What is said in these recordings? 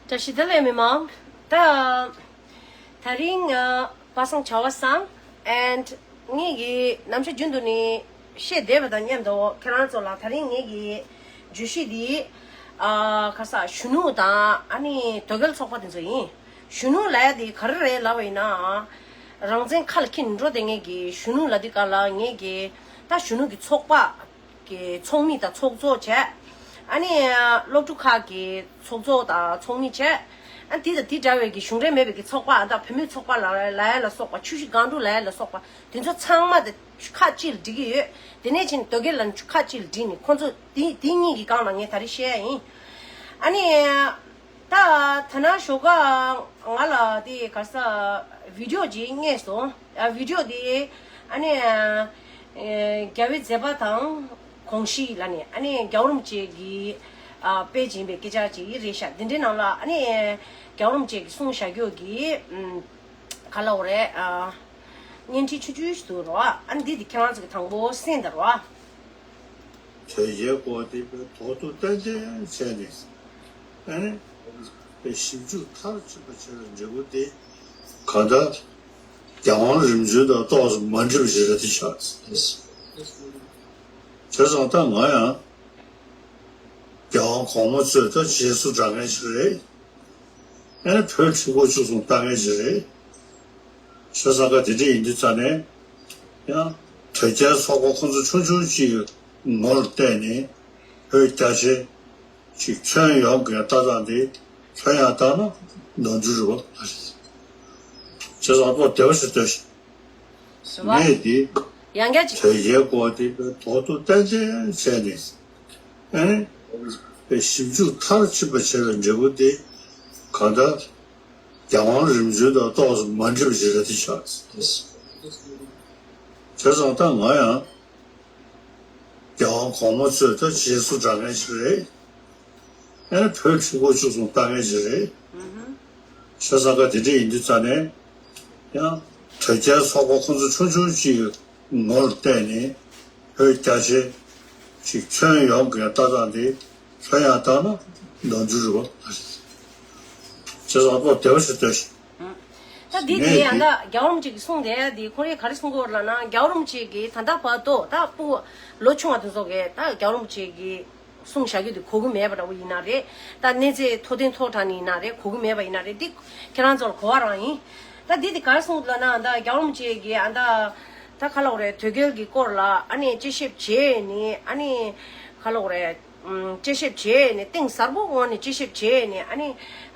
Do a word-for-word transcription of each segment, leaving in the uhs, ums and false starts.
བཀྲ་ཤིས་བདེ་ལེགས་མི་མང་། ད་ད་རིང་ཨ་པ་སངས་བྱ་བ་བཟང་། And ངེད་ཀྱི་ནམ་ཞག་རྒྱུན་དུ་ནི་བཤད་བསྡད་པ་དང་མཉམ་དུ་ཁྱེད་རང་ཚོ་ལ་ད་རིང་ངེད་ཀྱི་བརྗོད་གཞི་འདི་ཨ་ག་ས་གཞོན་ནུ་དང་ཨ་ནི་དོལ་རྒྱལ་ཚོགས་པ་དེ་ཚོ་ཡིན། གཞོན་ནུ་ལབ་ཡ་དེ་ག་རེ་རེད་ལབ་པ་ཡིན་ན། རང་བཙན་ཁ་ལ་འཁྱེར་འགྲོ་བསྡད་མཁན་གྱི་གཞོན་ནུ་ལབ་དུས་སྒང་ལ་ངེད་ཀྱི་ད་གཞོན་ནུ་གི་ཚོགས་པ་གི་ཚོགས་མི་དང་ཚོགས་གཙོ་བྱས། ཨ་ནི་སློབ་ཕྲུག་ཁག་གི་ཚོགས་གཙོ་དང་ཚོགས་མི་བྱས། ཨ་དེ་དང་དེ་འདྲ་བའི་གི་གཞུང་འབྲེལ་མེད་པའི་གི་ཚོགས་པ། ཨ་ད་བུད་མེད་ཚོགས་པ་ལ་ལ་ཡ་ལ་སོགས་པ། ཆུ་བཞི་སྒང་དྲུག་ལ་ཡ་ལ་སོགས་པ། དེ་ཚོ་ཚང་མ་དེ་ཁ་གཅིག་ལ་སྒྲིལ་གྱི་ཡོད། དེ་ནས་ཕྱིན་དོལ་རྒྱལ་ལ་ཁ་གཅིག་ལ་སྒྲིལ་ནས་ཁོང་ཚོ་དེ་དེ་གཉིས་ཀྱི་སྒང་ལ་ངས་ད་རེས་བཤད་ཡ་ཡིན། ཨ་ནི། ད་ད་ན་ཞོགས་ཀ་ང་ལ་དེ་ག་ས་བི་ཌིའོ་ཅིག་རྙེད་སོང་། ཨ་བི་ཌིའོ་དེ་ཨ་ནི་ཨ་རྒྱལ་བའི་མཛད་པ་དང་གོང་བཞིན་ལ་ནི་ཨ་ནི་རྒྱལ་བ་རིན་པོ་ཆེ་གིས་ཨ་སྤེལ་བྱིན་པའི་སྐད་ཆ་ཅིག་རེད་ཤག་དེ་འདྲའི་ནང་ལ་ཨ་ནི་རྒྱལ་བ་རིན་པོ་ཆེ་གིས་གསུངས་བཞག་རྒྱུ་གི་ཨམ་ག་ལ་འོ་རེད། ཨ་བརྙན་འཕྲིན་ཆུང་ཆུང་ཞིག་འདུག་རོ། ཨ་ནི་འདི་དེ་ཁྱེད་རང་ཚོ་གི་དང་པོ་གསན་དང་རོ། དོལ་རྒྱལ་སྐོར་དེ་དཔེ་དོག་ཏུ་ཏན་ཏན་བྱས་ནས། ཨ་ནི་དཔེ་ཞིབ་འཇུག་མཐར་ཕྱིན་པ་བྱས་པའི་འབྲས་བུ་དེ་གང་ལྟར་རྒྱལ་དབང་རིམ་བྱོན་དང་ཏོག་ཙམ་མ་འགྲིག་པ་ཞིག་རེད་དེ་ཆགས། བྱས་ཙང་ད་ང་ཡང་རྒྱལ་དབང་གོང་མ་ཚོས་ད་རྗེས་སུ་འབྲང་མཁན་ཞིག་རེད། ཨེ་བོད་ཁྲི་སྐོར་བཅུ་གསུམ་བཏང་མཁན་ཞིག་རེད། བྱས་ཙང་ཀ་དེ་འདྲ་ཡིན་དུས་ཙ་ནས་ཡང་དོལ་རྒྱལ་ཚོགས་པ་ཁོང་ཚོ་ཆུང་ཆུང་གཅིག་གི་ངོ་ལ་བལྟས་ནས་བོད་རྒྱ་ཆེ་ཅིག་མཚོན་ཡོང་གི་ལྟ་སྟངས་དེ་མཚོན་ཡང་བཏང་ན་ནོར་འཁྲུལ་རེད་པ། བྱས་ཙང་ཀོ་བདེ་བ་ཞིག་ལྟོས་ཤིག་སོ་པ། ངས་འདི་ཡང་བསྐྱར་ཅིག་དོལ་རྒྱལ་སྐོར་དེ་དཔེ་དོག་ཏུ་ཏན་ཏན་བྱས་ནས། ཨ་ནི་དཔེ་ཞིབ་འཇུག་མཐར་ཕྱིན་པ་བྱས་པའི་འབྲས་བུ་དེ་གང་ལྟར་རྒྱལ་དབང་རིམ་བྱོན་དང་ཏོག་ཙམ་མ་འགྲིག་པ་ཞིག་རེད་དེ་ཆགས། བྱས་ཙང་ད་ང་ཡང་རྒྱལ་དབང་གོང་མ་ཚོས་ད་རྗེས་སུ་འབྲང་མཁན་ཞིག་རེད། ཨེ་བོད་ཁྲི་སྐོར་བཅུ་གསུམ་བཏང་མཁན་ཞིག་རེད། བྱས་ཙང་ཀ་དེ་འདྲ་ཡིན་དུས་ཙ་ནས་ཡང་དོལ་རྒྱལ་ཚོགས་པ་ཁོང་ཚོ་ཆུང་ཆུང་གཅིག་གི་ངོ་ལ་བལྟས་ནས་བོད་རྒྱ་ཆེ་ཅིག་མཚོན་ཡོང་གི་ལྟ་སྟངས་དེ་མཚོན་ཡང་བཏང་ན་ནོར་འཁྲུལ་རེད་པ། བྱས་ཙང་ཀོ་བདེ་བ་ཞིག་ལྟོས་ཤིག་ད་འདི་དེ་ངས་ཡང་འདི་ད་རྒྱལ་བ་རིན་པོ་ཆེ་གིས་གསུངས་དེ་འདི་ཁོ་རེ་ག་རེ་གསུང་གི་ཡོད་ལབ་ན། རྒྱལ་བ་རིན་པོ་ཆེ་གིས་ད་ལྟ་བར་དུ་ད་སྤུ་གུ་ལོ་ཆུང་བ་དེ་ཚོ་གིས་ད་རྒྱལ་བ་རིན་པོ་ཆེ་གིས་གསུངས་བཞག་རྒྱུ་དེ་གོ་གི་མེད་པ་འདྲ་བོ་ཡིན་ན་རེད། ད་གནས་ཚད་མཐོ་ལྡན་མཐོ་དྲགས་ནས་ཡིན་ན་རེད། གོ་གི་མེད་པ་ཡིན་ན་རེད། འདི་ཁྱེད་རང་ཚོར་གོ་བ་རང་ཡིན། ད་འདི་དེ་ག་རེ་གསུངས་ལབ་ན། ད་རྒྱལ་བ་རིན་པོ་ཆེ་གིས་ཨ་ད་ད་ག་ལབ་དགོས་རེད། དོལ་རྒྱལ་གྱི་སྐོར་ལ་ཨ་ནི་དཔྱད་ཞིབ་བྱས་ནས་ཨ་ནི་ག་ལབ་དགོས་རེད། ཨམ་དཔྱད་ཞིབ་བྱས་ནས་གཏིང་ཟབ་པོ་ངང་ནས་དཔྱད་ཞིབ་བྱས་ནས་ཨ་ནི་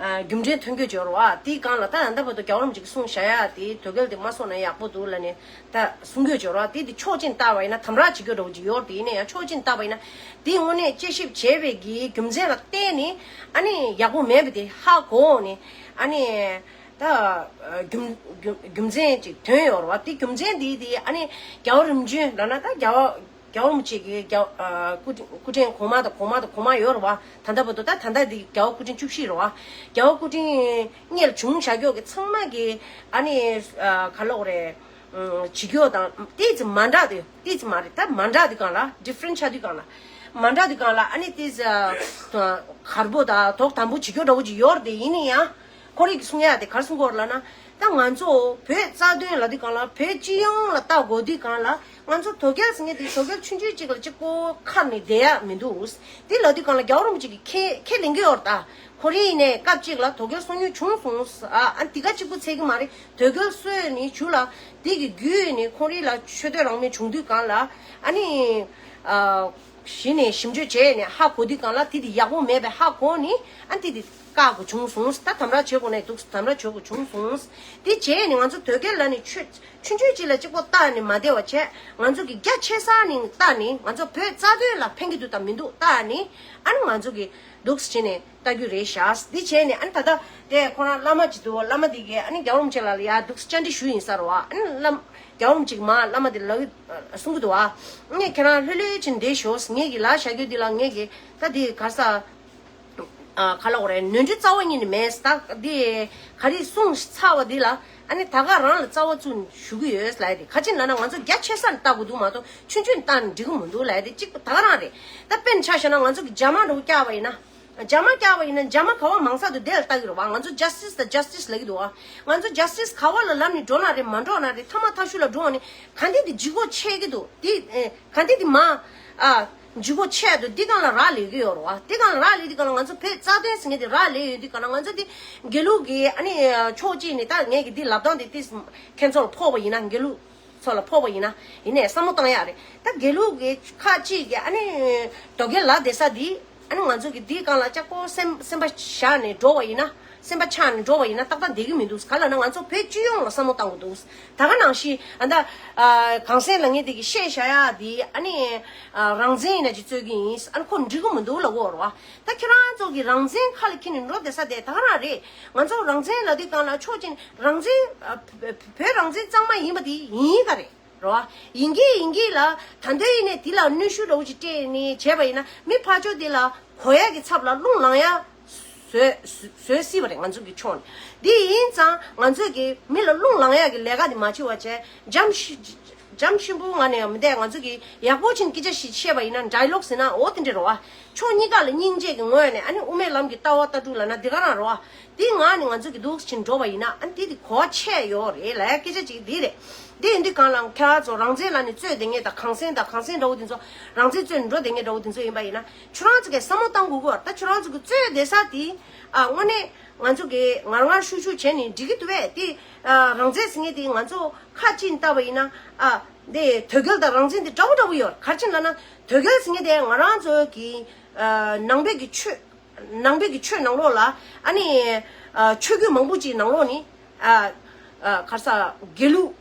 ཨ་རྒྱུ་མཚན་ཐོན་རྒྱུ་ཅིག་ཡོད་རེད་པ། དེའི་སྒང་ལ་ད་ད་ལྟ་བར་དུ་རྒྱལ་བ་རིན་པོ་ཆེ་གིས་གསུངས་བཞག་ཡ་དེ་དོལ་རྒྱལ་དེ་མ་སོང་ན་ཡག་པོ་འདུག་ལབ་ནས་ད་གསུང་རྒྱུ་ཅིག་ཡོད་རེད་པ། དེ་དེ་ཕྱོགས་གཅིག་ནས་བལྟས་པ་ཡིན་ན་དམ་དྲག་བྱེད་རྒྱུ་འདྲ་བོ་ཅིག་ཡོད་རེད། དེ་ཡིན་ན་ཡང་ཕྱོགས་གཅིག་ནས་བལྟས་པ་ཡིན་ན་དེ་དངོས་གནས་དཔྱད་ཞིབ་བྱས་པའི་གི་རྒྱུ་མཚན་ལ་བརྟེན་ནས་ཨ་ནི་ཡག་པོ་མེད་པ་དེ་ཧ་གོ་ནས་ཨ་ནི་ད་རྒྱུ་རྒྱུ་རྒྱུ་མཚན་ཅིག་ཐོན་ཡོད་རེད་པ། དེ་རྒྱུ་མཚན་དེ་དེ་ཨ་ནི་རྒྱལ་བ་རིམ་བྱོན་ལབ་ན་ད་རྒྱལ་བ་རྒྱལ་བ་རིན་པོ་ཆེ་གི་རྒྱལ་ཨ་སྐུ་སྐུ་ཕྲེང་གོང་མ་དང་གོང་མ་དང་གོང་མ་ཡོད་རེད་པ། ད་ལྟ་བར་དུ་ད་ད་ལྟ་འདི་རྒྱལ་བ་སྐུ་ཕྲེང་བཅུ་བཞི་རེད་པ། རྒྱལ་བ་སྐུ་ཕྲེང་སྔོན་ལ་བྱུང་བཞག་ཡོད་གི་ཚང་མ་གི་ཨ་ནི་ཨ་ག་ལབ་དགོས་རེད། ཨ་བྱེད་རྒྱུ་དང་ཏོག་ཙམ་མ་འདྲ་དེ་ཏོག་ཙམ་མ་རེད། ད་མ་འདྲ་དེ་སྒང་ལ་ཌི་ཕ་རེན་ཊི་ཆགས་དུས་སྒང་ལ་མ་འདྲ་དེ་སྒང་ལ་ཨ་ནི་ཏོག་ཙམ་གར་པོ་དང་དོག་དམ་པོ་བྱེད་རྒྱུ་འདྲ་བོ་ཅིག་ཡོད་རེད། དེ་ཡིན་ན་ཡང་ཁོ་རང་གིས་གསུང་ཡ་དེ་ག་རེ་གསུང་གི་ཡོད་རེད་ལབ་ན། ད་ང་ཚོ་བོད་རྩ་དོན་ལབ་དུས་སྒང་ལ་བོད་སྤྱི་ཡོངས་ལ་ལྟ་དགོས་དུས་སྒང་ལ་ང་ཚོ་དོལ་རྒྱལ་ཟེར་མཁན་དེ་དོལ་རྒྱལ་ཆུང་ཆུང་གཅིག་ལ་གཅིག་པོ་ཁ་ནས་བསྡད་ཡ་མི་འདུག་དེ་ལབ་དུས་སྒང་ལ་རྒྱལ་བ་རིན་པོ་ཆེ་གིས་ཁས་ཁས་ལེན་གྱི་ཡོད་རེད། ད་ཁོ་རང་ཡིན་ནའི་སྐབས་གཅིག་ལ་དོལ་རྒྱལ་སོང་མྱོང་བྱུང་སོང་། ཨ་ཨ་དེ་ག་གཅིག་པོ་ཚད་ཀྱི་མ་རེད། དོལ་རྒྱལ་སོང་ནས་གཞུག་ལ་དེ་གི་བརྒྱུད་ནས་ཁོ་རང་ལ་ཆོས་དད་རང་མོས་བྱུང་དུས་སྒང་ལ་ཨ་ནི་ཨ་གཞི་ནས་ཞིབ་འཇུག་བྱས་ནས་ཧ་གོ་དུས་སྒང་ལ་དེ་དེ་ཡག་པོ་མེད་པའི་ཧ་གོ་ནས་ཨ་དེ་དེ་བཀག་དགོས་བྱུང་སོང་། ད་དམ་དྲག་བྱེད་དགོས་ནས་འདུག་དམ་དྲག་བྱེད་དགོས་བྱུང་སོང་། དེ་བྱས་ནས་ང་ཚོ་དོལ་རྒྱལ་ལབ་ནས་ཆོས་ཆུང་ཆུང་ཅིག་ལ་གཅིག་པོ་བལྟས་ནས་མ་བསྡད་པ་བྱས། ང་ཚོ་གི་རྒྱ་ཆེ་ས་ནས་བལྟས་ནས་ང་ཚོ་བོད་རྩ་དོན་ལ་ཕན་གྱི་འདུག་དང་མི་འདུག་བལྟས་ནས་ཨ་ནི་ང་ཚོ་གི་འདུག་སེ་བྱས་ནས་ལྟ་རྒྱུ་རེད་ཤག་དེ་བྱས་ནས་ཨ་ནི་ད་ལྟ་དེ་ཁོ་རང་བླ་མ་ཅིག་འདུག་བླ་མ་དེ་གིས་ཨ་ནི་རྒྱལ་བ་རིན་པོ་ཆེ་ལགས་ལ་ཡར་འདུག་སེ་བཅར་འདྲི་ཞུས་ཡིན་ས་རེད་པ། ཨ་ནི་བླ་རྒྱལ་བ་རིན་པོ་ཆེ་གིས་མར་བླ་མ་དེ་ལ་གསུང་གི་འདུག་པ། ངས་ཁྱེད་རང་ལྷོད་ལྷོད་བྱས་ནས་བསྡད་ཤོག་ངེད་ཀྱིས་ལབ་བཞག་རྒྱུ་འདི་ལ་ངེད་ཀྱིས་ད་འདི་ག་ས། ཨ་ག་ལབ་དགོས་རེད། ནོར་འཁྲུལ་རྩ་བ་ཉིད་ནས་མེད། ད་འདི་ག་རེ་གསུངས་ཚར་བ་འདི་ལ་ཨ་ནི་ད་ག་རང་ལ་རྩ་བ་བཙུགས་ནས་ཞུ་གི་ཡོད་ལབ་ཡ་དེ་ག་ཅི་ལབ་ན་ང་ཚོ་རྒྱ་ཆེ་ས་ནས་ལྟ་དགོས་འདུག་མ་གཏོགས་ཆུང་ཆུང་ནས་ལྟ་ནས་འགྲིག་གི་མི་འདུག་ལབ་ཡ་དེ་གཅིག་པ་ད་ག་རང་རེད། ད་དཔེར་ན་ཆ་བཞག་ན་ང་ཚོ་གི་རྒྱ་དམག་འདྲ་བོ་བཀྱགས་པ་ཡིན་ན། རྒྱ་མ་བཀྱག་པ་ཡིན་ན་རྒྱ་མ་ག་བ་མང་ས་དུ་དེ་ལ་ལྟ་གི་རེད་བ། ང་ཚོ་ཇ་སི་ཊི་སི་དང་ཇ་སི་ཊི་སི་ལབ་ཀྱི་འདུག་བ། ང་ཚོ་ཇ་སི་ཊི་སི་ག་བ་ལ་ལབ་ནས་འགྲོ་ན་རེད། མ་འགྲོ་ན་རེད། མཐའ་མ་མཐའ་གཞུག་ལ་འགྲོ་བ་ནི་ག་འདི་འདི་ལྗིད་ཁོག་ཆེ་གི་འདུག། འདི་ཨེ་ག་འདི་འདི་མ་ཨ་ལྗིད་ཁོག་ཆེ་འདུག། འདི་སྒང་ལ་རག་ལས་ཀྱི་ཡོད་རེད་བ། འདི་སྒང་ལ་རག་ལས་འདི་སྒང་ལ་ང་ཚོ་བོད་རྩ་དོན་ཟེར་མཁན་འདི་རག་ལས་ཡོད། འདི་སྒང་ལ་ང་ཚོ་འདི་དགེ་ལུགས་ཀྱི་ཨ་ནི་ཕྱོགས་གཅིག་ནས་ད་ངས་ཀྱི་འདི་ལབ་སྟངས་འདི་ཏིས་ཁྱེད་ཚོ་ལ་ཕོག་པ་ཡིན་ན། དགེ་ལུགས་ཚོ་ལ་ཕོག་པ་ཡིན་ན། ཡིན་ནའི་བསམ་བློ་བཏང་ཡག་རེད། ད་དགེ་ལུགས་ཀྱི་ཁག་ཅིག་གིས་ཨ་ནི་དོལ་རྒྱལ་ལབ་བསྡད་ས་འདི་ཨ་ནི་ང་ཚོ་གི་འདིའི་སྒང་ལ་ལྕགས་པོ་སེམས་སེམས་པ་བཞག་ནས་འགྲོ་བ་ཡིན་ན། སེམས་པ་ཆགས་ནས་འགྲོ་བ་ཡིན་ན་ཏག་ཏག་བསྡད་ཀྱི་མི་འདུག། ག་ལབ་ན་ང་ཚོ་བོད་སྤྱི་ཡོངས་ལ་བསམ་བློ་བཏང་དགོས་འདུག། ད་ག་ནང་བཞིན་ཨ་ད་ཨ་གངས་སེང་ལབ་མཁན་དེ་གི་བཤད་བཞག་ཡག་འདི་ཨ་ནི་ཨ་རང་བཙན་ཡིན་ན་ཅིག་རྩོད་ཀྱི་ཡིན། ཨ་ནི་ཁོ་འགྲིག་གི་མི་འདུག་ལབ་ཀྱི་ཡོད་རེད་བ། ད་ཁྱེད་རང་ཚོ་གི་རང་བཙན་ཁ་ལ་འཁྱེར་ནས་འགྲོ་བསྡད་ས་དེ་ད་ག་རང་རེད། ང་ཚོ་རང་བཙན་ལབ་དུས་སྒང་ལ་ཕྱོགས་གཅིག་ནས་རང་བཙན་ཨ་བོད་རང་བཙན་གཙང་མ་ཡིན་པ་དེ་ཡིན་ག་རེད། རེད་བ། ཡིན་གྱི་ཡིན་གྱི་ལ། ད་དུང་ཡིན་ནའི་དེ་ལ་གནོན་ཤུགས་འདྲ་བོ་ཅིག་སྤྲད་ནས་བྱས་པ་ཡིན་ན་མི་ཕར་ཕྱོགས་དེ་ལ་གོ་ཡག་གི་ཚབ་ལ་རླུང་ལངས་ཡག་བཟོས་བཟོས་སྲིད་པ་རེད། ང་ཚོ་གི་ཕྱོགས་ནས། དེ་ཡིན་ཙང་ང་ཚོས་ཀྱི་མི་ལ་རླུང་ལངས་ཡག་གི་ལས་ཀ་དེ་མ་བྱེད་པ་བྱས། འཇམ་ཞི་འཇམ་ཞིམ་པོ་ངང་ནས་མི་བསྡད། ང་ཚོ་གི་ཡག་པོ་བྱས་ནས་སྐད་ཆ་ཞིག་བཤད་པ་ཡིན་ན་ཌའི་ལོག་ཟེར་ན་འོ་དེ་འདྲ་རེད་བ། ཕྱོགས་གཉིས་ཀ་ལ་སྙིང་རྗེ་གི་ངོས་ནས་ཨ་ནི་དབུ་མའི་ལམ་གྱི་ལྟ་བ་ལྟ་གྲུབ་ལབ་ན་འདི་ག་རང་རེད་བ། དེ་ངང་ནས་ང་ཚོ་གི་འདུག་ཕྱིན་འགྲོ་བ་ཡིན་ན་ཨ་ནི་དེ་དེ་གོ་བ་ཆད་ཡོད་རེད་ལབ་ཡག་སྐད་ཆ་ཅིག་འདི་རེད། དེ་ཡིན་དུས་སྒང་ལ་ཁྱེད་རང་ཚོ་རང་བཙན་ལབ་ནས་རྩོད་བསྡད་མཁན་དང་གངས་སེང་དང་གངས་སེང་འདྲ་བོ་དེ་ཚོ་རང་བཙན་རྩོད་ནས་འགྲོ་བསྡད་མཁན་འདྲ་བོ་དེ་ཚོ་ཡིན་པ་ཡིན་ན་ཁྱོད་རང་ཚོ་གིས་བསམ་བློ་བཏང་དགོས་ཀྱི་ཡོད་རེད། ད་ཁྱོད་རང་ཚོ་གིས་རྩོད་བསྡད་ས་དེ་ཨ་དངོས་གནས་ང་ཚོ་གིས་ངར་ངར་ཤུགས་ཤུགས་བྱས་ནས་འགྲིག་གི་འདུག་པས། དེ་ཨ་རང་བཙན་ཟེར་མཁན་དེ་ང་ཚོ་ཁ་ཅིག་ནས་བལྟས་པ་ཡིན་ན་ཨ་དེ་དོལ་རྒྱལ་དང་རང་བཙན་དེ་འདྲ་བོ་འདྲ་བོ་ཡོད་རེད། ག་རེ་བྱས་ལབ་ན་དོལ་རྒྱལ་ཟེར་མཁན་དེ་ང་རང་ཚོ་གི་ཨ་ནང་པའི་གི་ཆོས་ནང་པའི་གི་ཆོས་ནང་ལོགས་ལ་ཨ་ནི་ཨ་ཆོས་བརྒྱུད་མང་པོ་ཅིག་ནང་ལོགས་ནི་ཨ་ཨ་ག་རེ་ཟ་དགེ་ལུགས་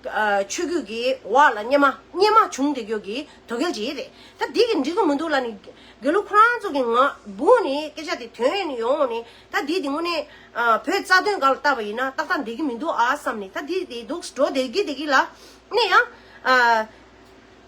ཨ་ཆོས་བརྒྱུད་ཀྱི་འོག་ལ་སྔོན་མ་སྔོན་མ་བྱུང་བསྡད་རྒྱུ་གི་དོལ་རྒྱལ་ཅིག་རེད། ད་འདི་གི་འགྲིག་གི་མི་འདུག་ལབ་ནི་དགེ་ལུགས་ཁོ་རང་ཚོ་གི་ངག་འབུག་ནི་སྐད་ཆ་དེ་ཐོན་ནི་ཡོང་ནི། ད་འདི་དེ་དངོས་གནས་ཨ་བོད་རྩ་དོན་སྒང་ལ་བལྟས་པ་ཡིན་ན་ཏག་ཏག་འགྲིག་གི་མི་འདུག་ཨ་བསམ་ནི། ད་འདི་དེ་འདུག་འགྲོ་བསྡད་ཀྱི་བསྡད་ཀྱི་ལ་ནི་ཡང་ཨ།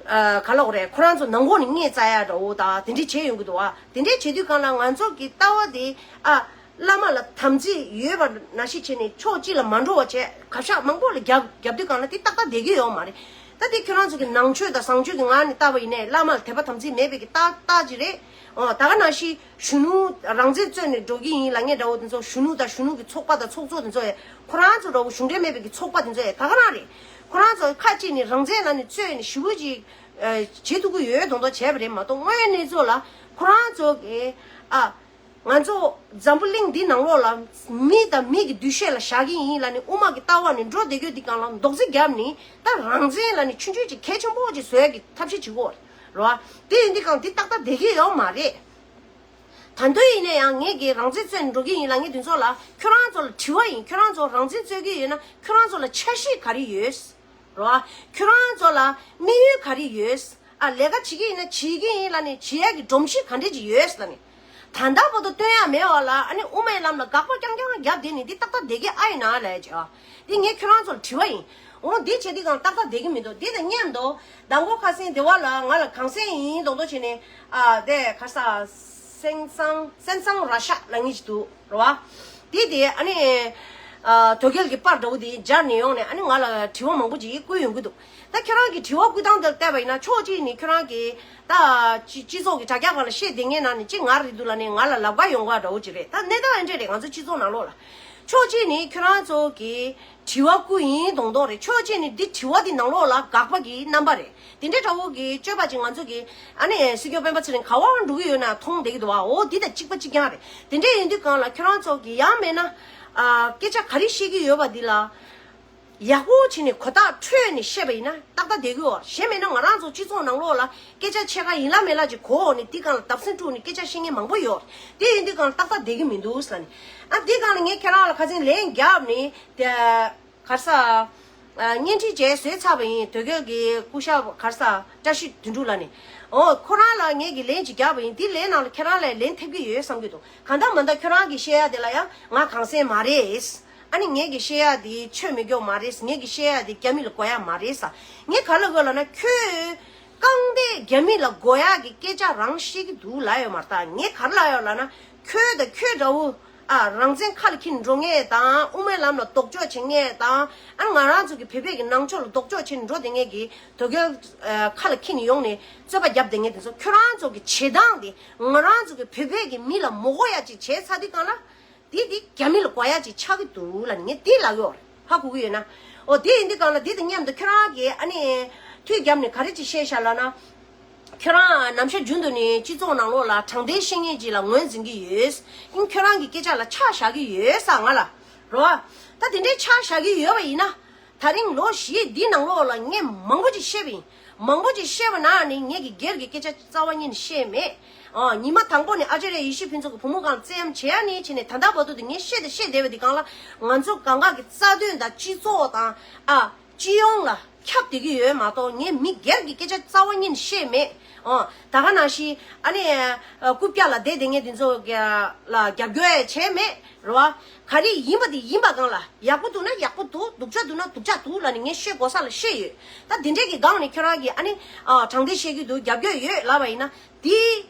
ཨ་ག་ལབ་དགོས་རེད། ཁོ་རང་ཚོ་ནང་ཁོག་ནས་བརྙས་བཅག་ཡག་འདྲ་བོ་དང་དེ་འདྲས་བྱས་ཡོང་གི་འདུག་ཨ། དེ་འདྲས་བྱེད་དུས་སྒང་ལ་ང་ཚོ་གི་ལྟ་བ་དེ་ཨ་བླ་མ་ལ་དམ་ཚིག་ཡོད་པ་ནང་བཞིན་བྱས་ནས་ཕྱོགས་གཅིག་ལ་མ་འགྲོ་བ་བྱས་གབ་ཤག་མང་པོ་ལ་རྒྱབ་རྒྱབ་དུས་སྒང་ལ་དེ་ཏག་ཏག་བསྡད་ཀྱི་ཡོད་མ་རེད། ད་དེ་ཁྱོད་རང་ཚོ་གི་ནང་ཆོས་དང་བཟང་སྤྱོད་ཀྱི་ངང་ནས་བལྟས་པ་ཡིན་ནའི་བླ་མ་ལ་དད་པ་དམ་ཚིག་མེད་པའི་གི་རྟགས་རྟགས་ཅིག་རེད། ཨོ་ད་ག་ནང་བཞིན་གཞོན་ནུ་རང་བཙན་རྩོད་ནས་འགྲོ་གི་ཡིན་ལབ་མཁན་འདྲ་བོ་དེ་ཚོ་གཞོན་ནུ་དང་གཞོན་ནུ་གི་ཚོགས་པ་དང་ཚོགས་གཙོ་དེ་ཚོ་ཡང་ཁོ་རང་ཚོ་འདྲ་བོ་གཞུང་འབྲེལ་མེད་པའི་གི་ཚོགས་པ་དེ་ཚོ་ཡང་ད་ག་རང་རེད། ཁོ་རང་ཚོ་ཁ་ཅིག་ནས་རང་བཙན་ལབ་ནས་རྩོད་ནས་ཞེ་པོ་ཅིག་ཨ་བྱེད་ཐུབ་ཀྱི་ཡོད་མདོག་མདོག་བྱས་པ་རེད་མ་གཏོགས་དངོས་གནས་ཚོ་ལ་ཁོ་རང་ཚོ་གི་ཨ་ང་ཚོ་འཛམ་བུ་གླིང་འདི་ནང་ལོགས་ལ་མི་དང་མི་གི་འདུ་ཤེས་ལ་བཞག་གི་ཡིན་ལབ་ནས་དབུ་མ་གི་ལྟ་བ་ནས་འགྲོ་བསྡད་རྒྱུ་འདི་སྒང་ལ་རྡོག་རྫིས་བརྒྱབ་ནས་ད་རང་བཙན་ལབ་ནས་ཆུང་ཆུང་ཅིག་གལ་ཆེན་པོ་ཅིག་བཟོ་ཡག་གི་ཐབས་ཤེས་བྱེད་ཀྱི་ཡོད་རེད་བ། དེ་ཡིན་དུས་སྒང་འདི་ཏག་ཏག་བསྡད་ཀྱི་ཡོད་མ་རེད། ད་དུང་ཡིན་ན་ཡང་ངས་ཀྱི་རང་བཙན་རྩོད་ནས་འགྲོ་གི་ཡིན་ལབ་མཁན་དེ་ཚོ་ལ་ཁྱོད་རང་ཚོ་ལ་དྲི་བ་ཡིན། ཁྱོད་རང་ཚོ་རང་བཙན་རྩོད་ཀྱི་ཡོད་ན་ཁྱོད་རང་ཚོ་ལ་འཆར་གཞི་ག་རེ་ཡོད། རེད་བ། ཁྱོད་རང་ཚོ་ལ་དམིགས་ཡུལ་ག་རེ་ཡོད། ཨ་ལས་ཀ་བྱེད་ཀྱི་ཡིན་ན་བྱེད་ཀྱི་ཡིན་ལབ་ནས་བྱེད་ཡག་གི་སྒྲོམ་གཞི་ག་འདྲས་ཅིག་ཡོད་ལབ་ནས། ད་ལྟ་བར་དུ་སྟོན་ཡག་མེད་པ་ལ་ཨ་ནི་དབུ་མའི་ལམ་ལ་དགག་པ་རྐྱང་རྐྱང་བརྒྱབ་བསྡད་ནས་འདི་ཏག་ཏག་བསྡད་ཀྱི་ཨ་ཡིན་ན་ལབ་ཀྱི་ཨ། འདི་ངས་ཁྱོད་རང་ཚོ་ལ་དྲི་བ་ཡིན། འོ་འདི་བྱེད་དུས་སྒང་ཏག་ཏག་བསྡད་ཀྱི་མི་འདུག། འདི་དང་མཉམ་དུ་མདང་དགོང་ཁ་སང་སྡེ་བ་ལ་ང་ལ་གངས་སེང་ཡིན་མདོག་མདོག་བྱས་ནས་ཨ་དེ་ག་རེ་ཟ་སེང་བཟང་སེང་བཟང་ར་ཤ་ལབ་མཁན་ཞིག་འདུག་རེད་བ། དེ་དེ་ཨ་ནི་ཨ་དོལ་རྒྱལ་གྱི་པར་འདྲ་བོ་དེ་སྦྱར་ནས་ཡོང་ནས་ཨ་ནི་ང་ལ་དྲི་བ་མང་པོ་ཅིག་བསྐུར་ཡོང་གི་འདུག། ད་ཁྱོད་རང་གི་དྲི་བ་བསྐུར་སྟངས་དེ་ལ་བལྟས་པ་ཡིན་ན་ཕྱོགས་གཅིག་ནས་ཁྱོད་རང་གིས་ད་སྤྱི་སྤྱི་ཚོགས་ཀྱི་དྲ་རྒྱ་སྒང་ལ་བཤད་བསྡད་མཁན་ནང་ནས་གཅིག་ང་རེད་འདུག་ལབ་ནས་ང་ལ་ལབ་ག་ཡོང་ག་འདྲ་བོ་ཅིག་རེད། ད་གནས་སྟངས་ཨེ་འདྲས་རེད། ང་ཚོ་སྤྱི་ཚོགས་ནང་ལོགས་ལ་ཕྱོགས་གཅིག་ནས་ཁྱོད་རང་ཚོ་གི་དྲི་བ་བསྐུར་ཡིན་མདོག་མདོག་རེད། ཕྱོགས་གཅིག་ནས་འདི་དྲི་བ་འདི་ནང་ལོགས་ལ་དགག་པ་གི་རྣམ་པ་རེད། དེ་འདྲའི་འདྲ་བོ་གི་སྤྱོད་པ་ཅིག་ང་ཚོ་གི་ཨ་ནི་སྲིད་སྐྱོང་སྤེན་པ་ཚེ་རིང་ག་བ་འགྲོ་གི་ཡོད་ན་མཐོང་བསྡད་ཀྱི་འདུག་བ། འོ་འདི་དང་གཅིག་པ་གཅིག་རྐྱང་རེད། དེ་འདྲ་ཡིན་དུས་སྒང་ལ་ཁྱོད་རང་ཚོ་གི་ཡང་མེད་ན་ཨ་སྐད་ཆ་ག་རེ་བཤད་ཀྱི་ཡོད་པ་འདི་ལ་ཡག་པོ་བྱས་ནས་གོ་བརྡ་འཕྲོད་ནས་བཤད་པ་ཡིན་ན་ཏག་ཏག་བསྡད་ཀྱི་ཡོད། གཞན་མེད་ན་ང་རང་ཚོ་སྤྱི་ཚོགས་ནང་ལོགས་ལ་སྐད་ཆ་ཕྱེད་ཀ་ཡིན་ལ་མེད་ལ་ཅིག་གོ་ནས་འདི་སྒང་ལ་བརྡབ་གསིག་དཀྲུགས་ནས་སྐད་ཆ་བཤད་མཁན་མང་པོ་ཡོད། དེ་ཡིན་དུས་སྒང་ལ་ཏག་ཏག་བསྡད་ཀྱི་མི་འདུག་ཟེར་ནས་ཨ་འདི་སྒང་ལ་ངས་ཁྱེད་རང་ལ་ཁ་སང་ལན་བརྒྱབ་ནས་དེ། ག་རེ་ཟ། ཨ་བརྙན་འཕྲིན་བཅས་བཟོས་ཚར་བ་ཡིན། དོལ་རྒྱལ་གྱི་སྐུ་ཞབས་ག་རེ་ཟ་བཀྲ་ཤིས་དོན་གྲུབ་ལགས་ནས། འོ་ཁོ་རང་ལ་ངས་ཀྱི་ལན་ཅིག་བརྒྱབ་པ་ཡིན། འདི་ལན་ནང་ལ་ཁྱེད་རང་ལ་ལན་ཐེབས་ཀྱི་ཡོད་བསམ་གྱི་འདུག། གང་ལྟར་མ་ལྟར་ཁྱོད་རང་གིས་བཤད་ཡག་དེ་ལ་ཡང་ང་གངས་སེང་མ་རེད། ཨ་ནི་ངས་ཀྱི་བཤད་ཡག་དེ་ཆོས་མི་སྐྱོང་མ་རེད། ངས་ཀྱི་བཤད་ཡག་དེ་རྒྱ་མི་ལ་གོ་ཡག་མ་རེད་ཟ། ངས་ག་ལ་གོ་ལབ་ན་ཁྱོད་རྐང་སྟེགས་རྒྱ་མི་ལ་གོ་ཡག་གི་སྐད་ཆ་རང་བཤད་ཀྱི་འདུག་ལབ་ཡོད་མ་རེད། ད་ངས་ག་རེ་ལབ་ཡོད་ལབ་ན་ཁྱོད་དང་ཁྱོད་འདྲ་བོ། ཨ་རང་བཙན་ཁ་ལ་འཁྱེར་འགྲོ་མཁན་དང་དབུ་མའི་ལམ་ལ་ལྡོག་ཕྱོགས་བྱེད་མཁན་དང་ཨ་ང་རང་ཚོ་གི་བོད་པའི་གི་ནང་ཆོས་ལ་ལྡོག་ཕྱོགས་བྱེད་འགྲོ་བསྡད་མཁན་གི་དོལ་རྒྱལ་ཁ་ལ་འཁྱེར་ནས་ཡོང་ནས་རྩོད་པ་རྒྱབ་བསྡད་མཁན་དེ་ཚོ་ཁྱོད་རང་ཚོ་གི་བྱེད་སྟངས་དེ་ང་རང་ཚོ་གི་བོད་པའི་གི་མི་ལ་མོ་གོ་ཡ་ཅིག་བྱས་ཚར་དུས་གང་ལ། དེ་དེ་རྒྱ་མི་ལ་གོ་ཡ་ཅིག་ཆགས་ཀྱི་འདུག་ལབ་ནས་ངས་དེ་ལབ་ཡོད་རེད། ཧ་གོ་གི་ཡོད་ན། འོ་དེ་ཡིན་དུས་གང་ལ་དེ་དང་མཉམ་དུ་ཁྱོད་རང་གིས་ཨ་ནི་མཐུད་རྒྱབ་ནས་ག་རེ་ཅིག་བཤད་ཤག་ལབ་ན། ཁྱོད་རང་ནམ་ཞག་རྒྱུན་དུ་ནས་སྤྱི་ཚོགས་ནང་ལོགས་ལ་དྲང་བདེན་བཤད་མཁན་ཅིག་ལ་ངོས་འཛིན་གྱི་ཡོད། ཡིན་ཁྱོད་རང་གི་སྐད་ཆ་ལ་ཆགས་བཞག་གི་ཡོད་ས་ང་ལ། རོ། ད་དེ་འདྲའི་ཆགས་བཞག་གི་ཡོད་པ་ཡིན་ན། ད་རིང་ལོ་བཞི་འདི་ནང་ལོགས་ལ་ངས་མང་པོ་ཅིག་བཤད་པ་ཡིན། མང་པོ་ཅིག་བཤད་པ་ན་ནི་ངས་ཀྱི་སྒེར་གྱི་སྐད་ཆ་རྩ་བ་ཉིད་ནས་བཤད་མེད། ཨ་ཉི་མ་དང་པོ་ནས་ཨ་ཅར་ཡ་ཡེ་ཤེས་ཕུན་ཚོགས་ཀྱི་བུ་མོ་སྒང་ལ་བཙན་གཡེམ་བྱེད་ཡ་ནི་བྱས་ནས་ད་ལྟ་བར་དུ་དེ་ངས་བཤད་དེ་བཤད་བསྡད་པ་འདི་སྒང་ལ་ང་ཚོ་གང་ག་གི་རྩ་དོན་དང་སྤྱི་ཚོགས་དང་ཨ་སྤྱི་ཡོངས་ལ་ཁྱབ་བསྡད་ཀྱི་ཡོད་མ་གཏོགས་ངས་མི་སྒེར་གྱི་སྐད་ཆ་རྩ་བ་ཉིད་ནས་བཤད་མེད། ཨ་ད་ག་ནང་བཞིན་ཨ་ནི་ཨ་རྐུབ་བཀྱག་ལ་བསྡད་བསྡད་མཁན་དེ་ཚོ་ག་ལ་རྒྱབ་སྐྱོར་ཡ་བྱས་མེད་རེད་བ། ག་རེ་ཡིན་པ་དེ་ཡིན་པ་སྒང་ལ་ཡག་པོ་འདུག་ན་ཡག་པོ་འདུག་སྡུག་ཅག་འདུག་ན་སྡུག་ཅག་འདུག་ལབ་ནས་ངས་བཤད་དགོས་ས་ལ་བཤད་ཡོད། ད་དེ་འདྲས་ཀྱི་སྒང་ནས་ཁྱོད་རང་གིས་ཨ་ནི་ཨ་དྲང་བདེན་བཤད་ཀྱི་འདུག་རྒྱབ་སྐྱོར་ཡོད་ལབ་པ་ཡིན་ན་དེ།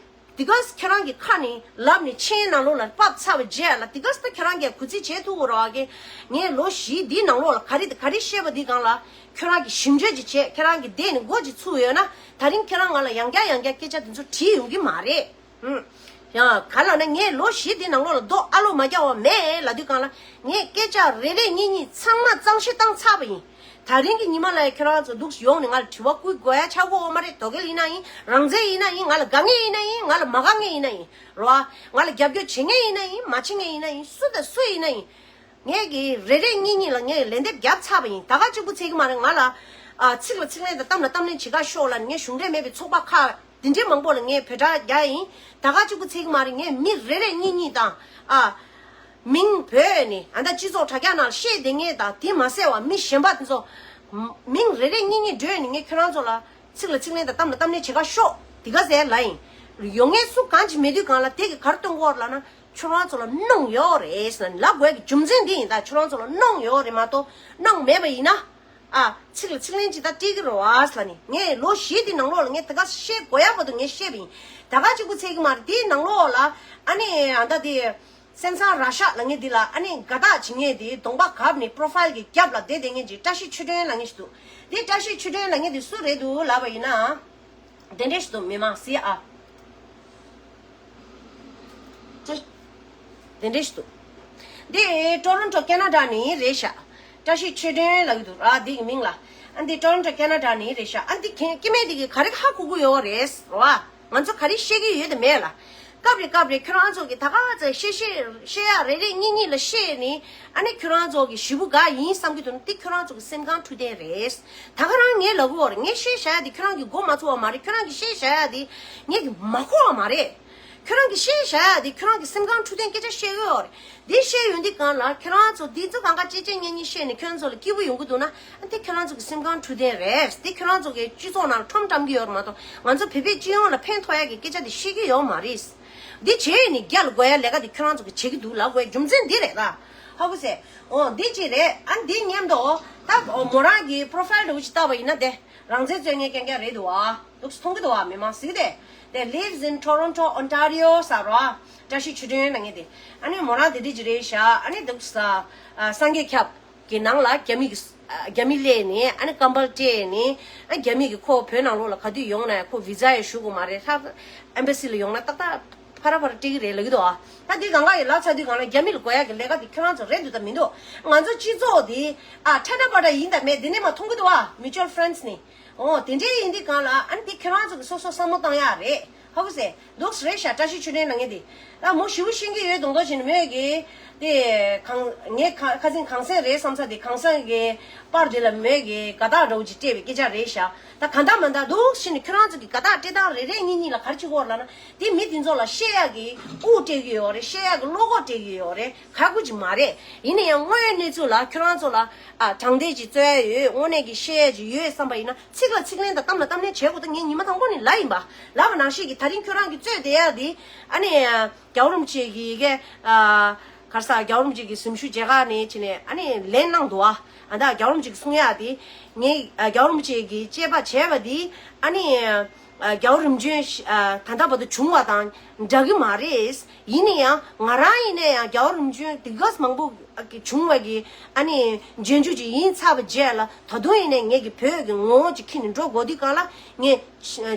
དེ་ག་ཁྱོད་རང་གི་ཁ་ནས་ལབ་ནས་མཆན་ནང་ལོགས་ལ་ཕབ་ཚར་བའི་རྗེས་ལ་དེ་ག་ད་ཁྱོད་རང་གིས་གུས་བརྩི་བྱེད་ཐུབ་དགོས་རེད་བ་གི། ངས་ལོ་བཞི་འདིའི་ནང་ལོགས་ལ་ག་རེ་ག་རེ་བཤད་པ་འདི་སྒང་ལ་ཁྱོད་རང་གིས་ཞིབ་འཇུག་ཅིག་བྱས་ཁྱོད་རང་གི་བསྡད་ནས་མགོ་ཅིག་ཚུགས་ཡོད་ན་ད་རིང་ཁྱོད་རང་ང་ལ་ཡང་བསྐྱར་ཡང་བསྐྱར་སྐད་ཆ་དེ་ཚོ་དྲིས་ཡོང་གི་མ་རེད། ཨུམ། ཡང་ག་ལབ་ན་ངས་ལོ་བཞི་འདིའི་ནང་ལོགས་ལ་རྡོ་ཨ་ལོ་མ་རྒྱག་པ་མེད་ལབ་དུས་སྒང་ལ་ངས་སྐད་ཆ་རེ་རེ་གཉིས་གཉིས་ཚང་མ་གཙང་བཤེར་བཏང་ཚར་བ་ཡིན། ད་རིང་གི་ཉི་མ་ལ་ཡ་ཁྱོད་རང་ཚོ་འདུག་ཡོང་ནས་ང་ལ་དྲི་བ་བསྐུལ་དགོས་ཡ་ཆགས་ཀྱི་ཡོད་མ་རེད། དོལ་རྒྱལ་ཡིན་ན་ཡིན། རང་བཙན་ཡིན་ན་ཡིན། ང་ལ་དགའ་མཁན་ཡིན་ན་ཡིན། ང་ལ་མ་དགའ་མཁན་ཡིན་ན་ཡིན་རོ། ང་ལ་རྒྱབ་སྐྱོར་བྱེད་མཁན་ཡིན་ན་ཡིན། མ་བྱེད་མཁན་ཡིན་ན་ཡིན། སུ་དང་སུ་ཡིན་ན་ཡིན། ངས་ཀྱི་རེ་རེ་གཉིས་གཉིས་ལ་ངས་ལན་འདེབས་བརྒྱབ་ཚར་བ་ཡིན། ད་ག་གཅིག་པུ་ཚད་ཀྱི་མ་རེད། ང་ལ་ཨ་ཚིག་ལ་ཚིག་ལན་དང་གཏམ་ལ་གཏམ་ལན་བྱེད་ག་ཤོག་ལབ་ནས་ངས་གཞུང་འབྲེལ་མེད་པའི་ཚོགས་པ་ཁག་འདི་འདྲའི་མང་པོ་ལ་ངས་བོད་སྒྲ་རྒྱག་ཡིན། ད་ག་གཅིག་པུ་ཚད་ཀྱི་མ་རེད། ངས་མི་རེ་རེ་གཉིས་གཉིས་དང་ཨ། མིང་བོས་ནས་ཨ་ད་སྤྱི་ཚོགས་དྲ་རྒྱ་ནང་བཤད་བསྡད་མཁན་དང་དེ་མ་ཟད་པ་མི་གཞན་པ་དེ་ཚོ་མིང་རེ་རེ་གཉིས་གཉིས་བགྲོས་ནས་ངས་ཁྱོད་རང་ཚོ་ལ་ཚིག་ལ་ཚིག་ལན་དང་གཏམ་ལ་གཏམ་ལན་བྱེད་ག་ཤོག་དེ་ག་ཟེར་ལབ་ཡིན། ཡོང་མཁན་སུ་གང་ཅིག་མེད་དུས་གང་ལ་དེ་གི་ག་རེ་སྟོན་གྱི་ཡོད་རེད་ལབ་ན་ཁྱོད་རང་ཚོ་ལ་གནོང་ཡོད་རེད་ཟེར་ལབ་དགོས་ཀྱི་རྒྱུ་མཚན་འདི་ཡིན། ད་ཁྱོད་རང་ཚོ་ལ་གནོང་ཡོད་རེད་མ་གཏོགས་གནོང་མེད་པ་ཡིན་ན། ཨ། ཚིག་ལ་ཚིག་ལན་ཅིག་ད་སྤྲད་ཀྱི་རེད་བ་ཟེར་ལབ་ནས་ངས་ལོ་བཞི་དེའི་ནང་ལོགས་ལ་ངས་དེ་ག་བཤད་དགོས་ཡག་པོ་འདུག་ངས་བཤད་པ་ཡིན། ད་ག་གཅིག་པུ་ཚད་ཀྱི་མ་རེད། དེའི་ནང་ལོགས་ལ་ཨ་ནི་ཨ་ད་དེ་སེམས་བཟང་ར་ཤག་ལབ་མཁན་འདི་ལ་ཨ་ནི་དགའ་རྟགས་བྱེད་མཁན་དེ་གདོང་པ་གབ་ནས་པོ་རོ་ཕའིལ་གྱི་རྒྱབ་ལ་བསྡད་བསྡད་མཁན་ཅིག་བཀྲ་ཤིས་ཆོས་སྒྲོན་ལབ་མཁན་ཞིག་འདུག་དེ་བཀྲ་ཤིས་ཆོས་སྒྲོན་ལབ་མཁན་དེ་སུ་རེད་འདུག་ལབ་པ་ཡིན་ན། དེ་འདྲས་ཞིག་འདུག་མི་མང་སྲིད་ཨ། ཅེ། དེ་འདྲས་ཞིག་འདུག་འདི་ཊོ་རོན་ཊོ་ཁེ་ན་ཌ་ནས་རེད་ཤག་བཀྲ་ཤིས་ཆོས་སྒྲོན་ལབ་ཀྱི་འདུག་ར་འདི་གི་མིང་ལ། ཨ་འདི་ཊོ་རོན་ཊོ་ཁེ་ན་ཌ་ནས་རེད་ཤག་ཨ་འདི་ཁྱེད་སྐྱེ་དམན་འདི་གི་ག་རེ་ཧ་གོ་གི་ཡོད་རེད་ར། ང་ཚོ་ག་རེ་བཤད་ཀྱི་ཡོད་དམ་མེད་ལ། སྐབས་རེ་སྐབས་རེ་ཁྱོད་རང་ཚོ་གི་ད་ག་ཚོད་བཤད་བཤད་བཤད་ཡག་རེ་རེ་གཉིས་གཉིས་ལ་བཤད་ནས་ཨ་ནི་ཁྱོད་རང་ཚོ་གི་ཞེ་པོ་དགའ་ཡིན་བསམ་གྱི་འདུག་ན་འདི་ཁྱོད་རང་ཚོ་གི་སེམས་ཁམས་འཁྲུལ་ལྡན་རེད། ད་ག་རང་ངས་ལབ་གི་ཡོད་རེད། ངས་བཤད་བཞག་ཡག་འདི་ཁྱོད་རང་གི་མགོ་མ་ཚོས་པ་མ་རེད། ཁྱོད་རང་གི་བཤད་བཞག་ཡག་འདི་ངས་གི་མ་གོ་བ་མ་རེད། ཁྱོད་རང་གི་བཤད་བཞག་ཡག་འདི་ཁྱོད་རང་གི་སེམས་ཁམས་འཁྲུལ་ལྡན་སྐད་ཆ་བཤད་གི་ཡོད་རེད། འདི་བཤད་ཡོང་དུས་སྒང་ལ་ཁྱོད་རང་ཚོ་འདི་ཚོ་གང་ག་ཅེ་ཅེ་ཉེ་ཉེ་བཤད་ནས་ཁྱོད་ཚོ་ལ་སྐྱིད་པོ་ཡོང་གི་འདུག་ན་ཨ་འདི་ཁྱོད་རང་ཚོ་གི་སེམས་ཁམས་འཁྲུལ་ལྡན་རེད། འདི་ཁྱོད་རང་ཚོ་གི་སྤྱི་ཚོགས་ནང་ལ་ཁྲོམ་བཀྲམ་གི་ཡོད་རེད་མ་གཏོགས་ང་ཚོ་བོད་པའི་སྤྱི་ཡོངས་ལ་ཕན་ཐོགས་ཡག་གི་སྐད་ཆ་འདི་བཤད་གི་ཡོད་མ་རེད། འདི་བྱས་ནས་རྒྱ་ལ་དགོས་ཡག་ལས་ཀ་འདི་ཁྱོད་རང་ཚོ་གི་བྱེད་གི་འདུག་ལབ་དགོས་རྒྱུ་མཚན་འདི་རེད་ད། ཧ་གོ་སོང་། འོ་འདི་གཅིག་རེད། ཨ་འདི་མཉམ་དུ་ད་མོ་རང་གི་པོ་རོ་ཕའིལ་འདྲ་བོ་ཅིག་བལྟས་པ་ཡིན་ན་དེ། རང་བཙན་རྩོད་མཁན་རྐྱང་རྐྱང་རེད་འདུག་ཨ། འདུག་སེ་མཐོང་གི་འདུག་ཨ། མི་མང་གཟིགས་ཏེ། དེ་lives in Toronto, Ontario ཟེར་རོ་ཨ། བཀྲ་ཤིས་ཆོས་སྒྲོན་ལབ་མཁན་དེ། ཨ་ནི་མོ་རང་དེ་འདྲ་ཅིག་རེད་ཤག་ཨ་ནི་འདུག་སེ་ཨ་སངས་རྒྱས་ཁྱབ་ཀྱི་ནང་ལ་རྒྱ་མི་གི་ཨ་རྒྱ་མི་སླེབས་ནས་ཨ་ནི་ཀམ་པལ་སྤྲད་ནས་ཨ་རྒྱ་མི་གི་ཁོ་བོད་ནང་ལོགས་ལ་ག་དུས་ཡོང་ན་ཁོ་བི་ཛ་ཡང་ཞུ་དགོས་མ་རེད། ལྷག་ཨེམ་བྷ་སི་ལ་ཡོང་ན་ཏག་ཏག་ཕར་ཕར་སྤྲད་ཀྱི་རེད་ལབ་ཀྱི་འདུག་ཨ། ད་འདི་གང་ག་ཡི་ལབ་ཚར་དུས་གང་ལ་རྒྱ་མི་ལ་དགོས་ཡག་གི་ལས་ཀ་དེ་ཁྱོད་རང་ཚོ་རེད་འདུག་ད་མི་འདུག་ང་ཚོ་སྤྱི་ཚོགས་དེ་ཨ་ཕྲ་ཕྲ་པ་འདྲ་ཡིན་དང་མེད་དེ་ནས་མ་མཐོང་གི་འདུག་ཨ། Mutual friends ནི། འོ་དེ་འདྲའི་ཡིན་དུས་གང་ལ་ཨ་ནི་དེ་ཁྱོད་རང་ཚོ་གི་སོ་སོ་བསམ་བློ་བཏང་ཡག་རེད། ཧ་གོ་སོང་། འདུག་སེ་རེད་ཤག་བཀྲ་ཤིས་ཆོས་སྒྲོན་ལབ་མཁན་དེ། ད་མོ་ཞེ་པོ་ཤེས་ཀྱི་ཡོད་མདོག་མདོག་བྱས་ནས་མོས་གི་དེ་གང་ངས་ཁ་ཁ་སང་གངས་སེང་རེད་བསམ་ས་དེ་གངས་སེང་གི་པར་དེ་ལ་མོས་གི་དགའ་རྟགས་འདྲ་བོ་ཅིག་སྤྲད་པའི་སྐད་ཆ་རེད་ཤག་ད་གང་ལྟར་མ་ལྟར་འདུག་སེ་བྱས་ནས་ཁྱོད་རང་ཚོ་གི་དགའ་རྟགས་སྤྲད་སྟངས་རེ་རེ་གཉིས་གཉིས་ལ་ག་རེ་བྱེད་ཀྱི་ཡོད་རེད་ལབ་ན། དེ་མི་དེ་ཚོ་ལ་བཤད་ཡག་གི་དབུགས་སྤྲད་ཀྱི་ཡོད་རེད། བཤད་ཡག་གི་བློ་ཁོག་སྤྲད་ཀྱི་ཡོད་རེད། ཁག་པོ་ཅིག་མ་རེད། ཡིན་ན་ཡང་དངོས་ཡོད་གནས་ཚུལ་ལ་ཁྱོད་རང་ཚོ་ལ་ཨ་དྲང་བདེན་ཅིག་རྩོད་ཡ་ཡོད། དངོས་གནས་ཀྱི་བཤད་ཡ་ཅིག་ཡོད་བསམ་པ་ཡིན་ན་ཚིག་ལ་ཚིག་ལན་དང་གཏམ་ལ་གཏམ་ལན་བྱེད་དགོས། ད་ངས་ཉི་མ་དང་པོ་ནས་ལབ་ཡིན་པ། ལབ་པ་ནང་བཞིན་གྱི་ད་རིང་ཁྱོད་རང་གི་རྩོད་བསྡད་ཡ་དེ་ཨ་ནི་རྒྱལ་བ་རིན་པོ་ཆེ་གི་ཡི་གེ་ཨ་ག་རེ་ཟེར་རྒྱལ་བ་རིན་པོ་ཆེ་གི་གཟིམ་ཤུལ་མཇལ་ཁ་ནས་བྱས་ནས་ཨ་ནི་ལན་གནང་འདུག་ཨ། ཨ་ད་རྒྱལ་བ་རིན་པོ་ཆེ་གི་གསུང་ཡ་དེ་ངས་ཨ་རྒྱལ་བ་རིན་པོ་ཆེ་གི་དཔྱད་པ་བྱས་པ་དེ་ཨ་ནི། རྒྱལ་བ་རིམ་བྱོན་ད་ལྟ་བར་དུ་བྱུང་བ་དང་འདྲ་གི་མ་རེད། ཡིན་ན་ཡང་ང་རང་ཡིན་ན་ཡང་རྒྱལ་བ་རིམ་བྱོན་དེ་ག་མང་པོ་བྱུང་བ་གི་ཨ་ནི་རྗེས་འཇུག་ཅིག་ཡིན་ཚར་བའི་རྗེས་ལ་ད་དུང་ཡིན་ནའི་ངེད་ཀྱི་བོད་ཀྱི་ངོ་བོ་ཅིག་ཁྱེར་ནས་འགྲོ་དགོས་དུས་གང་ལ་ངས་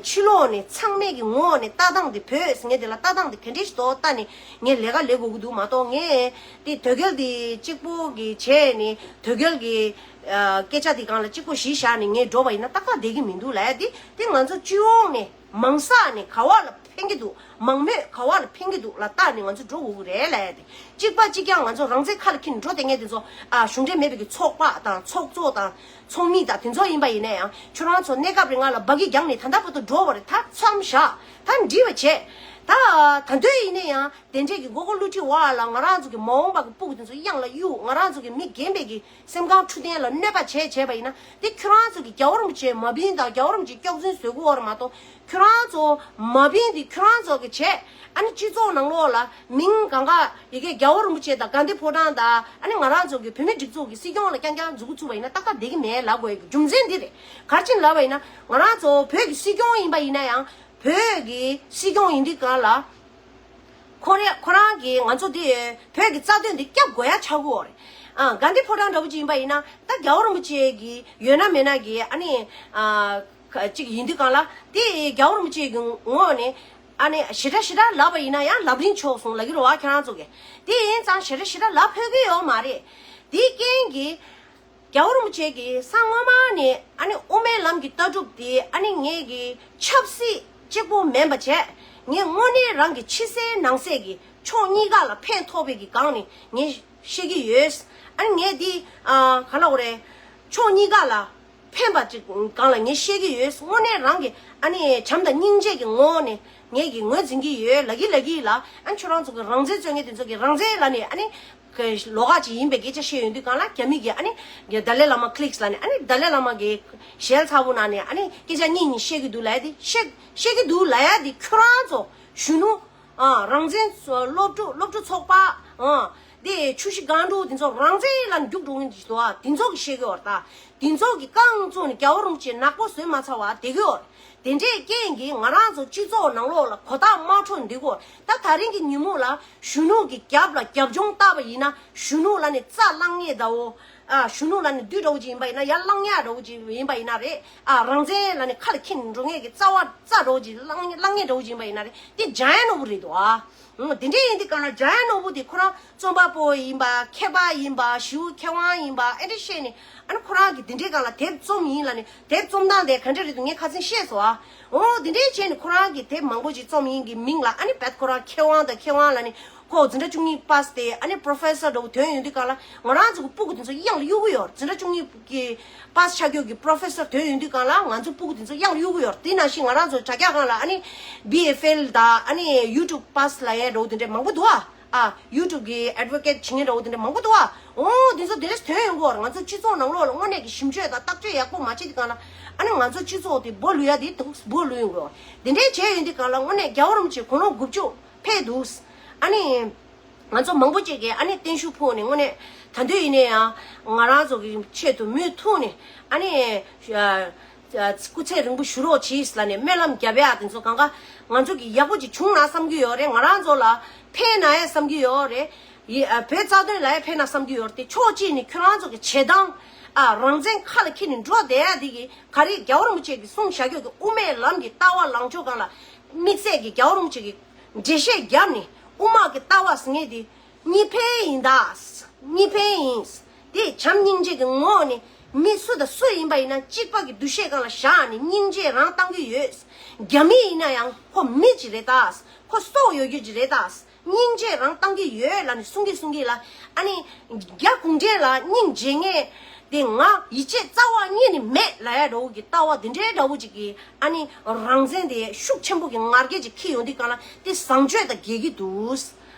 ཕྱི་ལོགས་ནས་ཚང་མས་ཀྱི་ངོ་བོ་ནས་ལྟ་སྟངས་དེ་བོད་ཟེར་མཁན་དེ་ལ་ལྟ་སྟངས་དེ་ག་འདྲས་ཞིག་འདུག་ལྟ་ནས་ངས་ལས་ཀ་ལས་དགོས་ཀྱི་འདུག་མ་གཏོགས་ངས་དེ་དོལ་རྒྱལ་དེ་གཅིག་པོ་གི་བྱས་ནས་དོལ་རྒྱལ་གྱི་སྐད་ཆ་དེ་གང་ལ་གཅིག་པོ་གཞི་བཞག་ནས་ངས་འགྲོ་བ་ཡིན་ན་ཏག་ཏག་བསྡད་ཀྱི་མི་འདུག་ལབ་ཡ་དེ་དེ་ང་ཚོ་སྤྱི་ཡོངས་ནས་མང་ས་ནས་ག་བ་ལ་ཕན་གྱི་འདུག་མང་མོས་ག་བ་ལ་ཕན་གྱི་འདུག་ལ་བལྟས་ནས་ང་ཚོ་འགྲོ་དགོས་ཀྱི་རེད་ལབ་ཡ་དེ། གཅིག་པ་གཅིག་རྐྱང་ང་ཚོ་རང་བཙན་ཁ་ལ་འཁྱེར་ནས་འགྲོ་བསྡད་མཁན་དེ་ཚོ་ཨ་གཞུང་འབྲེལ་མེད་པའི་གི་ཚོགས་པ་དང་ཚོགས་གཙོ་དང་ཚོགས་མི་དང་དེ་ཚོ་ཡིན་པ་ཡིན་ན་ཡང་ཁྱོད་རང་ཚོ་གནས་སྐབས་རིང་ང་ལ་འབའ་གི་རྒྱང་ནས་ད་ལྟ་བར་དུ་འགྲོ་བ་རེད། ད་མཚམས་བཞག་ད་འགྲིག་པ་བྱས། ད་ད་འདོད་ཡིན་ན་ཡང་དེ་འདྲས་ཀྱི་མགོ་སྐོར་བསླུ་བྲིད་འོག་ལ་ང་རང་ཚོ་གི་མ་འོངས་པ་གི་སྤུ་གུ་དེ་ཚོ་གཡང་ལ་གཡུག་ང་རང་ཚོ་གི་མི་རྒན་པའི་གི་སེམས་ཁམས་འཕྲོད་བསྟེན་ལ་གནོད་པ་བྱས་བྱས་པ་ཡིན་ན་དེ་ཁྱོད་རང་ཚོ་གི་རྒྱལ་བ་རིན་པོ་ཆེ་མ་བིན་དང་རྒྱལ་བ་རིན་པོ་ཆེ་སྐྱག་རྫུན་བཟོ་གི་ཡོད་རེད་མ་གཏོགས་ཁྱོད་རང་ཚོ་མ་བིན་དེ་ཁྱོད་རང་ཚོ་གི་བྱས་ཨ་ནི་སྤྱི་ཚོགས་ནང་ལོགས་ལ་མིང་གང་ག་ཡི་གེ་རྒྱལ་བ་རིན་པོ་ཆེ་དང་དགའ་ལྡན་ཕོ་བྲང་དང་ཨ་ནི་ང་རང་ཚོ་གི་བོད་མི་སྒྲིག་འཛུགས་ཀྱི་སྲིད་སྐྱོང་ལ་རྐྱང་རྐྱང་འཛུགས་ཚུགས་པ་ཡིན་ན་ཏག་ཏག་བསྡད་ཀྱི་མེད་ལབ་དགོས་ཡ་གི་རྒྱུ་མཚན་འདི་རེད། ག་རེ་བྱས་ནས་ལབ་པ་ཡིན་ན་ང་རང་ཚོ་བོད་ཀྱི་སྲིད་སྐྱོང་ཡིན་པ་ཡིན་ན་ཡང་བོད་ཀྱི་སྲིད་སྐྱོང་ཡིན་དུས་གང་ལ། ཁོ་རེ་ཁོ་རང་གིས་ང་ཚོ་འདི་བོད་ཀྱི་རྩ་དོན་འདི་སྐྱབས་དགོས་ཡ་ཆགས་ཀྱི་ཡོད་རེད། ཨ་དགའ་ལྡན་ཕོ་བྲང་འདྲ་བོ་ཅིག་ཡིན་པ་ཡིན་ན་ད་རྒྱལ་བ་རིན་པོ་ཆེ་གི་ཡོད་ན་མེད་ན་གི་ཨ་ནི་ཨ་ཅིག་ཡིན་དུས་གང་ལ་དེ་རྒྱལ་བ་རིན་པོ་ཆེ་གི་ངོས་ནས་ཨ་ནི་ཞེ་དྲག་ཞེ་དྲག་ལབ་པ་ཡིན་ན་ཡང་ལབ་རིན་ཆོག་སོང་ལབ་ཀྱི་རེད་བ། ཁྱེད་རང་ཚོ་གི་དེ་ཡིན་ཙང་ཞེ་དྲག་ཞེ་དྲག་ལབ་ཕོད་ཀྱི་ཡོད་མ་རེད། དེའི་རྐྱེན་གྱིས། རྒྱལ་བ་རིན་པོ་ཆེ་གིས་སྔོན་མ་ནས་ཨ་ནི་དབུ་མའི་ལམ་གྱི་ལྟ་གྲུབ་དེ་ཨ་ནི་ངེད་ཀྱི་ཆབ་སྲིད་གཅིག་པོ་མིན་པ་བྱས་ངས་དངོས་གནས་རང་གི་ཕྱི་གསལ་ནང་གསལ་གྱི་ཕྱོགས་གཉིས་ཀ་ལ་ཕན་ཐོགས་པའི་གི་སྒང་ནས་ངས་བཤད་ཀྱི་ཡོད། ཨ་ནི་ངས་འདི་ཨ་ག་ལབ་དགོས་རེད། ཕྱོགས་གཉིས་ཀ་ལ་ཕན་པ་ཅིག་སྒང་ལ་ངས་བཤད་ཀྱི་ཡོད། དངོས་གནས་རང་གི་ཨ་ནི་བྱམས་དང་སྙིང་རྗེ་གི་ངོ་ནས་ངས་ཀྱི་ངོས་འཛིན་གྱི་ཡོད་ལབ་ཀྱི་ལབ་ཀྱི་ལ། ཨ་ནི་ཁྱོད་རང་ཚོ་གི་རང་བཙན་རྩོད་མཁན་དེ་ཚོ་གི་རང་བཙན་ལབ་ནས་ཨ་ནི། གི་ལོགས་ཀ་ཅིག་ཡིན་པའི་སྐད་ཆ་བཤད་ཡོང་དུས་གང་ལ་རྒྱ་མི་གིས་ཨ་ནི་རྒྱ་ཏཱ་ལའི་བླ་མ་ཀི་ལིགས་ལབ་ནས་ཨ་ནི་ཏཱ་ལའི་བླ་མ་གི་ཞལ་ཚ་པོ་ནང་ནས་ཨ་ནི་སྐད་ཆ་གཉིས་གཉིས་བཤད་ཀྱི་འདུག་ལབ་ཡ་དེ་བཤད་བཤད་ཀྱི་འདུག་ལབ་ཡ་དེ་ཁྱོད་རང་ཚོ་གཞོན་ནུ་ཨ་རང་བཙན་སློབ་ཕྲུག་སློབ་ཕྲུག་ཚོགས་པ་ཨ་དེ་ཆུ་བཞི་སྒང་དྲུག་དེ་ཚོ་རང་བཙན་ལ་རྒྱུགས་འགྲོ་མཁན་ཅིག་འདུག་ཨ། དེ་ཚོ་གིས་བཤད་ཀྱི་ཡོད་རེད་ད། དེ་ཚོ་གིས་རྐང་བཙུགས་ནས་རྒྱལ་བ་རིན་པོ་ཆེ་ནག་པོ་བཟོས་མ་ཚར་བ་དེ་གི་ཡོད་རེད། དེ་འདྲའི་རྐྱེན་གྱིས་ང་རང་ཚོ་སྤྱི་ཚོགས་ནང་ལོགས་ལ་གོ་རྟོགས་མ་འཕྲོད་འདུག་གོ། ད་ད་རིང་གི་ཉིན་མོ་ལ་གཞོན་ནུ་གི་རྒྱབ་ལ་རྒྱབ་ལྗོངས་བལྟས་པ་ཡིན་ན་གཞོན་ནུ་ལ་ནི་རྩ་བརླག་ངེས་འདྲ་བོ། ཨ་གཞོན་ནུ་ལ་ནི་བདུད་འདྲ་བོ་ཅིག་ཡིན་པ་ཡིན་ན་ཡར་བརླག་ངེས་འདྲ་བོ་ཅིག་ཡིན་པ་ཡིན་ན་རེད། ཨ་རང་བཙན་ལ་ནི་ཁ་ལ་འཁྱེར་འགྲོ་ངེས་ཀྱི་རྩ་བ་རྩ་འདྲ་བོ་ཅིག་བརླག་ངེས་བརླག་ངེས་འདྲ་བོ་ཅིག་ཡིན་པ་ཡིན་ན་རེད། དེ་འཇམ་དབྱངས་ནོར་བུ་རེད་འདུག་ཨ། འོ་དེ་འདྲ་ཡིན་དུས་གང་ལ་འཇམ་དབྱངས་ནོར་བུ་དེ་ཁོ་རང་རྩོམ་པ་པོ་ཡིན་པ་མཁས་པ་ཡིན་པ་ཞེ་པོ་མཁས་དབང་ཡིན་པ་ཨེ་འདྲ་བཤད་ནས་ཨ་ནི་ཁོ་རང་གིས་དེ་འདྲའི་སྒང་ལ་དེབ་རྩོམ་ཡིན་ལབ་ནས་དེབ་རྩོམ་སྟངས་དེ་ག་འདྲ་རེད་འདུག་ངས་ཁ་སང་བཤད་སོང་ཨ། འོ་དེ་འདྲའི་བྱས་ནས་ཁོ་རང་གིས་དེབ་མང་པོ་ཅིག་རྩོམ་ཡིན་གྱི་མིང་ལ་ཨ་ནི་བད་ཁོ་རང་མཁས་དབང་དང་མཁས་དབང་ལབ་ནས་ཁོ་འཛིན་གྲྭ་བཅུ་གཉིས་པ་སི་དེ་ཨ་ནི་པོ་རོ་ཕེ་སར་འདྲ་བོ་ཐོན་ཡོང་དུས་སྒང་ལ་ང་རང་ཚོ་གི་སྤུ་གུ་དེ་ཚོ་གཡང་ལ་གཡུག་གི་ཡོད། འཛིན་གྲྭ་བཅུ་གཉིས་ཀྱི་པ་སི་ཆགས་རྒྱུ་གི་པོ་རོ་ཕེ་སར་ཐོན་ཡོང་དུས་སྒང་ལ་ང་ཚོ་སྤུ་གུ་དེ་ཚོ་གཡང་ལ་གཡུག་གི་ཡོད། དེ་ནང་བཞིན་ང་རང་ཚོ་དྲ་རྒྱ་སྒང་ལ་ཨ་ནི་བི་ཨེ་ཕེལ་དང་ཨ་ནི་ཡུ་ཊུབ་པ་སི་ལབ་ཡས་འདྲ་བོ་དེ་འདྲ་མང་པོ་འདུག་ཨ། ཨ་ཡུ་ཊུབ་གི་ཨེཌ་ཝོ་ཀེཊ་བྱེད་མཁན་འདྲ་བོ་དེ་འདྲ་མང་པོ་འདུག་ཨ། འོ་དེ་ཚོ་དེ་འདྲ་ཐོན་ཡོང་གི་ཡོད་རེད། ང་ཚོ་སྤྱི་ཚོགས་ནང་ལོགས་ལ་དངོས་གནས་ཀྱི་ཞིབ་དཔྱོད་དང་བརྟག་དཔྱད་ཡག་པོ་མ་བྱེད་དུས་སྒང་ལ་ཨ་ནི་ང་ཚོ་སྤྱི་ཚོགས་དེ་སྦོ་ལུས་ཡ་དེ་འདུག་སྦོ་ལུས་ཡོང་གི་ཡོད་རེད། དེ་འདྲ་བྱས་ཡོང་དུས་སྒང་ལ་དངོས་གནས་རྒྱལ་བ་རིན་པོ་ཆེ་དགུང་ལོ་དགུ་བཅུ་ཕེབས་འདུག་ཨ་ནི། ང་ཚོ་མང་པོ་ཅིག་གིས་ཨ་ནི་བརྟན་བཞུགས་ཕུལ་ནས་དངོས་གནས་ད་དུང་ཡིན་ན་ཡང་ང་རང་ཚོ་གི་ཆེད་དུ་མུ་མཐུད་ནས་ཨ་ནི་ཨ་ཨ་སྐུ་ཚེ་རིང་པོ་བཞུགས་རོགས་གྱིས་ལབ་ནས་སྨོན་ལམ་རྒྱབ་ཡ་དེ་ཚོ་གང་ག་ང་ཚོ་གི་ཡག་པོ་ཅིག་བྱུང་ན་བསམ་གྱི་ཡོད་རེད། ང་རང་ཚོ་ལ་ཕན་ན་ཡ་བསམ་གྱི་ཡོད་རེད། ཡི་ཨ་བོད་རྩ་དོན་ལ་ཡ་ཕན་ན་བསམ་གྱི་ཡོད་རེད་དེ། ཕྱོགས་གཅིག་ནས་ཁྱོད་རང་ཚོ་གི་བྱེད་སྟངས་ཨ་རང་བཙན་ཁ་ལ་འཁྱེར་ནས་འགྲོ་བསྡད་ཡ་དེ་གི་ག་རེ་རྒྱལ་བ་རིན་པོ་ཆེ་གི་གསུང་བཞག་རྒྱུ་གི་དབུ་མའི་ལམ་གྱི་ལྟ་བ་ལངས་ཕྱོགས་སྒང་ལ་དམིགས་བསལ་གྱི་རྒྱལ་བ་རིན་པོ་ཆེ་གི་འགྲེལ་བཤད་བརྒྱབ་ནས་དབུ་མ་གི་ལྟ་བ་ཟེར་མཁན་དེ་གཉིས་ཕན་ཡིན་ད། གཉིས་ཕན་ཡིན། དེ་བྱམས་སྙིང་རྗེ་གི་ངོ་ནས་མི་སུ་དང་སུ་ཡིན་པ་ཡིན་ན་གཅིག་པ་གི་འདུ་ཤེས་སྒང་ལ་བཞག་ནས་སྙིང་རྗེ་རང་བཏང་གི་ཡོད། རྒྱ་མི་ཡིན་ན་ཡང་ཁོ་མི་ཅིག་རེད་ད། ཁོ་སྲོག་ཡོད་རྒྱུ་ཅིག་རེད་ད། སྙིང་རྗེ་རང་བཏང་གི་ཡོད་ལབ་ནས་གསུང་གི་གསུང་གི་ལ། ཨ་ནི་རྒྱ་གུང་ཁྲན་ལ་སྙིང་རྗེ་མཁན་དེ་ང་ཡིད་ཆེས་རྩ་བ་ཉིད་ནས་མེད་ལབ་ཡ་འདྲ་བོ་གི་ལྟ་བ་དེ་འདྲའི་འདྲ་བོ་ཅིག་གི་ཨ་ནི་རང་བཙན་དེ་ཤུགས་ཆེན་པོ་གི་ང་རྒྱལ་ཅིག་འཁྱེར་ཡོང་དུས་སྒང་ལ་དེ་བཟང་སྤྱོད་དང་འགལ་གྱི་འདུག་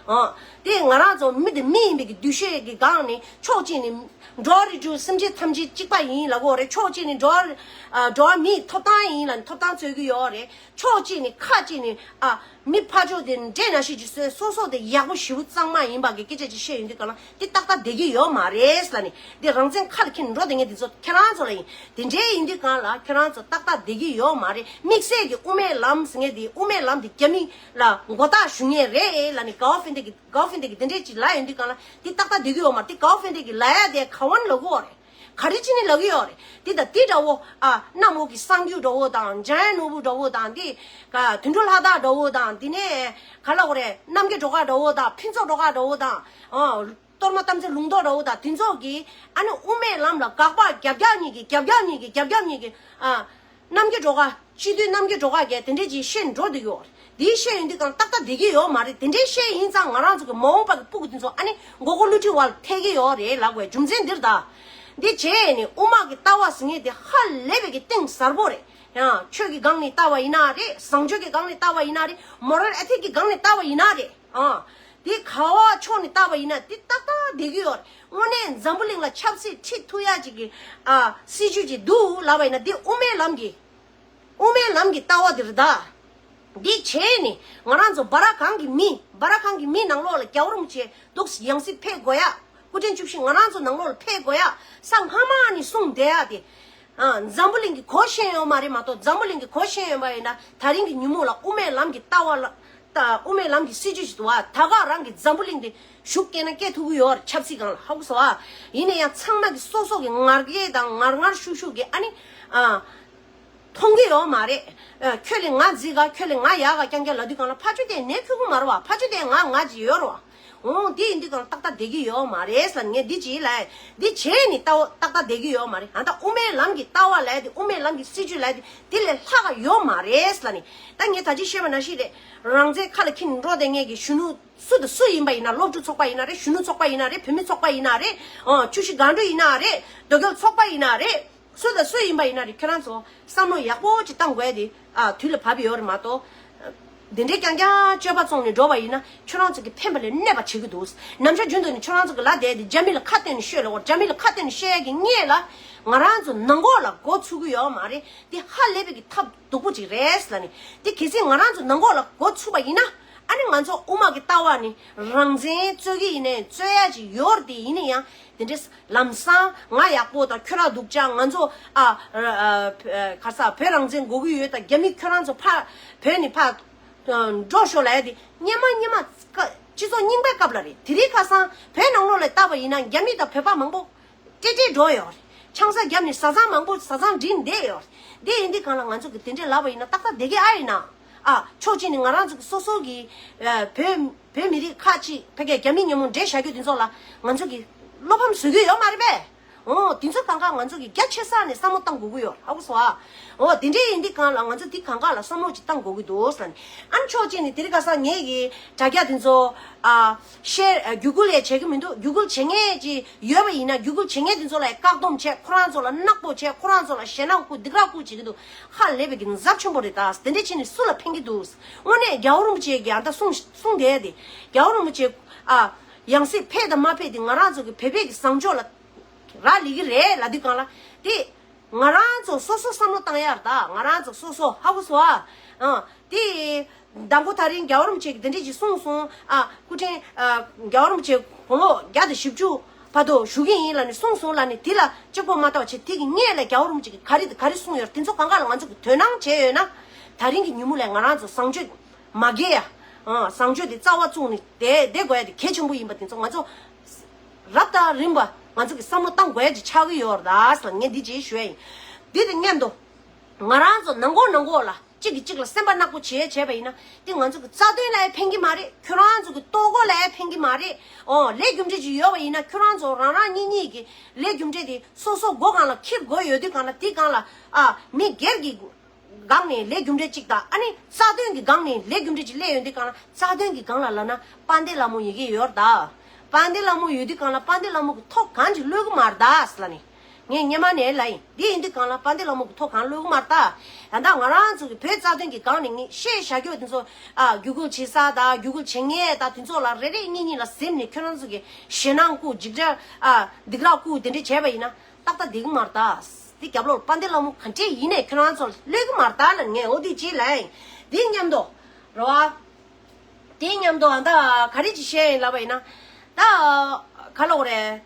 ཨ། དེ་ང་རང་ཚོ་མི་དེ་མི་ཡིན་པའི་གི་འདུ་ཤེས་ཀྱི་སྒང་ནས་ཕྱོགས་གཅིག་ནས་འགྲོ་བ་རིགས་དྲུག་སེམས་ཅན་ཐམས་ཅད་གཅིག་པ་ཡིན་ལབ་ཀྱི་ཡོད་རེད། ཕྱོགས་གཅིག་ནས་འགྲོ་བ་ཨ་འགྲོ་བ་མིའི་ཐོབ་ཐང་ཡིན་ལབ་ནས་ཐོབ་ཐང་རྩོད་ཀྱི་ཡོད་རེད། ཕྱོགས་གཅིག་ནས་ཁ་གཅིག་ནས་ཨ་མི་ཕར་ཕྱོགས་དེ་འདྲེ་ནང་བཞིན་གྱི་སོ་སོ་དེ་ཡག་པོ་ཞེ་པོ་གཙང་མ་ཡིན་པ་གི་སྐད་ཆ་ཅིག་བཤད་ཡོང་དུས་གང་ལ་དེ་ཏག་ཏག་བསྡད་ཀྱི་ཡོད་མ་རེད་ལབ་ནས། དེ་རང་བཙན་ཁ་ལ་འཁྱེར་ནས་འགྲོ་བསྡད་མཁན་དེ་ཚོ་ཁྱེད་རང་ཚོ་ལ་ཡིན། དེ་འདྲའི་ཡིན་དུས་གང་ལ་ཁྱེད་རང་ཚོ་ཏག་ཏག་བསྡད་ཀྱི་ཡོད་མ་རེད། དམིགས་བསལ་གྱི་དབུ་མའི་ལམ་ཟེར་མཁན་དེ་དབུ་མའི་ལམ་དེ་རྒྱ་མི་ལ་མགོ་བཏགས་ཞུ་མཁན་རེད་ལབ་ནས་གའོ་ཧྥིན་ཏེ་གི་གའོ་ཧྥིན་ཏེ་གི་དེ་འདྲས་ཅིག་ལབ་ཡོང་དུས་གང་ལ་དེ་ཏག་ཏག་བསྡད་ཀྱི་ཡོད་མ་རེད། དེ་གའོ་ཧྥིན་ཏེ་གི་ལབ་ཡ་དེ་ག་བ་ནས་ལབ་ཀྱི་ཡོད་རེད། ག་རེ་བྱས་ནས་ལབ་ཀྱི་ཡོད་རེད། དེ་ད་དེ་འདྲ་བོ་ཨ་གནམ་འོག་གི་གསར་འགྱུར་འདྲ་བོ་དང་འཇམ་དབྱངས་ནོར་བུ་འདྲ་བོ་དང་དེ་ག་དོན་གྲུབ་ལྷ་དར་འདྲ་བོ་དང་དེ་ནས་ག་ལབ་དགོས་རེད། རྣམ་རྒྱལ་སྒྲོལ་དཀར་འདྲ་བོ་དང་ཕུན་ཚོགས་སྒྲོལ་དཀར་འདྲ་བོ་དང་ཨ། གཏོར་མ་དམ་ཚིག་ལུང་རྟོགས་འདྲ་བོ་དང་དེ་ཚོ་གིས་ཨ་ནི་དབུ་མའི་ལམ་ལ་དགག་པ་རྒྱབ་རྒྱབ་གཉིས་ཀྱིས་རྒྱབ་རྒྱབ་གཉིས་ཀྱིས་རྒྱབ་རྒྱབ་གཉིས་ཀྱིས་ཨ། རྣམ་རྒྱལ་སྒྲོལ་དཀར་སྤྱི་འཐུས་རྣམ་རྒྱལ་སྒྲོལ་དཀར་གྱིས་དེ་འདྲས་ཅིག་བཤད་འགྲོ་འདུག་ཡོད། དེའི་བཤད་ཡོང་དུས་གང་ཏག་ཏག་བསྡད་ཀྱི་ཡོད་མ་རེད། དེ་འདྲས་བཤད་ཡིན་ཙང་ང་རང་ཚོ་གི་མ་འོངས་པ་གི་སྤུ་གུ་དེ་ཚོ་ཨ་ནི་མགོ་སྐོར་བསླུ་བྲིད་བར་ཐེབས་ཀྱི་ཡོད་རེད་ལབ་དགོས་རྒྱུ་མཚན་འདིར་ད། འདི་བྱས་ནས་དབུ་མ་གི་ལྟ་བ་ཟེར་མཁན་དེ་ཧ་ལས་པའི་གི་གཏིང་ཟབ་པོ་རེད། ཡང་ཆོས་ཀྱི་སྒང་ནས་ལྟ་བ་ཡིན་ན་རེད། བཟང་སྤྱོད་ཀྱི་སྒང་ནས་ལྟ་བ་ཡིན་ན་རེད། མོ་རལ་ཨེ་ཐིག་གི་སྒང་ནས་ལྟ་བ་ཡིན་ན་རེད། ཨ། དེ་ག་བ་ཕྱོགས་ནས་བལྟ་བ་ཡིན་ན་དེ་ཏག་ཏག་བསྡད་ཀྱི་ཡོད་རེད། དངོས་གནས་འཛམ་བུ་གླིང་ལ་ཆབ་སྲིད་ཁྲིད་ཐུབ་ཡ་ཅིག་གི་ཨ་སྲིད་ཇུས་ཅིག་འདུག་ལབ་པ་ཡིན་ན་དེ་དབུ་མའི་ལམ་གྱི་དབུ་མའི་ལམ་གྱི་ལྟ་བ་དེ་རེད་ད། འདི་བྱས་ནས་ང་རང་ཚོ་སྦ་ར་གང་གི་མི་སྦ་ར་གང་གི་མི་ནང་ལོགས་ལ་རྒྱལ་བ་རིན་པོ་ཆེ་འདུག་ཡང་སྲིད་ཕེབས་དགོས་ཡ། སྐུ་ཕྲེང་བཅུ་བཞི་ང་རང་ཚོ་ནང་ལོགས་ལ་ཕེབས་དགོས་ཡ། ས་སྔ་མ་ནས་གསུངས་བསྡད་ཡ་དེ། ཨ། འཛམ་བུ་གླིང་གི་གོ་ཤེས་ཡོད་མ་རེད་མ་གཏོགས་འཛམ་བུ་གླིང་གི་གོ་ཤེས་ཡོད་པ་ཡིན་ན་ད་རིང་གི་ཉིན་མོ་ལ་དབུ་མའི་ལམ་གྱི་ལྟ་བ་ལ་ད་དབུ་མའི་ལམ་གྱི་སྲིད་ཇུས་ཤིག་འདུག་བ། ད་ག་རང་གི་འཛམ་བུ་གླིང་འདི་ཤུགས་སྐྱེས་ན་སྐྱེ་ཐུབ་ཀྱི་ཡོད་རེད། ཆབ་སྲིད་སྒང་ལ་ཧ་གོ་སོང་བ། ཡིན་ན་ཡང་ཚང་མ་གི་སོ་སོ་གི་ངར་སྐད་དང་ངར་ངར་ཤུགས་ཤུགས་གི་ཨ་ནི་ཨ། མཐོང་གི་ཡོད་མ་རེད། ཨ། ཁྱོད་ལས་ང་འཛིན་ག་ཁྱོད་ལས་ང་ཡག་ག་རྐྱང་རྐྱང་ལབ་དུས་གང་ལ་ཕར་ཕྱོགས་དེ་ནས་ཁུག་གི་མ་རེད་བ། ཕར་ཕྱོགས་དེ་ང་ང་ཅིག་ཡོད་རེད་བ། འོང་། དེ་ཡིན་དུས་གང་ཏག་ཏག་བསྡད་ཀྱི་ཡོད་མ་རེད་ཟེར། ངས་འདི་ཅིག་ལབ། འདི་བྱས་ནས་ལྟ་བ་ཏག་ཏག་བསྡད་ཀྱི་ཡོད་མ་རེད། ཨ། ད་དབུ་མའི་ལམ་གྱི་ལྟ་བ་ལབ་དེ་དབུ་མའི་ལམ་གྱི་སྲིད་ཇུས་ལབ་དེ་དེ་ལས་ལྷག་ག་ཡོད་མ་རེད་ཟེར་ནས། ད་ངས་ད་ཅི་བཤད་པ་ནང་བཞིན་རེད། རང་བཙན་ཁ་ལ་འཁྱེར་ནས་འགྲོ་བསྡད་མཁན་གྱི་གཞོན་ནུ་སུ་དང་སུ་ཡིན་པ་ཡིན་ན། སློབ་ཕྲུག་ཚོགས་པ་ཡིན་ན་རེད། གཞོན་ནུ་ཚོགས་པ་ཡིན་ན་རེད། བུད་མེད་ཚོགས་པ་ཡིན་ན་རེད། ཨ། བཅུ་བཞི་སྒང་དྲུག་ཡིན་ན་རེད། རྡོ་སྐྱོང་ཚོགས་པ་ཡིན་ན་རེད། སུ་དང་སུ་ཡིན་པ་ཡིན་ན་རེད། ཁྱོད་རང་ཚོ་བསམ་བློ་ཡག་པོ་ཅིག་བཏང་དགོས་ཡ་དེ་ཨ་དུས་ལ་བབས་ཡོད་རེད་མ་གཏོགས། འདི་འདྲའི་རྐྱང་རྐྱང་སྤྱོད་པ་བཙོང་ནས་འགྲོ་བ་ཡིན་ན་ཁྱོད་རང་ཚོ་གི་ཕན་པ་ལས་གནོད་པ་བྱེད་ཀྱི་འདུག་ནམ་ཞག་རྒྱུན་དུ་ནས་ཁྱོད་རང་ཚོ་གི་ལ་དེ་དེ་རྒྱ་མི་ལ་ཁ་གཏད་ནས་ཤོད་ལ་འོ། རྒྱ་མི་ལ་ཁ་གཏད་ནས་ཤོད་ཡ་གི་སྔོན་ལ་ང་རང་ཚོ་ནང་ལོགས་ལ་འགོ་ཚུགས་ཀྱི་ཡོད་མ་རེད། དེ་ཧ་ལས་པའི་གི་ཐབས་སྡུག་པོ་ཅིག་རེད་ལབ་ནས། དེ་གལ་སྲིད་ང་རང་ཚོ་ནང་ལོགས་ལ་འགོ་ཚུགས་པ་ཡིན་ན། ཨ་ནི་ང་ཚོ་དབུ་མ་གི་ལྟ་བ་ནི་རང་བཙན་རྩོད་ཀྱི་ཡིན་ནའི་རྩོད་ཡ་ཅིག་ཡོད་རེད། དེ་ཡིན་ན་ཡང་དེ་འདྲའི་ལམ་སང་ང་ཡག་པོ་དང་ཁྱོད་རང་སྡུག་ཅག་ང་ཚོ་ཨ་ཨ་ཨ་ག་ས་བོད་རང་བཙན་དགོས་ཀྱི་ཡོད་དང་རྒྱ་མི་ཁྱོད་རང་ཚོ་ཕ་བོད་ནས་ཕ་འགྲོ་ཤོག་ལབ་ཡ་དེ་སྔོན་མ་སྔོན་མ་ཀ་སྤྱི་ཚོགས་རྙིང་པའི་སྐབས་ལ་རེད། དེ་རིང་ཁ་སང་བོད་ནང་ལོགས་ལ་བལྟས་པ་ཡིན་ན་རྒྱ་མི་དང་བོད་པ་མང་པོ་ཏྲེ་ཏྲེ་འགྲོ་ཡོད་རེད། ཆང་ས་བརྒྱབ་ནས་བཟའ་ཚང་མང་པོ་བཟའ་ཚང་སྒྲིག་བསྡད་ཡོད་རེད། དེ་ཡིན་དུས་གང་ལ་ང་ཚོ་གི་དེ་འདྲས་ལབ་པ་ཡིན་ན་ཏག་ཏག་བསྡད་ཀྱི་ཨ་ཡིན་ན། ཨ། ཕྱོགས་གཅིག་ནས་ང་རང་ཚོ་གི་སོ་སོ་གི་ཨ་བོད་བོད་མི་རིགས་ཁག་ཅིག་ཕ་གིའི་རྒྱ་མི་ཉོན་མོངས་འདྲེས་བཞག་རྒྱུ་དེ་ཚོ་ལ་ང་ཚོ་གི་བློ་ཕམ་བཟོ་གི་ཡོད་མ་རེད་པས། འོ། དེ་ཚོ་གང་ག་ང་ཚོ་གི་རྒྱ་ཆེ་ས་ནས་བསམ་བློ་བཏང་དགོས་ཀྱི་ཡོད་རེད། ཧ་གོ་སོང་ཨ། འོ། དེ་འདྲས་ཡིན་དུས་གང་ལ་ང་ཚོ་དེ་གང་ག་ལ་བསམ་བློ་ཅིག་བཏང་དགོས་ཀྱི་འདུག་ཟེར་ནས། ཨ་ནི་ཕྱོགས་གཅིག་ནས་དེ་རིང་ཁ་སང་ངས་གི་དྲ་རྒྱ་དེ་ཚོ་ཨ་ཤེར་ཨ་བརྒྱུད་སྐུལ་ཡང་བྱེད་ཀྱི་མི་འདུག་བརྒྱུད་སྐུལ་བྱེད་མཁན་ཅིག་ཡོད་པ་ཡིན་ན་བརྒྱུད་སྐུལ་བྱེད་མཁན་དེ་ཚོ་ལ་བཀག་སྡོམ་བྱས། ཁོ་རང་ཚོ་ལ་ནག་པོ་བྱས། ཁོ་རང་ཚོ་ལ་ཞེད་སྣང་བསྐུལ་སྡིགས་ར་བསྐུལ་བྱེད་ཀྱི་འདུག་ཧ་ལས་པའི་གི་ཚབས་ཆེན་པོ་རེད་ད། དེ་འདྲ་བྱས་ནས་སུ་ལ་ཕན་གྱི་འདུག་དངོས་གནས་རྒྱལ་བ་རིན་པོ་ཆེ་གིས་ཨ་ད་གསུངས་གསུངས་བསྡད་དེ། རྒྱལ་བ་རིན་པོ་ཆེ་ཨ་ཡང་སྲིད་ཕེབས་དང་མ་ཕེབས་དེ་ང་རང་ཚོ་གི་བོད་པའི་གི་བཟང་སྤྱོད་ལ་རག་ལས་ཀྱི་རེད་ལབ་དུས་གང་ལ་དེ། ང་རང་ཚོ་སོ་སོ་བསམ་བློ་བཏང་ཡ་རེད་ད། ང་རང་ཚོ་སོ་སོ་ཧ་གོ་སོང་ཨ། ཨ། དེ་མདང་དགོང་དེ་རིང་རྒྱལ་བ་རིན་པོ་ཆེ་གིས་འདི་འདྲས་ཅིག་གསུངས་སོང་ཨ། སྐུ་ཕྲེང་ཨ་རྒྱལ་བ་རིན་པོ་ཆེ་དགུང་ལོ་བརྒྱ་དང་བཞི་བཅུ་བར་དུ་བཞུགས་ཀྱི་ཡིན་ལབ་ནས་གསུངས་སོང་ལབ་ནས། དེ་ལ་གཅིག་པོ་མ་གཏོགས་བྱས་དེ་གི་སྔོན་ལ་རྒྱལ་བ་རིན་པོ་ཆེ་གིས་ག་རེ་ག་རེ་གསུངས་ཡོད་རེད། དེ་ཚོ་གང་ག་ལ་ང་ཚོ་གིས་དོ་སྣང་བྱས་ཡོད་ན། དེ་རིང་གི་ཉིན་མོ་ལ་ང་རང་ཚོ་བཟང་སྤྱོད་མ་རྒྱས་ཡ། ཨ། བཟང་སྤྱོད་དེ་རྩ་བ་བཙུགས་ནས་བསྡད་བསྡད་དགོས་ཡ་དེ་གལ་ཆེན་པོ་ཡིན་པ་དེ་ཚོ་ང་ཚོ་རབ་དང་རིམ་པ་ང་ཚོ་གི་བསམ་བློ་བཏང་དགོས་ཡ་ཅིག་ཆགས་ཀྱི་ཡོད་རེད་ཟེར་ངས་འདི་ཅིག་ཞུ་ཡ་ཡིན། འདི་དང་མཉམ་དུ་ང་རང་ཚོ་ནང་ཁོག་ནང་ཁོག་ལ་གཅིག་གིས་གཅིག་ལ་སེམས་པ་ནག་པོ་བྱས་བྱས་པ་ཡིན་ན་དེ་ང་ཚོ་གི་རྩ་དོན་ལ་ཡང་ཕན་གྱི་མ་རེད། ཁྱོད་རང་ཚོ་གི་ལྟོ་གོས་ལ་ཡང་ཕན་གྱི་མ་རེད། ཨོ། ལས་རྒྱུ་འབྲས་ཅིག་ཡོད་པ་ཡིན་ན་ཁྱོད་རང་ཚོ་རང་རང་གཉིས་གཉིས་ཀྱི་ལས་རྒྱུ་འབྲས་དེ་སོ་སོ་སྒོ་སྒང་ལ་འཁྱེར་དགོས་ཡོད་དུས་གང་ལ་དེ་སྒང་ལ་ཨ་མི་སྒེར་གྱི་སྒང་ནས་ལས་རྒྱུ་འབྲས་གཅིག་དང་ཨ་ནི་རྩ་དོན་གྱི་སྒང་ནས་ལས་རྒྱུ་འབྲས་གཅིག་སླེབས་ཡོང་དུས་གང་ལ་རྩ་དོན་གྱི་སྒང་ལ་ལབ་ན་དཔལ་ལྡན་ལྷ་མོ་ཡི་གེ་ཡོད་རེད་ད། དཔལ་ལྡན་ལྷ་མོ་ཡོད་དུས་གང་ལ་དཔལ་ལྡན་ལྷ་མོ་གི་ཐོག་གང་ཅིག་གློད་ཀྱི་མ་རེད་ད་ཟེར་ལབ་ནས། ངས་སྔོན་མ་ནས་ལབ་ཡིན། འདི་ཡིན་དུས་གང་ལ་དཔལ་ལྡན་ལྷ་མོ་གི་ཐོ་གང་བླུག་གི་མ་རེད་ད། ད་ལྟ་ང་རང་ཚོ་གི་བོད་རྩ་དོན་གྱི་སྒང་ནས་ངས་བཤད་བཞག་རྒྱུ་དེ་ཚོ། ཨ་བརྒྱུད་སྐུལ་བྱེད་ས་དང་བརྒྱུད་སྐུལ་བྱེད་མཁན་དང་དེ་ཚོ་ལ་རེ་རེ་གཉིས་གཉིས་ལ་གཟིམ་ནས་ཁྱོད་རང་ཚོ་གི་ཞེད་སྣང་བསྐུལ་འཇིགས་སྐྲག་ཨ་སྡིགས་ར་བསྐུལ་དེ་འདྲ་བྱས་པ་ཡིན་ན་ཏག་ཏག་བསྡད་ཀྱི་མ་རེད་ད། དེ་རྒྱབ་ལོགས་དཔལ་ལྡན་ལྷ་མོ་ག་འདྲས་ཡིན་ནས་ཁྱོད་རང་ཚོ་ལ་གློད་ཀྱི་མ་རེད་ད་ལབ། ངས་འོ་དེ་ཅིག་ལབ་ཡིན། དེ་མཉམ་དུ་རེད་བ། དེ་མཉམ་དུ་ཨ་ད་ག་རེ་ཅིག་བཤད་ཡིན་ལབ་པ་ཡིན་ན། ད་ག་ལབ་དགོས་རེད།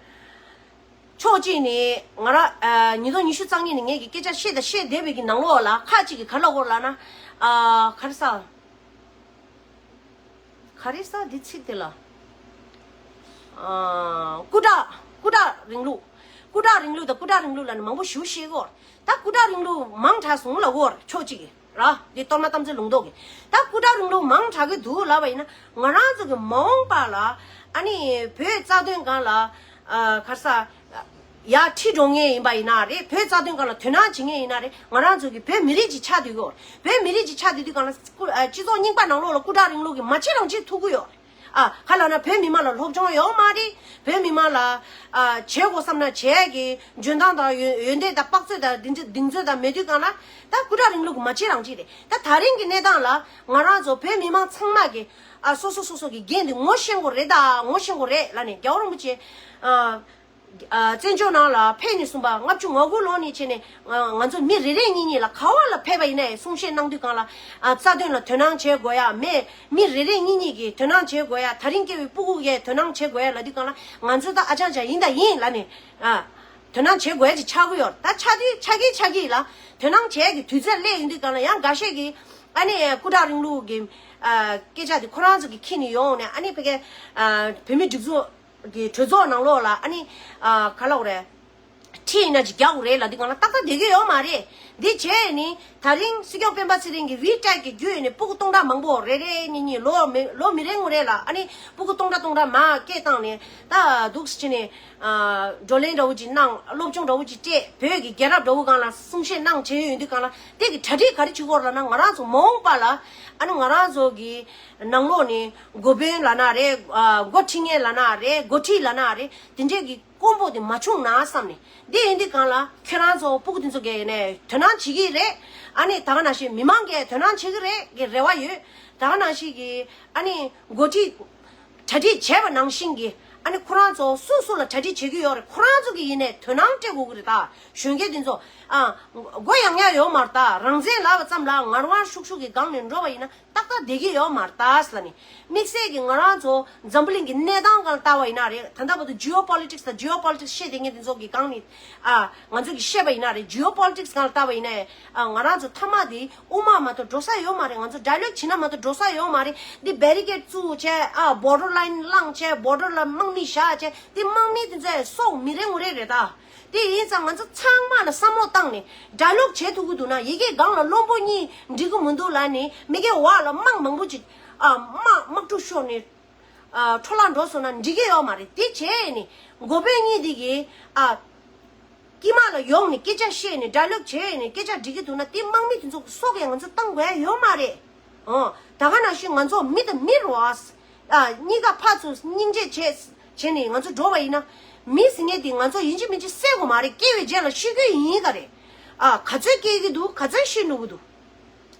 ཕྱོགས་གཅིག་ནས་ང་རང་ཨ་ཉིས་སྟོང་ཉི་ཤུ་རྩ་གཉིས་ནས་ངེད་ཀྱི་སྐད་ཆ་བཤད་དང་བཤད་བསྡད་པའི་གི་ནང་ལོགས་ལ་ཁ་ཅིག་གིས་ག་ལབ་ཀྱི་ཡོད་ལབ་ན། ཨ་ག་རེ་ཟ། ག་རེ་ཟ་འདི་ཚིག་དེ་ལ། ཨ་སྐུ་དྲག་སྐུ་དྲག་རིང་ལུགས། སྐུ་དྲག་རིང་ལུགས་དང་སྐུ་དྲག་རིང་ལུགས་ལབ་ནས་མང་པོ་ཞེ་པོ་བཤད་ཀྱི་ཡོད། ད་སྐུ་དྲག་རིང་ལུགས་མང་དྲགས་སོང་ལབ་ཀྱི་ཡོད་ཕྱོགས་གཅིག་གིས། ར། འདི་གཏོར་མ་དམ་ཚིག་ལུང་རྟོགས་ཀྱིས། ད་སྐུ་དྲག་རིང་ལུགས་མང་དྲགས་ཀྱི་འདུག་ལབ་པ་ཡིན་ན། ང་རང་ཚོ་གི་མ་འོངས་པ་ལ་ཨ་ནི་བོད་རྩ་དོན་སྒང་ལ་ཨ་ག་རེ་ཟ་ཡར་ཁྲིད་འགྲོ་མཁན་ཡིན་པ་ཡིན་ན་རེད། བོད་རྩ་དོན་སྒང་ལ་དོ་སྣང་བྱེད་མཁན་ཡིན་ན་རེད། ང་རང་ཚོ་གི་བོད་མི་རིགས་ཅིག་ཆགས་བསྡད་ཀྱི་ཡོད། བོད་མི་རིགས་ཅིག་ཆགས་བསྡད་དུས་སྒང་ལ་སྐུ་ཨ་སྤྱི་ཚོགས་རྙིང་པ་ནང་ལོགས་ལ་སྐུ་དྲག་རིང་ལུགས་ཀྱིས་མ་བྱེད་རང་བྱེད་ཐུབ་ཀྱི་ཡོད། ཨ་ག་ལབ་ན་བོད་མི་མང་ལ་སློབ་སྦྱོང་ཡོད་མ་རེད། བོད་མི་མང་ལ་ཨ་བྱེད་དགོས་བསམ་ན་བྱེད་ཀྱི་འཇོན་ཐང་དང་ཡོན་ཡོན་ཏན་དང་དཔག་ཚོད་དང་འདི་འདི་གདེང་ཚོད་དང་མེད་དུས་སྒང་ལ་ད་སྐུ་དྲག་རིང་ལུགས་ཀྱིས་མ་བྱེད་རང་བྱེད་རེད། ད་ད་རིང་གི་གནས་སྟངས་ལ་ང་རང་ཚོ་བོད་མི་མང་ཚང་མ་གི་ཨ་སོ་སོ་སོ་སོ་གི་འགན་དེ་ངོ་ཤེས་དགོས་རེད། ད་ངོ་ཤེས་དགོས་རེད་ལབ་ནས་རྒྱལ་བ་རིན་པོ་ཆེ་ཨ། ཨ་བཙན་བྱོལ་ནང་ལ་ཕེབས་ནས་གསུངས་པ། ལྔ་བཅུ་ང་དགུ་ལོ་ནས་བྱས་ནས་ང་ང་ཚོ་མི་རེ་རེ་གཉིས་གཉིས་ལ་ག་བ་ལ་ཕེབས་པ་ཡིན་ནའི་གསུང་བཤད་གནང་དུས་སྒང་ལ་ཨ་རྩ་དོན་ལ་དོ་སྣང་བྱེད་དགོས་ཡ། མི་མི་རེ་རེ་གཉིས་གཉིས་ཀྱིས་དོ་སྣང་བྱེད་དགོས་ཡ། ད་རིང་སྐྱེ་བའི་སྤུ་གུ་གས་དོ་སྣང་བྱེད་དགོས་ཡ་ལབ་དུས་སྒང་ལ་ང་ཚོ་ད་ཨ་ཅང་ཅང་ཡིན་ད་ཡིན་ལབ་ནས་ཨ་དོ་སྣང་བྱེད་དགོས་ཡ་ཅིག་ཆགས་ཀྱི་ཡོད། ད་ཆགས་དུས་ཆགས་ཀྱི་ཆགས་ཀྱི་ལ་དོ་སྣང་བྱེད་ཀྱི་དུས་ཚོད་སླེབས་ཡོང་དུས་སྒང་ལ་ཡང་འགའ་ཤས་ཀྱིས་ཨ་ནི་སྐུ་དྲག་རིང་ལུགས་ཀྱི་ཨ་སྐད་ཆ་དེ་ཁོ་རང་ཚོ་གིས་ཁྱེར་ནས་ཡོང་ནས་ཨ་ནི་ཕ་གི་ཨ་བོད་མི་སྒྲིག་འཛུགས་གི་གྲོས་ཚོགས་ནང་ལོགས་ལ་ཨ་ནི་ཨ་ག་ལབ་དགོས་རེད། ཁྲིད་ཡིན་ན་ཅིག་རྒྱག་དགོས་རེད་ལབ་དུས་སྒང་ལ་ཏག་ཏག་བསྡད་ཀྱི་ཡོད་མ་རེད། འདི་བྱས་ནི་ད་རིང་སྲིད་སྐྱོང་སྤེན་པ་ཚེ་རིང་གི་ཝི་ཊེག་གི་བརྒྱུད་ནས་སྤུ་གུ་སྟོང་ཕྲག་མང་པོ་རེ་རེ་གཉིས་གཉིས་ལོ་མི་ལོ་མི་རེ་ངོ་རེ་ལ་ཨ་ནི་སྤུ་གུ་སྟོང་ཕྲག་སྟོང་ཕྲག་མར་སྐད་བཏང་ནས་ད་འདུག་སེ་བྱས་ནས་ཨ་བགྲོ་གླེང་འདྲ་བོ་ཅིག་གནང་། སློབ་སྦྱོང་འདྲ་བོ་ཅིག་སྤྲད། བོད་ཀྱི་རྒྱལ་རབས་འདྲ་བོ་སྒང་ལ་གསུང་བཤད་གནང་བྱས་ཡོད་དུས་སྒང་ལ་དེ་གི་གྲ་སྒྲིག་ག་རེ་བྱེད་ཀྱི་ཡོད་རེད་ལབ་ན། ང་རང་ཚོ་མ་འོངས་པ་ལ་ཨ་ནི་ང་རང་ཚོ་གི་ནང་ལོགས་ནས་འགོ་དཔོན་ལབ་ན་རེད། ཨ་འགོ་ཁྲིད་མཁན་ལབ་ན་རེད། འགོ་ཁྲིད་ལབ་ན་རེད། དེ་འདྲས་ཀྱི་དཀོན་པོ་དེ་མ་བྱུང་ན་བསམ་ནས། འདི་ཡིན་དུས་སྒང་ལ་ཁྱོད་རང་ཚོ་སྤུ་གུ་དེ་ཚོ་གས་ནས་དོ་སྣང་བྱེད་ཀྱི་རེད། ཨ་ནི་ད་ག་ནང་བཞིན་མི་མང་གས་དོ་སྣང་བྱེད་ཀྱི་རེད་གི་རེ་བ་ཡོད། ད་ག་ནང་བཞིན་གི་ཨ་ནི་འགོ་ཁྲིད་གྲ་སྒྲིག་བྱས་པ་ནང་བཞིན་གི་ཨ་ནི་ཁོ་རང་ཚོ་སུ་སུ་ལ་གྲ་སྒྲིག་བྱེད་ཀྱི་ཡོད་རེད། ཁོ་རང་ཚོ་གི་ཡིན་ནས་དོ་སྣང་སྤྲད་དགོས་ཀྱི་རེད། ད་གཞོན་སྐྱེས་དེ་ཚོ་ཨ་མགོ་ཡང་ཡང་ཡོད་མ་རེད། ད་རང་བཙན་ལབ་པ་ཙམ་ལ་ངར་ངར་ཤུགས་ཤུགས་ཀྱི་སྒང་ནས་འགྲོ་བ་ཡིན་ན། ཏག་ཏག་བསྡད་ཀྱི་ཡོད་མ་རེད་ད་ཟེར་ལབ་ནི། དམིགས་བསལ་གྱི་ང་རང་ཚོ་འཛམ་བུ་གླིང་གི་གནས་སྟངས་སྒང་ལ་ལྟ་བ་ཡིན་ན་རེད། ད་ལྟ་བར་དུ་ཇི་ཨོ་པོ་ལི་ཊིག་སི་དང་ཇི་ཨོ་པོ་ལི་ཊིག་སི་བཤད་བསྡད་མཁན་དེ་ཚོ་གི་སྒང་ནས་ཨ་ང་ཚོ་གི་བཤད་པ་ཡིན་ན་རེད། ཇི་ཨོ་པོ་ལི་ཊིག་སི་སྒང་ལ་ལྟ་བ་ཡིན་ན་ཨ་ང་རང་ཚོ་མཐའ་མ་དེ་དབུ་མ་མ་གཏོགས་འགྲོ་ས་ཡོད་མ་རེད། ང་ཚོ་ཌའི་ལོག་བྱེད་ན་མ་གཏོགས་འགྲོ་ས་ཡོད་མ་རེད། འདི་བེ་རི་ཀེཌ་བཙུགས་བྱས་ཨ་བོར་ཌར་ལའིན་བླངས་བྱས་བོར་ཌར་ལ་དམག་མི་བཞག་བྱས་འདི་དམག་མི་དེ་ཚོའི་སྲོག་མི་རེ་ངོ་རེ་རེད་ད། དེ་ཡིན་ཙང་ང་ཚོ་ཚང་མ་ལ་བསམ་བློ་བཏང་ནས་ཌའི་ལོག་བྱེད་ཐུབ་ཀྱི་འདུག་ན། ཡི་གེ་སྒང་ལ་བློན་པོ་གཉིས་འགྲིག་གི་མི་འདུག་ལབ་ནས་མི་སྒེར་བར་ལ་དམག་མང་པོ་ཅིག་ཨ་དམག་དམག་འཁྲུག་ཤོར་ནས་ཨ་འཕྲོ་བརླག་འགྲོ་སོང་ན་འགྲིག་གི་ཡོད་མ་རེད། དེ་བྱས་ནས་འགོ་དཔོན་གཉིས་དེ་གིས་ཨ་དཀྱིལ་མ་ལ་ཡོང་ནས་སྐད་ཆ་བཤད་ནས་ཌའི་ལོག་བྱས་ནས་སྐད་ཆ་འགྲིག་གི་འདུག་ན་དེ་དམག་མི་དེ་ཚོ་གི་སྲོག་ཡང་ང་ཚོ་བཏང་དགོས་ཡ་ཡོད་མ་རེད། ཨོ། ད་ག་ནང་བཞིན་ང་ཚོ་མི་དང་མི་རེད་བ། ཨ་གཉིས་ཀ་ཕར་ཚུར་སྙིང་རྗེ་བྱས་བྱས་ནས་ང་ཚོ་འགྲོ་བ་ཡིན་ན། མི་ཟེར་མཁན་དེ་ང་ཚོ་ཡིན་གཅིག་མིན་གཅིག་བསད་དགོས་མ་རེད། སྐྱེ་བའི་རྗེས་ལ་ཤི་རྒྱུ་ཡིན་ག་རེད། ཨ་ག་ཚོད་སྐྱེ་གི་འདུག་ག་ཚོད་ཤི་འགྲོ་གི་འདུག་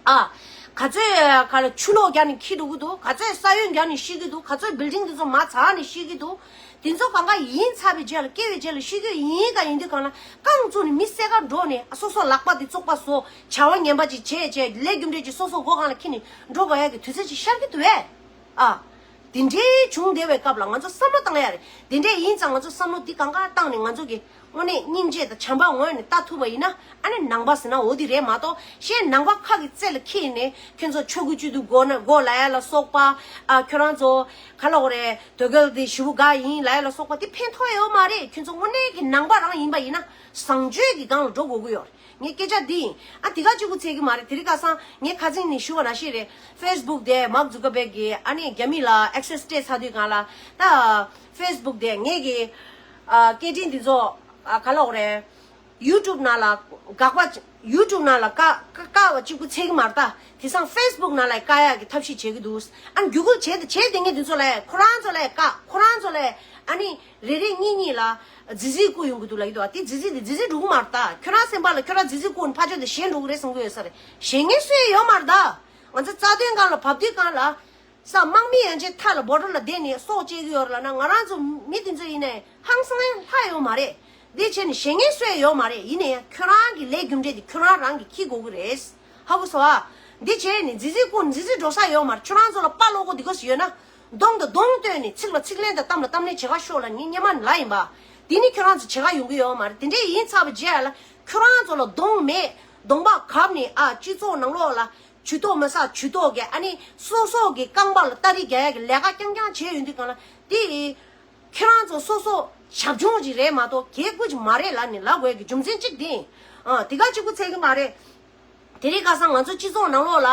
ཨ་ག་ཚོད་ག་ལ་ཆུ་ལོག་རྒྱག་ནས་འཁྱེར་འགྲོ་གི་འདུག་ག་ཚོད་ས་ཡོམ་རྒྱག་ནས་ཤི་གི་འདུག་ག་ཚོད་བིལ་ཌིང་དེ་ཚོ་མར་འཛེགས་ནས་ཤི་གི་འདུག་དེ་ཚོ་གང་ག་ཡིན་ཚར་བའི་རྗེས་ལ་སྐྱེ་བའི་རྗེས་ལ་ཤི་རྒྱུ་ཡིན་ག་ཡིན་དུས་གང་ལ་རྐང་བཙུགས་ནས་མི་བསད་ག་འགྲོ་ནས་ཨ་སོ་སོ་ལག་པ་དེ་བཙོག་པ་བཟོ། བྱ་བ་ངན་པ་ཅིག་བྱས་བྱས་ལས་རྒྱུ་འབྲས་ཅིག་སོ་སོ་སྒོ་ཁང་ལ་འཁྱེར་ནས་འགྲོ་དགོས་ཡ་གི་དུས་ཚོད་ཅིག་ཤར་གི་འདུག་བས། ཨ། དེ་འདྲའི་བྱུང་བསྡད་པའི་སྐབས་ལ་ང་ཚོ་བསམ་བློ་བཏང་ཡ་རེད། དེ་འདྲས་ཡིན་ཙང་ང་ཚོ་བསམ་བློ་འདི་གང་ག་བཏང་ནས་ང་ཚོ་གི་དངོས་གནས་སྙིང་རྗེ་དང་བྱམས་པ་ངོས་ནས་ལྟ་ཐུབ་པ་ཡིན་ན་ཨ་ནི་ནང་པ་ཟེར་ན་འོ་དེ་རེད་མ་གཏོགས་གཞན་ནང་པ་ཁ་གི་རྩེ་ལ་འཁྱེར་ནས་ཁྱོད་ཚོ་ཆོས་གོས་གཅིག་ཏུ་དགོས་ན་དགོས་ལབ་ཡ་ལ་སོགས་པ། ཨ་ཁྱོད་རང་ཚོ་ག་ལབ་དགོས་རེད། དོལ་རྒྱལ་དེ་ཞེ་པོ་དགའ་ཡིན་ལབ་ཡ་ལ་སོགས་པ་དེ་ཕན་ཐོགས་ཡོད་མ་རེད། ཁྱོད་ཚོ་དངོས་གནས་ཀྱི་ནང་པ་རང་ཡིན་པ་ཡིན་ན་བཟང་སྤྱོད་ཀྱི་སྒང་ལ་འགྲོ་དགོས་ཀྱི་ཡོད་རེད། ངའི་སྐད་ཆ་འདི་ཡིན། ཨ་དེ་ག་གཅིག་པུ་ཚད་ཀྱི་མ་རེད། དེ་རིང་ཁ་སང་ངས་ཁ་སང་ནས་ཞུ་བ་ནང་བཞིན་རེད། ཕེ་སི་བུག་དེ་མཱག་ཛུ་ཀར་བྷེག་གིས་ཨ་ནི་རྒྱ་མི་ལ་ཨེག་སེ་སི་སྤྲད་ཚར་དུས་སྒང་ལ་ད་ཕེ་སི་བུག་དེ་ངེད་ཀྱི་ཨ་སྐད་འཕྲིན་འདི་ཚོ་ཨ་ག་ལབ་དགོས་རེད། ཡུ་ཊུབ་ནང་ལ་དགག་པ། ཡུ་ཊུབ་ནང་ལ་ཀ་ཀ་ཀ་བ་གཅིག་པུ་ཚད་ཀྱི་མ་རེད་ད། དེང་སང་ཕེ་སི་བུག་ནང་ལ་ཀ་ཡག་གི་ཐབས་ཤེས་བྱེད་ཀྱི་འདུག་ཨ་ནི་རྒྱུད་སྐུལ་བྱེད་དེ་བྱེད་དེ་ངས་འདི་ཚོ་ལ་ཁོ་རང་ཚོ་ལ་ཀ་ཁོ་རང་ཚོ་ལ་ཨ་ནི་རེ་རེ་གཉིས་གཉིས་ལ་རྫི་རྫི་བསྐུར་ཡོང་གི་འདུག་ལབ་ཀྱི་འདུག་ཨ་དེ་རྫི་རྫི་དེ་རྫི་རྫི་འགྲོ་གི་མ་རེད་ད། ཁྱོད་རང་སེམས་པ་ལ་ཁྱོད་རང་རྫི་རྫི་བསྐུར་ནས་ཕར་ཕྱོགས་དེ་གཞན་འགྲོ་གི་རེད་བསམ་གི་ཡོད་ས་རེད། གཞན་ངན་སུ་ཡང་ཡོད་མ་རེད་ད། ང་ཚོ་རྩ་དོན་སྒང་ལ་བབས་དུས་སྒང་ལ། ས་དམག་མི་ཡན་ཆད་མཐའ་ལ་བོ་ཊར་ལ་བསྡད་ནས་སྲོག་བཅད་ཀྱི་ཡོད་རེད་ལབ་ན། ང་རང་ཚོ་མི་དེ་ཚོ་ཡིན་ནའི་ཧང་སང་ཡང་ལྷག་ཡོད་མ་རེད། འདི་བྱས་ནས་གཞན་ངན་སུ་ཡང་ཡོད་མ་རེད། ཡིན་ན་ཡང་ཁྱོད་རང་གི་ལས་རྒྱུ་འབྲས་དེ་ཁྱོད་རང་རང་གིས་འཁྱེར་དགོས་ཀྱི་རེད། ཧ་གོ་སོང་ཨ། འདི་བྱས་ནས་རྫི་རྫི་བསྐུར་ནས་རྫི་རྫི་འགྲོ་ས་ཡོད་མ་རེད། ཁྱོད་རང་ཚོ་ལ་དཔའ་བློ་ཁོག་འདི་ག་ཞིག་ཡོད་ན། གདོང་དང་གདོང་བསྟན་ནས་ཚིག་ལ་ཚིག་ལན་དང་གཏམ་ལ་གཏམ་ལན་བྱེད་ག་ཤོག་ལབ་ནི་སྔོན་མ་ནས་ལབ་ཡིན་པ། འདི་ནི་ཁྱོད་རང་ཚོ་བྱེད་ག་ཡོང་གི་ཡོད་མ་རེད། དེ་འདྲས་ཡིན་ཚར་བའི་རྗེས་ལ་ཁྱོད་རང་ཚོ་ལ་གདོང་མེད་གདོང་པ་གབ་ནས་ཨ་སྤྱི་ཚོགས་ནང་ལོགས་ལ། ཇུས་གཏོགས་མ་ཟ་ཇུས་གཏོགས་ཀྱི་ཨ་ནི་སོ་སོ་གི་རྐང་པ་ལ་སྟ་རི་རྒྱག་ཡ་གི་ལས་ཀ་རྐྱང་རྐྱང་བྱས་ཡོང་དུས་སྒང་ལ་དེ་ཁྱེད་རང་ཚོ་སོ་སོ་བྱབ་ཆུང་ཅིག་རེད་མ་གཏོགས་གལ་དགོས་ཅིག་མ་རེད་ལབ་ནས་ལབ་དགོས་ཀྱི་རྒྱུ་མཚན་གཅིག་དེ་ཡིན། ཨ་དེ་ག་གཅིག་པུ་ཚད་ཀྱི་མ་རེད། དེ་རིང་ཁ་སང་ང་ཚོ་སྤྱི་ཚོགས་ནང་ལོགས་ལ་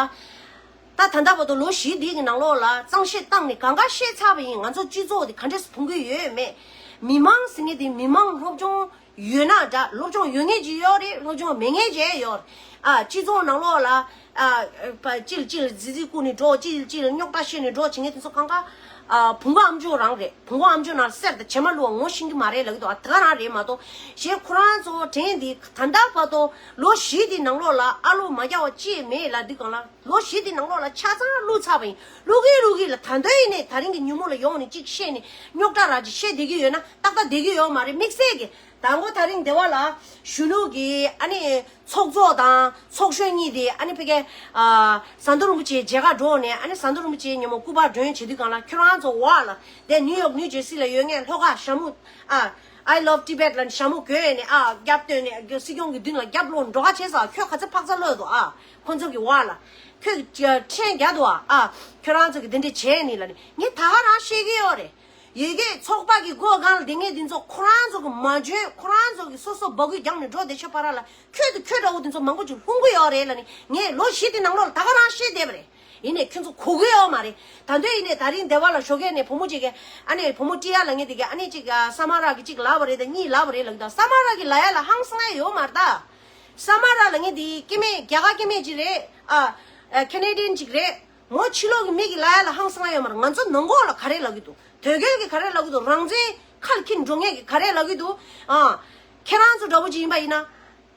ད་ད་ལྟ་བར་དུ་ལོ་བཞི་འདི་གི་ནང་ལོགས་ལ་གཙང་བཤེར་བཏང་ནས་གང་ག་བཤེར་ཚར་བ་ཡིན། ང་ཚོ་སྤྱི་ཚོགས་དེ་ག་འདྲས་སེ་མཐོང་གི་ཡོད་མེད། མི་མང་ཟེར་མཁན་དེ་མི་མང་སློབ་སྦྱོང་ཡོད་ན་འདྲ། སློབ་སྦྱོང་ཡོད་མཁན་ཅིག་ཡོད་རེད། སློབ་སྦྱོང་མེད་མཁན་ཅིག་ཡོད་རེད། ཨ་སྤྱི་ཚོགས་ནང་ལོགས་ལ་ཨ་ཕ་ཅིལ་ཅིལ་རྫི་རྫི་བསྐུར་ནས་འགྲོ། ཅིལ་ཅིལ་རྙོག་དྲ་བཤད་ནས་འགྲོ་བྱེད་མཁན་དེ་ཚོ་གང་ག་ཨ་བུང་བ་ཨམ་ཅོག་རང་རེད། བུང་བ་ཨམ་ཅོག་ནང་གསེར་དང་བྱེ་མ་བླུགས་པ་ངོ་ཤེས་ཀྱི་མ་རེད་ལབ་ཀྱི་འདུག་ཨ་དེ་ག་རང་རེད་མ་གཏོགས། གཞན་ཁོ་རང་ཚོ་དྲན་འདི་ད་ལྟ་བར་དུ་ལོ་བཞི་འདི་ནང་ལོགས་ལ་ཨ་ལོ་མ་རྒྱག་པ་ཅིག་མེད་ལབ་དུས་སྒང་ལ། ལོ་བཞི་འདི་ནང་ལོགས་ལ་ཆ་ཚང་བླུགས་ཚར་བ་ཡིན། བླུགས་གི་བླུགས་གི་ལ་ད་དུང་ཡིན་ནའི་ད་རིང་གི་ཉིན་མོ་ལ་ཡོང་ནས་ཅིག་བཤད་ནས་རྙོག་དྲ་ར་ཅིག་བཤད་བསྡད་ཀྱི་ཡོད་ན་ཏག་ཏག་བསྡད་ཀྱི་ཡོད་མ་རེད། དམིགས་བསལ་གྱི་དང་པོ་ད་རིང་སྡེ་བ་ལ་གཞོན་ནུ་གི་ཨ་ནི་ཚོགས་གཙོ་དང་ཚོགས་གཞོན་གཉིས་དེ་ཨ་ནི་ཕ་གི་ཨ་ཟམ་གདོང་རིན་པོ་ཆེའི་མཇལ་ཁ་འགྲོ་ནས། ཨ་ནི་ཟམ་གདོང་རིན་པོ་ཆེའི་ཉིན་མོ་སྐུ་པར་སྒྲོན་བྱེད་དུས་སྒང་ལ་ཁྱོད་རང་ཚོ་བར་ལ་དེ་ནིའུ་ཡོག་ནིའུ་ཇར་སི་ལ་ཡོད་མཁན་ལྷོ་ཁ་ཤ་མུ་ཨ། I love Tibet ལ་ཤ་མུ་གོན་ནས་ཨ་རྒྱབ་བཏོན་ནས་སྲིད་སྐྱོང་གི་མདུན་ལ་རྒྱབ་ལོག་འགྲོ་ག་བྱས་ཙང་ཁྱོད་ག་ཚོད་ཕག་ཚ་ལོས་འདུག་ཨ། ཁོ་ཚོ་གི་བར་ལ་ཁྱོད་ཁྲན་རྒྱག་འདུག་ཨ། ཨ་ཁྱོད་རང་ཚོ་གི་དེ་འདྲས་བྱས་ནི་ལ་ནི་ངས་ད་ག་རང་བཤད་ཀྱི་ཡོད་རེད། ཡ་གི་ཚོགས་པ་གི་སྒོ་སྒང་ལ་དེ་ངས་འདི་ཚོ་ཁོ་རང་ཚོ་གི་མ་འཇོན། ཁོ་རང་ཚོ་གི་སོ་སོ་འབོད་སྐུལ་རྒྱག་ནས་འགྲོ་བསྡད་ཤག་བར་ལ་ཁྱོད་དང་ཁྱོད་འདྲ་བོ་དེ་ཚོ་མང་པོ་ཅིག་ལྷུང་གི་ཡོད་རེད་ལ་ནི་ངས་ལོ་བཞི་དེ་ནང་ལོགས་ལ་ད་ག་རང་བཤད་བསྡད་པ་རེད། ཡིན་ནའི་ཁྱོད་ཚོ་གོ་གི་ཡོད་མ་རེད། ད་དུང་ཡིན་ནའི་ད་རིང་སྡེ་བ་ལ་ཞོགས་ཀས་ནས་བུ་མོ་གཅིག་གིས་ཨ་ནི་བུ་མོ་ཀྲི་ཡ་ལབ་མཁན་དེ་གིས་ཨ་ནི་གཅིག་ཨ་ས་མ་ར་གི་གཅིག་ལབ་པ་རེད་དང་གཉིས་ལབ་པ་རེད་ལབ་གི་འདུག་ས་མ་ར་གི་ལབ་ཡ་ལ་ཧང་སང་ཡ་ཡོད་མ་རེད་ད། ས་མ་ར་ལབ་མཁན་དེ་སྐྱེ་དམན་རྒྱ་གར་སྐྱེ་དམན་གཅིག་རེད། ཨ་ཨ་ཁེ་ནེ་ཌི་ཡན་གཅིག་རེད། མོ་ཕྱི་ལོགས་ཀྱི་མི་གིས་ལབ་ཡ་ལ་ཧང་སང་ཡ་ཡོད་མ་རེད། ང་ཚོ་ནང་ཁོག་ལ་ག་རེ་ལབ་གི་འདུག་དོལ་རྒྱལ་གྱིས་ག་རེ་ལབ་གི་འདུག་རང་བཙན་ཁ་ལ་འཁྱེར་འགྲོ་མཁན་གྱིས་ག་རེ་ལབ་གི་འདུག་ཨ་ཁྱེད་རང་ཚོ་འདྲ་བོ་ཅིག་ཡིན་པ་ཡིན་ན།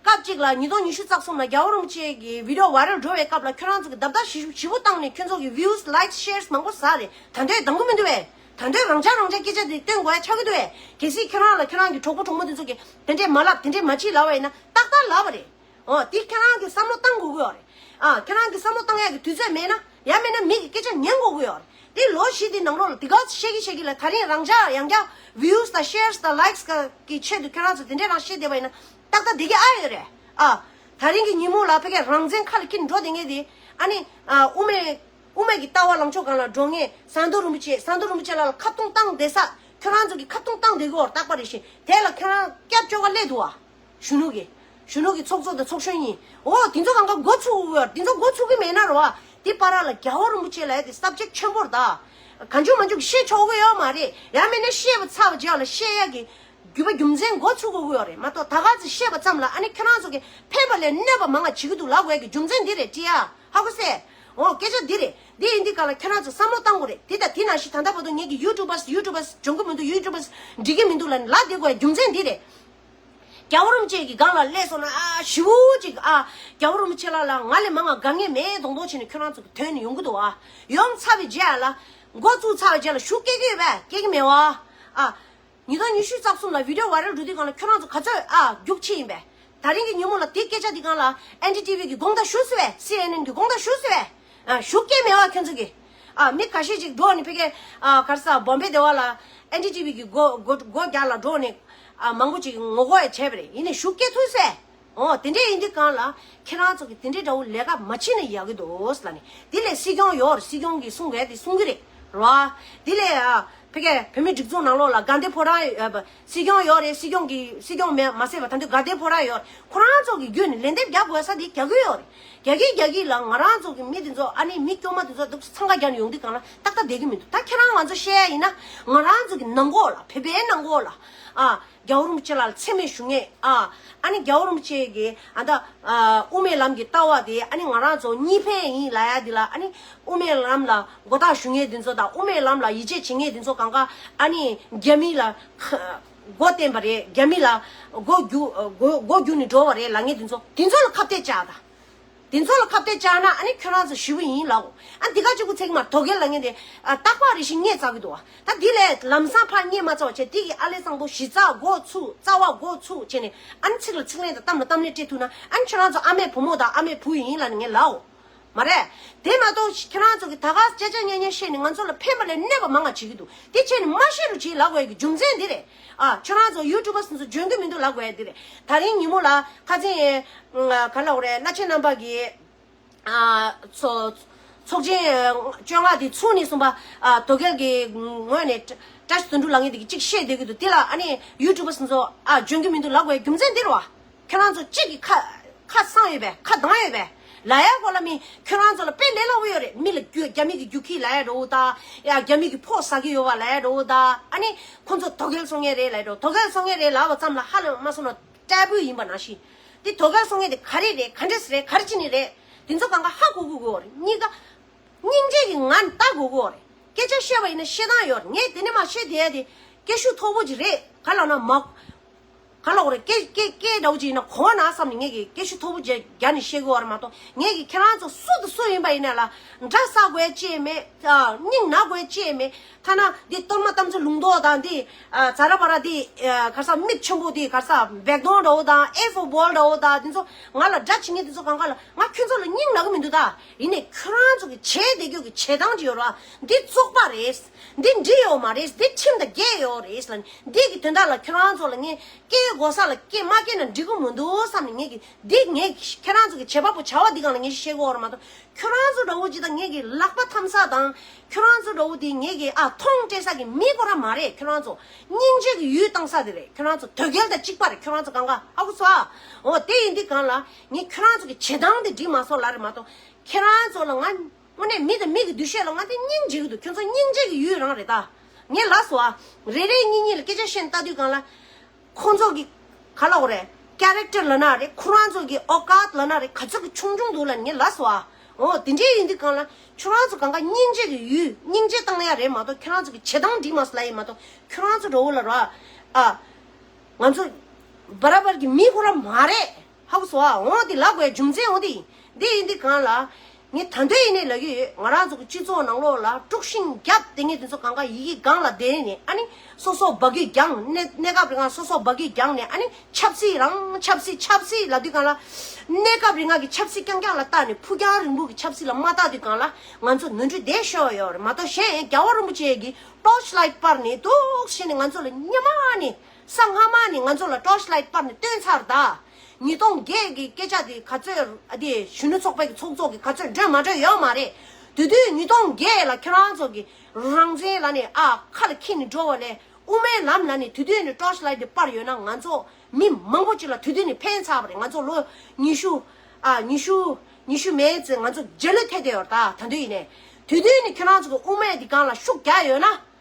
སྐབས་གཅིག་ལ་ཉིས་སྟོང་ཉི་ཤུ་རྩ་གསུམ་ལ་རྒྱལ་བ་རིན་པོ་ཆེ་གི་བི་ཌི་ཡོ་ཝའི་རལ་འགྲོ་བའི་སྐབས་ལ་ཁྱོད་རང་ཚོ་གི་རྡབ་རྡབ་ཞི་ཞི་བོ་བཏང་ནས་ཁྱོད་ཚོ་གི་ཝིའུ་སི་ལའིག་སི་ཤེར་སི་མང་པོ་ཟ་རེད། ད་འདོད་འདང་གི་མི་འདུག་བས། ད་འདོད་རང་ཅག་རང་ཅག་སྐད་ཆ་དེ་སྟོན་དགོས་ཡ་ཆགས་ཀྱི་འདུག་བས། གལ་སྲིད་ཁྱོད་རང་ལ་ཁྱོད་རང་གི་གྲོགས་པོ་གྲོགས་མོ་དེ་ཚོ་གི་དེ་འདྲས་མ་ལབ་དེ་འདྲས་མ་བྱེད་ལབ་པ་ཡིན་ན་ཏག་ཏག་ལབ་པ་རེད། འོ་དེ་ཁྱོད་རང་གི་བསམ་བློ་བཏང་དགོས་ཀྱི་ཡོད་རེད། ཨ་ཁྱོད་རང་གི་བསམ་བློ་བཏང་ཡ་གི་དུས་ཚོད་མེད་ན་ཡང་མེད་ན་མི་གི་སྐད་ཆ་ཉན་དགོས་ཀྱི་ཡོད་རེད། དེ་ལོ་བཞི་དེ་ནང་ལོགས་ལ་དེ་ག་ཚོད་བཤད་ཀྱི་བཤད་ཀྱི་ལ་ད་རིང་རང་ཅག་ཡང་བསྐྱར་ཝིའུ་སི་དང་ཤེར་སི་དང་ལའིག་སི་གི་ཆེད་དུ་ཁྱོད་རང་ཚོ་དེ་འདྲས་རང་བཤད་བསྡད་པ་ཡིན་ན། ཏག་ཏག་བསྡད་ཀྱི་ཨ་ཡོད་རེད། ཨ། ད་རིང་གི་ཉིན་མོ་ལ་ཕ་གིའི་རང་བཙན་ཁ་ལ་འཁྱེར་འགྲོ་བསྡད་མཁན་དེ། ཨ་ནི། ཨ་དབུ་མའི། དབུ་མའི་གི་ལྟ་བ་ལངས་ཕྱོགས་སྒང་ལ་འགྲོ་མཁན་ཟམ་གདོང་རིན་པོ་ཆེ། ཟམ་གདོང་རིན་པོ་ཆེ་ལགས་ལ་ཁ་རྡུང་བཏང་བསྡད་ས། ཁྱོད་རང་ཚོ་གིས་ཁ་རྡུང་བཏང་བསྡད་ཀྱི་ཡོད་རེད། རྟག་པ་རེ་བཞིན་དེ་ལ་ཁྱོད་རང་སྐྱབས་བཅོལ་ག་སླེབས་འདུག་ཨ། གཞོན་ནུ་གི། གཞོན་ནུ་གི་ཚོགས་གཙོ་དང་ཚོགས་གཞོན་གཉིས། འོ་དེ་ཚོ་གང་ག་འགོ་ཚུགས་ཀྱི་ཡོད་རེད། དེ་ཚོ་འགོ་ཚུགས་ཀྱི་མེད་ན་རེད་བ། དེ་བར་ལ་རྒྱལ་བ་རིན་པོ་ཆེ་ལབ་ཡ་དེ་སབ་ཇེག་ཆེན་པོ་རེད་ད། གང་བྱུང་མང་བྱུང་གི་བཤད་ཆོག་གི་ཡོད་མ་རེད། ཡང་མིན་ན་བཤད་པ་ཚར་བ་རྗེས་ལ་བཤད་ཡ་གི་རྒྱུ་བ་རྒྱུ་མཚན་འགོ་ཚུགས་དགོས་ཀྱི་ཡོད་རེད་མ་གཏོགས། ད་ག་ཚོད་བཤད་པ་ཙམ་ལ་ཨ་ནི་ཁྱོད་རང་ཚོ་གི་ཕན་པ་ལས་གནོད་པ་མང་བ་བྱེད་ཀྱི་འདུག་ལབ་དགོས་ཀྱི་རྒྱུ་མཚན་འདི་རེད། ཀྲི་ཡ། ཧ་གོ་སོང་། འོ་སྐད་ཆ་འདི་རེད། འདི་ཡིན་དུས་ག་ལ་ཁྱོད་རང་ཚོ་བསམ་བློ་བཏང་དགོས་རེད། དེ་དང་དེ་ནང་བཞིན་ད་ལྟ་བར་དུ་ངེད་ཀྱི་ཡུ་ཊུབ་པར་ཡུ་ཊུབ་པར་སྦྱོང་གི་མི་འདུག་ཡུ་ཊུབ་པར་འགྲིག་གི་མི་འདུག་ལབ་ནས་ལབ་བསྡད་དགོས་ཡ་རྒྱུ་མཚན་འདི་རེད། རྒྱལ་བ་རིན་པོ་ཆེ་གི་སྒང་ལ་སླེབས་སོང་ན་ཨ་ཞི་བོ་ཅིག་ཨ། རྒྱལ་བ་རིན་པོ་ཆེ་ལགས་ལ་ང་ལས་མང་བ་དགའ་ངེས་མེད་མདོག་མདོག་བྱས་ནས་ཁྱོད་རང་ཚོ་གི་དོན་ནས་ཡོང་གི་འདུག་ཨ། ཡོང་ཚར་བའི་རྗེས་ལ། འགོ་བཙུགས་ཚར་བའི་རྗེས་ལ་ཤུགས་སྐྱེ་གི་ཡོད་པས་སྐྱེ་གི་མེད་བ། ཨ། ཉིས་སྟོང་ཉི་ཤུ་རྩ་གསུམ་ལ་བི་ཌི་ཡོ་ཝའི་རལ་འགྲོ་དུས་སྒང་ལ་ཁྱོད་རང་ཚོ་ག་ཚོད་ཨ་རྒྱུགས་ཆེ་ཡིན་པས། ད་རིང་གི་ཉིན་མོ་ལ་དེ་སྐད་ཆ་དེ་སྒང་ལ་ཨེན་ཌི་ཊི་ཝི་གི་དགོངས་དག་ཞུ་སྲིད་པས། སི་ཨེན་ཨེན་གི་དགོངས་དག་ཞུ་སྲིད་པས། ཨ་ཤུགས་སྐྱེ་མེད་བ་ཁྱོད་ཚོ་གི། ཨ་མི་ཁ་ཤས་ཅིག་འགྲོ་ནས་ཕ་གི་ཨ་ག་རེ་ཟ་བོམ་བེ་སྡེ་བ་ལ་ཨེན་ཌི་ཊི་ཝི་གི་སྒོ་སྒོ་སྒོ་རྒྱག་ལ་འགྲོ་ནས་ཨ་མང་པོ་ཅིག་ངོ་རྒོལ་ཡང་བྱས་པ་རེད། ཡིན་ནའི་ཤུགས་སྐྱེ་ཐུབ་སྲིད། འོ་དེ་འདྲས་ཡིན་དུས་སྒང་ལ་ཁྱེད་རང་ཚོ་གི་དེ་འདྲས་འདྲ་བོ་ལས་ཀ་མ་བྱེད་ན་ཡག་གི་འདུག་ལབ་ནས། དེ་ལས་སྲིད་སྐྱོང་ཡོད་རེད། སྲིད་སྐྱོང་གིས་གསུང་གི་དེ་གསུང་གི་རེད་ར། དེ་ལས་ཨ་ཕ་གི་བོད་མི་སྒྲིག་འཛུགས་ནང་ལོགས་ལ་དགའ་ལྡན་ཕོ་བྲང་ཨ་སྲིད་སྐྱོང་ཡོད་རེད། སྲིད་སྐྱོང་གི་སྲིད་སྐྱོང་མེད་མ་ཟད་པ་ད་དུང་དགའ་ལྡན་ཕོ་བྲང་ཡོད་རེད། ཁོ་རང་ཚོ་གི་བརྒྱུད་ནས་ལན་འདེབས་རྒྱག་དགོས་ས་དེ་རྒྱག་གི་ཡོད་རེད། རྒྱ་སྐད་རྒྱ་སྐད་ལ་ང་རང་ཚོ་གི་མི་དེ་ཚོ། ཨ་ནི་མི་སྐྱོ་མ་དེ་ཚོ་འདུག་འཚང་ཁ་རྒྱག་ནས་ཡོང་དུས་སྒང་ལ་ཏག་ཏག་བསྡད་ཀྱི་མི་འདུག་ད་ཁྱེད་རང་ང་ཚོ་བཤད་ཡ་ཡིན་ན། ང་རང་ཚོ་གི་ནང་ཁོག་ལ། བོད་པའི་ནང་ཁོག་ལ། ཨ། རྒྱལ་བ་རིན་པོ་ཆེ་ལ་མཚན་སྨད་ཞུ་མཁན། ཨ། ཨ་ནི་རྒྱལ་བ་རིན་པོ་ཆེ་གི་ཨ་ད། ཨ། དབུ་མའི་ལམ་གྱི་ལྟ་བ་དེ། ཨ་ནི་ང་རང་ཚོ་གཉིས་ཕན་ཡིན་ལབ་ཡ་དེ་ལ། ཨ་ནི་དབུ་མའི་ལམ་ལ་མགོ་བཏགས་ཞུ་མཁན་དེ་ཚོ་དང་། དབུ་མའི་ལམ་ལ་ཡིད་ཆེས་བྱེད་མཁན་དེ་ཚོ་སྒང་ག། ཨ་ནི་རྒྱ་མི་ལ་ཁ་མགོ་བསྟན་པ་རེད། རྒྱ་མི་ལ་མགོ་རྒྱུག་མགོ་མགོ་རྒྱུག་ནས་འགྲོ་བ་རེད་ལབ་མཁན་དེ་ཚོ། དེ་ཚོ་ལ་ཁ་གཏད་བཅག་དང་། དེ་ཚོ་ལ་ཁ་གཏད་བཅག་ན། ཨ་ནི་ཁྱོད་རང་ཚོ་ཞི་བ་ཡིན་ལབ་འོ། ཨ། འདི་ག་གཅིག་པུ་ཚིག་མ། དོལ་རྒྱལ་ལབ་མཁན་དེ། ཨ། རྟག་པར་རེ་བཞིན་བརྙས་བཅག་གི་འདུག་བ། ད་འདི་ལས་ལམ་སང་ཕར་བརྙས་མ་བཅག་བྱས། དེ་གི་ཨ་ལས་བཟང་པོ་གཞི་རྩ་འགོ་ཚུགས། རྩ་བ་འགོ་ཚུགས་བྱས་ནས། ཨ་ནི་ཚིག་ལ་ཚིག་ལན་དང་གཏམ་ལ་གཏམ་ལན་སྤྲད་ཐུབ་ན། ཨ་ནི་ཁྱོད་རང་ཚོ་ཨ་མའི་བུ་མོ་དང་ཨ་མའི་བུ་ཡིན་ལབ་ནས་ངས་ལབ་འོ། མ་རེད། དེ་མ་གཏོགས་ཁྱེད་རང་ཚོ་གི་ད་ག་ཅ་ཅ་ཉ་ཉ་བཤད་ནས་ང་ཚོ་ལ་ཕན་པ་ལས་གནོད་པ་མང་བ་བྱེད་ཀྱི་འདུག་དེ་བྱས་ནས་མ་ཤེས་རུ་བྱེད་ལབ་དགོས་ཀྱི་རྒྱུ་མཚན་འདི་རེད། ཨ། ཁྱོད་རང་ཚོ་ཡུ་ཊུབ་པ་སོ་སོ་འཇོན་གྱི་མི་འདུག་ལབ་དགོས་ཡ་འདི་རེད། ད་རིང་ཉིན་མོ་ལ་ཁ་སང་། ཨ། ག་ལབ་དགོས་རེད། བླ་ཆེན་རྣམ་པ་གི། ཨ། ཚོ་ཚོགས་ཆེན་བཅོ་ལྔ་དེ་ཚུགས་ནས་བཟུང་བ། ཨ། དོལ་རྒྱལ་གྱི་ངོས་ནས་བཀྲ་བཀྲ་ཤིས་དོན་གྲུབ་ལབ་མཁན་དེ་གིས་གཅིག་བཤད་བསྡད་ཀྱི་འདུག་དེ་ལ་ཨ་ནི་ཡུ་ཊུབ་པ་སོ་སོ། ཨ། འཇོན་གྱི་མི་འདུག་ལབ་དགོས་རྒྱུ་མཚན་འདི་རེད་བ། ཁྱོད་རང་ཚོ་གཅིག་གིས་ཁ་ཁ་གསང་ཡོད་པས། ཁ་གདངས་ཡོད་པས། ལབ་ཡ་གོ་ལ་མི། ཁྱོད་རང་ཚོ་ལ་དཔེ་ལས་སླ་པོ་ཡོད་རེད། མི་ལ་རྒྱུ་རྒྱ་མི་གི་རྒྱུག་ཁྱི་ལབ་ཡ་འདྲ་བོ་དང་། ཡ། རྒྱ་མི་གི་ཕོགས་ཟ་གི་ཡོད་པ་ལབ་ཡ་འདྲ་བོ་དང་། ཨ་ནི་ཁོ་ཚོ་དོལ་རྒྱལ་སོང་མཁན་རེད་ལབ་ཡ་འདྲ་བོ། དོལ་རྒྱལ་སོང་མཁན་རེད་ལབ་པ་ཙམ་ལ་ཧ་ལས་མ་སོང་ན་ཊེ་བུ་ཡིན་པ་ནང་བཞིན། དེ་དོལ་རྒྱལ་སོང་མཁན་དེ་ག་རེ་རེད། ག་འདྲས་རེད། ག་རེ་བྱས་ནས་རེད། དེ་ཚོ་སྒང་ག་ཧ་གོ་དགོས་ཀྱི་ཡོད་རེད། གཉིས་ཀ། སྙིང་རྗེ་གི་ངང་ལྟ་དགོས་ཀྱི་ཡོད་རེད། སྐད་ཆ་བཤད་པ་ཡིན་ན་བཤད་སྟངས་ཡོད་རེད། ངས་དེ་ནས་མར་བཤད་བསྡད་ཡ་དེ་སྐད་ཤུགས་མཐོ་པོ་ཅིག་རེད། ག་ལབ་ན་མ། ག་ལབ་དགོས་རེད། སྐད་སྐད་སྐད་འདྲ་བོ་ཅིག་ཡིན་ན་གོ་ན་བསམ་ནས་ངས་ཀྱི་སྐད་ཤུགས་མཐོ་པོ་རྒྱག་རྒྱག་ནས་བཤད་ཀྱི་ཡོད་རེད་མ་གཏོགས། ངས་ཀྱི་ཁྱེད་རང་ཚོ་སུ་དང་སུ་ཡིན་པ་ཡིན་ན་ལ་འདྲ་ས་དགོས་ཅི་མེད། ཨ། སྙིང་ན་དགོས་ཅི་མེད། ཐ་ན་འདི་གཏོར་མ་རྟ་མཆོག་ལུང་རྟོགས་དང་། འདི། ཨ། ཛ་ར་པ་ར། འདི། ཨ། ག་རེ་ཟེར། མིག་ཆེན་པོ་འདི། ག་རེ་ཟེར། བེག་དོང་འདྲ་བོ་དང་། ཨེ་ཕོར་བོལ་འདྲ་བོ་དང་། འདི་ཚོ་ང་ལ་དགྲ་བྱེད་མཁན་འདི་ཚོ་སྒང་ག་ལ། ང་ཁྱོད་ཚོ་ལ་སྙིང་ན་གི་མི་འདུག་ད། ཡིན་ནའི་ཁྱོད་རང་ཚོ་གི་བྱས་བསྡད་རྒྱུ་གི་བྱེད་སྟངས་ཅིག་ཡོད་ར། འདི་བཙོག་པ་རེད། འདི་འགྲིག་ཡོད་མ་རེད། འདི་ཁྲིམས་དང་འགལ་ཡོད་རེད་ལབ་ནས། འདི་གི་དོན་དག་ལ་ཁྱོད་རང་ཚོ་ལ་ངས་སྐྱེ་དགོས་ས་ལ་སྐྱེ་མ་སྐྱེ་ན་འགྲིག་གི་མི་འདུག་བསམ་ནས། ངས་ཀྱི་འདི་ངས་ཁྱེད་རང་ཚོ་གི་བྱེད་པ་པོ་བྱ་བ་འདི་སྒང་ལ་ངས་བཤད་ཀྱི་ཡོད་ར་མ་གཏོགས། ཁྱོད་རང་ཚོ་འདྲ་བོ་ཅིག་དང་ངེད་ཀྱི་ལག་པ་འཐམ་ས་དང་། ཁྱོད་རང་ཚོ་འདྲ་བོ་དེ་ངེད་ཀྱི། ཨ། མཐོང་སྤྲད་ས་གི་མི་ཁོ་རང་མ་རེད། ཁྱོད་རང་ཚོ་སྙིང་རྗེ་གི་ཡུལ་བཏང་ས་དེ་རེད། ཁྱོད་རང་ཚོ་དོལ་རྒྱལ་དང་གཅིག་པ་རེད། ཁྱོད་རང་ཚོ་སྒང་ག་ཧ་གོ་སོང་ཨ། འོ། དེ་ཡིན་དུས་སྒང་ལ་ངས་ཁྱོད་རང་ཚོ་གི་བྱེད་སྟངས་དེ་འགྲིག་མ་སོང་ལབ་རེད་མ་གཏོགས། ཁྱེད་རང་ཚོ་ལ་ང་དངོས་གནས་མི་དང་མི་གི་འདུ་ཤེས་ལ་ང་དེ་སྙིང་རྗེ་གི་འདུག་ཁྱོད་ཚོ་སྙིང་རྗེ་གི་ཡུལ་རང་རེད་ད། ངས་ལབ་སོང་ཨ། རེ་རེ་གཉིས་གཉིས་ལ་སྐད་ཆ་བཤད་ནས་ལྟ་དུས་སྒང་ལ། ཁོང་ཚོ་གི། ག་ལབ་དགོས་རེད། ཀེ་རེག་ཊར་ལབ་ན་རེད། ཁོ་རང་ཚོ་གི་ཨོ་ཀཱད་ལབ་ན་རེད། ག་ཚོད་ཀྱི་ཆུང་ཆུང་འདུག་ལབ་ནས་ངས་ལབ་སོང་ཨ། འོ། དེ་འདྲའི་ཡིན་དུས་སྒང་ལ་ཁྱོད་རང་ཚོ་སྒང་ག་སྙིང་རྗེ་གི་ཡུལ། སྙིང་རྗེ་བཏང་ཡ་རེད་མ་གཏོགས། ཁྱོད་རང་ཚོ་གི་བྱེད་སྟངས་འགྲིག་མ་སོང་ལབ་ཡིན་མ་གཏོགས། ཁྱོད་རང་ཚོ་འདྲ་བོ་ལ་ར། ཨ། ང་ཚོ་བར་བར་གི་མི་ཁོ་རང་མ་རེད། ཧ་གོ་སོང་ཨ། འོ། དེ་ལབ་དགོས་རྒྱུ་མཚན་འོ་དེ་ཡིན། དེ་ཡིན་དུས་སྒང་ལ། ངས་ད་དུང་ཡིན་ནའི་ལབ་ཀྱི་ཡོད། ང་རང་ཚོ་གི་སྤྱི་ཚོགས་ནང་ལོགས་ལ་དཀྲུག་ཤིང་རྒྱབ་བསྡད་མཁན་དེ་ཚོ་སྒང་ག་ཡི་གེ་སྒང་ལ་བསྡད་ནས། ཨ་ནི་སོ་སོ་འབག་གི་རྒྱང་། གནས་གནས་སྐབས་རིང་སོ་སོ་འབག་གི་རྒྱང་ནས། ཨ་ནི་ཆབ་སྲིད་རང་། ཆབ་སྲིད། ཆབ་སྲིད་ལབ་དུས་སྒང་ལ། གནས་སྐབས་རིང་གི་ཆབ་སྲིད་རྐྱང་རྐྱང་ལ་བལྟས་ནས། ཕུགས་རྒྱང་རིང་པོ་གི་ཆབ་སྲིད་ལ་མ་བལྟ་དུས་སྒང་ལ། ང་ཚོ་ནོར་འཁྲུལ་དེ་ཤོར་ཡོད་རེད་མ་གཏོགས། གཞན་རྒྱལ་བ་རིན་པོ་ཆེ་གིས་ཊོར་ཆི་ལའིཊ་སྤར་ནས་འདུག་བྱས་ནས་ང་ཚོ་ལ་སྔ་མ་ནས། གསང་སྔ་མ་ནས་ང་ཚོ་ལ་ཊོར་ཆི་ལའིཊ་སྤར་ནས་སྟོན་ཚར་ད། ཉིས་སྟོང་བརྒྱད་ཀྱི་སྐད་ཆ་དེ་ག་ཚོད། ཨ། དེ་གཞོན་ནུ་ཚོགས་པའི་གི་ཚོགས་གཙོ་གི་ག་ཚོད་འགྲོས་མ་འགྲོས་ཡོད་མ་རེད། དེ་དུས་ཉིས་སྟོང་བརྒྱད་ལ་ཁྱེད་རང་ཚོ་གི་རང་བཙན་ལབ་ནས། ཨ། ཁ་ལ་འཁྱེར་ནས་འགྲོ་བ་ལས། དབུ་མའི་ལམ་ལབ་ནས་དེ་དུས་ནས་ཊོར་ཆི་ལའིཊ་དེ་སྤར་ཡོད་ན། ང་ཚོ་མི་མང་པོ་ཅིག་ལ་དེ་དུས་ནས་ཕན་ཚར་བ་རེད། ང་ཚོ་ལོ་ཉི་ཤུ། ཨ། ཉི་ཤུ། ཉི་ཤུ་མན་ཙམ་ང་ཚོ་རྗེས་ལུས་ཐེབས་བསྡད་ཡོད་རེད་ད། ད་དུང་ཡིན་ནའི་དེ་དུས་ནས་ཁྱེད་རང་ཚོ་གི་དབུ་མའི་དེ་སྒང་ལ་ཤུགས་རྒྱག་ཡོད་ན།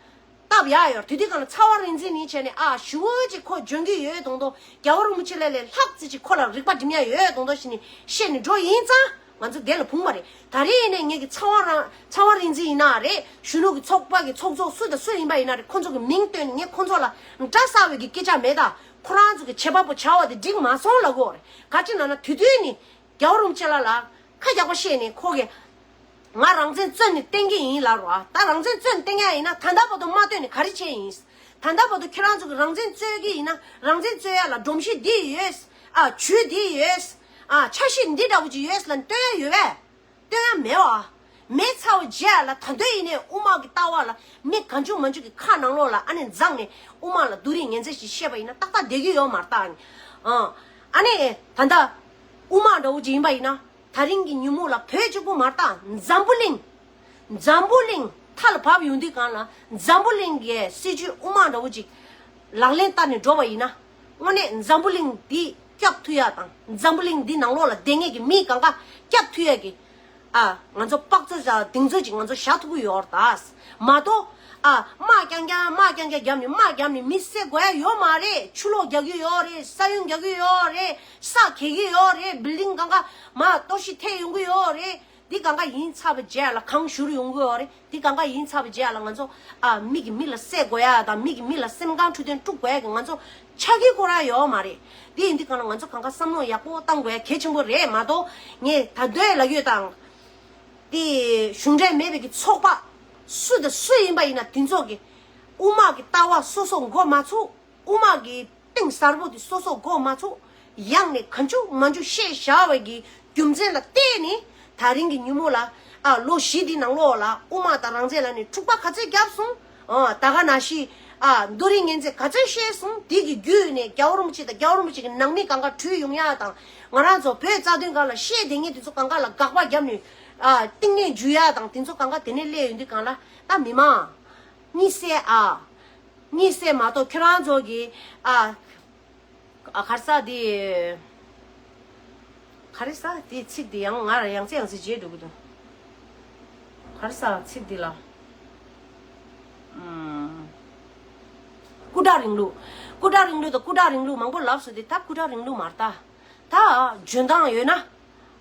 བཏབ་ཡག་ཡོད། དེ་དུས་སྒང་ལ་ཚ་བ་རིག་འཛིན་ནི་བྱས་ནས། ཨ། ཞེ་པོ་ཅིག་ཁོ་འཇོན་གྱི་ཡོད་མདོག་མདོག་རྒྱལ་བ་རིན་པོ་ཆེ་ལས་ལས་ལྷག་ཙམ་ཅིག་ཁོ་ལ་རིག་པ་སྒྲིམ་ཡག་ཡོད་མདོག་མདོག་བྱས་ནས་བཤད་ནས་འགྲོ་ཡིན་ཙང་། ང་ཚོ་དེ་ལ་བུང་བ་རེད། ད་རེས་ཡིན་ནའི་ངེད་ཀྱི་ཚ་བ་རང་། ཚ་བ་རིག་འཛིན་ཡིན་ན་རེད། གཞོན་ནུ་གི་ཚོགས་པ་གི་ཚོགས་གཙོ་སུ་དང་སུ་ཡིན་པ་ཡིན་ན་རེད། ཁོ་ཚོ་གི་མིང་བཏོན་ནས་ངས་ཁོ་ཚོ་ལ་འདྲ་ས་བའི་གི་སྐད་ཆ་མེད་ད། ཁོ་རང་ཚོ་གི་བྱེད་པ་པོ་བྱ་བ་དེ་འགྲིག་མ་སོང་ལབ་དགོས་རེད། ག་ཅི་ན་ན་དེ་དུས་ནི། རྒྱལ་བ་རིན་པོ་ཆེ་ལ་ལ་ཁ་རྒྱག་པ་བཤད་ནས། ཁོ་གིས་ང་རང་བཙན་རྩོད་ནས་བསྟན་གྱི་ཡིན་ལབ་རོ། ད་རང་བཙན་རྩོད་ནས་བསྟན་ཡ་ཡིན་ན། ད་ལྟ་བར་དུ་མ་བསྟན་ནས་ག་རེ་བྱས་ཡིན། ད་ལྟ་བར་དུ་ཁྱེད་རང་ཚོ་གིས་རང་བཙན་རྩོད་ཀྱི་ཡིན་ན། རང་བཙན་རྩོད་ཡ་ལ་སྒྲོམ་གཞི་འདི་ཡོད། ཨ། ཇུས་འདི་ཡོད། ཨ། འཆར་གཞི་འདི་འདྲ་བོ་ཅིག་ཡོད་ལབ་ནས་སྟོན་ཡ་ཡོད་པས། སྟོན་ཡ་མེད་པ། མེད་ཚར་བ་རྗེས་ལ་ད་དུང་ཡིན་ནའི་དབུ་མ་གི་ལྟ་བ་ལ་མི་གང་བྱུང་མང་བྱུང་གི་ཁ་ནང་ལོགས་ལ་ཨ་ནི་འཛེགས་ནས་དབུ་མ་ལ་སྡུག་རུས་ངན་ཚད་ཞིག་བཤད་པ་ཡིན་ན་ཏག་ཏག་བསྡད་ཀྱི་ཡོད་མ་རེད་ད། ཨ། ཨ་ནི་ད་ལྟ་དབུ་མ་འདྲ་བོ་ཅིག་ཡིན་པ་ཡིན་ན། ད་རིང་གི་ཉིན་མོ་ལ་བོད་གཅིག་པུ་མ་རེད་ད། འཛམ་བུ་གླིང་། འཛམ་བུ་གླིང་མཐའ་ལ་བབས་ཡོང་དུས་སྒང་ལ། འཛམ་བུ་གླིང་གི་སྲིད་བྱུས་དབུ་མ་འདྲ་བོ་ཅིག་ལག་ལེན་བསྟར་ནས་འགྲོ་བ་ཡིན་ན། དངོས་གནས་འཛམ་བུ་གླིང་འདི་ སྐྱོབ་ཐུབ་ཡ་དང་འཛམ་བུ་གླིང་འདི་ནང་ལོགས་ལ་བསྡད་མཁན་གྱི་མི་གང་ག་སྐྱོབ་ཐུབ་ཡ་གི། ཨ། ང་ཚོ་དཔག་ཚོད་བྱ་གདེང་ཚོད་ཅིག་ང་ཚོ་བཞག་ཐུབ་ཀྱི་ཡོད་རེད་ད། མ་གཏོགས། ཨ། དམག་རྐྱང་རྐྱང་དམག་རྐྱང་རྐྱང་བརྒྱབ་ནས་དམག་བརྒྱབ་ནས་མི་བསད་དགོས་ཡ་ཡོད་མ་རེད། ཆུ་ལོག་རྒྱག་གི་ཡོད་རེད། ས་ཡོམ་རྒྱག་གི་ཡོད་རེད། ས་གས་ཀྱི་ཡོད་རེད། བིལ་ཌིང་གང་ག་མར་གཏོར་བཤིག་ཐེབས་ཡོང་གི་ཡོད་རེད། འདི་གང་ག་ཡིན་ཚར་བའི་རྗེས་ལ་གང་བཞུར་ཡོང་གི་ཡོད་རེད། འདི་གང་ག་ཡིན་ཚར་བའི་རྗེས་ལ་ང་ཚོ། ཨ། མི་གི་མི་ལ་བསད་དགོས་ཡ་དང་མི་གི་མི་ལ་སེམས་ཁམས་འཁྲུག་དོན་དཀྲུག་དགོས་ཡ་གི་ང་ཚོ་ཆག་གི་ཁོ་རང་ཡོད་མ་རེད། འདི་ཡིན་དུས་གང་ལ་ང་ཚོ་གང་ག་བསམ་བློ་ཡག་པོ་བཏང་དགོས་ཡ་གལ་ཆེན་པོ་རེད་མ་གཏོགས། ངས་ད་དུང་ལབ་ཡོད་དང་། དེ་གཞུང་འབྲེལ་མེད་པའི་གི་ཚོགས་པ་སུ་དང་སུ་ཡིན་པ་ཡིན་ན་དེ་ཚོ་གི་དབུ་མ་གི་ལྟ་བ་སོ་སོ་འགོ་མ་ཚུགས། དབུ་མ་གི་གཏིང་ཟབ་པོ་དེ་སོ་སོ་འགོ་མ་ཚུགས། ཡང་ནས་གང་བྱུང་མང་བྱུང་བཤད་བཞག་པའི་གི་རྒྱུ་མཚན་ལ་བརྟེན་ནས་ད་རིང་གི་ཉིན་མོ་ལ། ཨ། ལོ་བཞི་འདི་ནང་ལོགས་ལ་དབུ་མ་དང་རང་བཙན་ལ་ནི་འཁྲུག་པ་ག་ཚོད་བརྒྱབ་སོང་། ཨ། ད་ག་ནང་བཞིན། ཨ། རྡོ་རིང་ངན་ཚད་ག་ཚོད་བཤད་སོང་། དེ་གི་བརྒྱུད་ནས་རྒྱལ་བ་རིན་པོ་ཆེ་དང་རྒྱལ་བ་རིན་པོ་ཆེ་གི་ནང་མི་གང་ག་བྲོས་ཡོང་ཡ་དང་། ང་རང་ཚོ་བོད་རྩ་དོན་སྒང་ལ་བཤད་བསྡད་མཁན་དེ་ཚོ་གང་ག་ལ་དགག་པ་བརྒྱབ་ནས། ཨ། གཏིང་ནས་འཇུ་ཡ་དང་དེ་ཚོ་གང་ག་དེ་ནས་སླེབས་ཡོང་དུས་གང་ལ་ད་མི་མང་། གཉིད་སད་ཨ། གཉིད་སད་མ་གཏོགས་ཁྱོད་རང་ཚོ་གི། ཨ། ཨ། ག་རེ་ཟ་དེ། ག་རེ་ཟ་དེ་ཚིག་དེ་ཡང་ང་ལ་ཡང་སེ་ཡང་སེ་བརྗེད་འགྲོ་གི་འདུག་ག་རེ་ཟ་ཚིག་དེ་ལ། ཨམ། སྐུ་དྲག་རིང་ལུགས། སྐུ་དྲག་རིང་ལུགས་དང་སྐུ་དྲག་རིང་ལུགས་མང་པོ་ལབ་སོང་དེ་ད་སྐུ་དྲག་རིང་ལུགས་མ་རེད་ད། ད་འཇོན་ཐང་ཡོད་ན།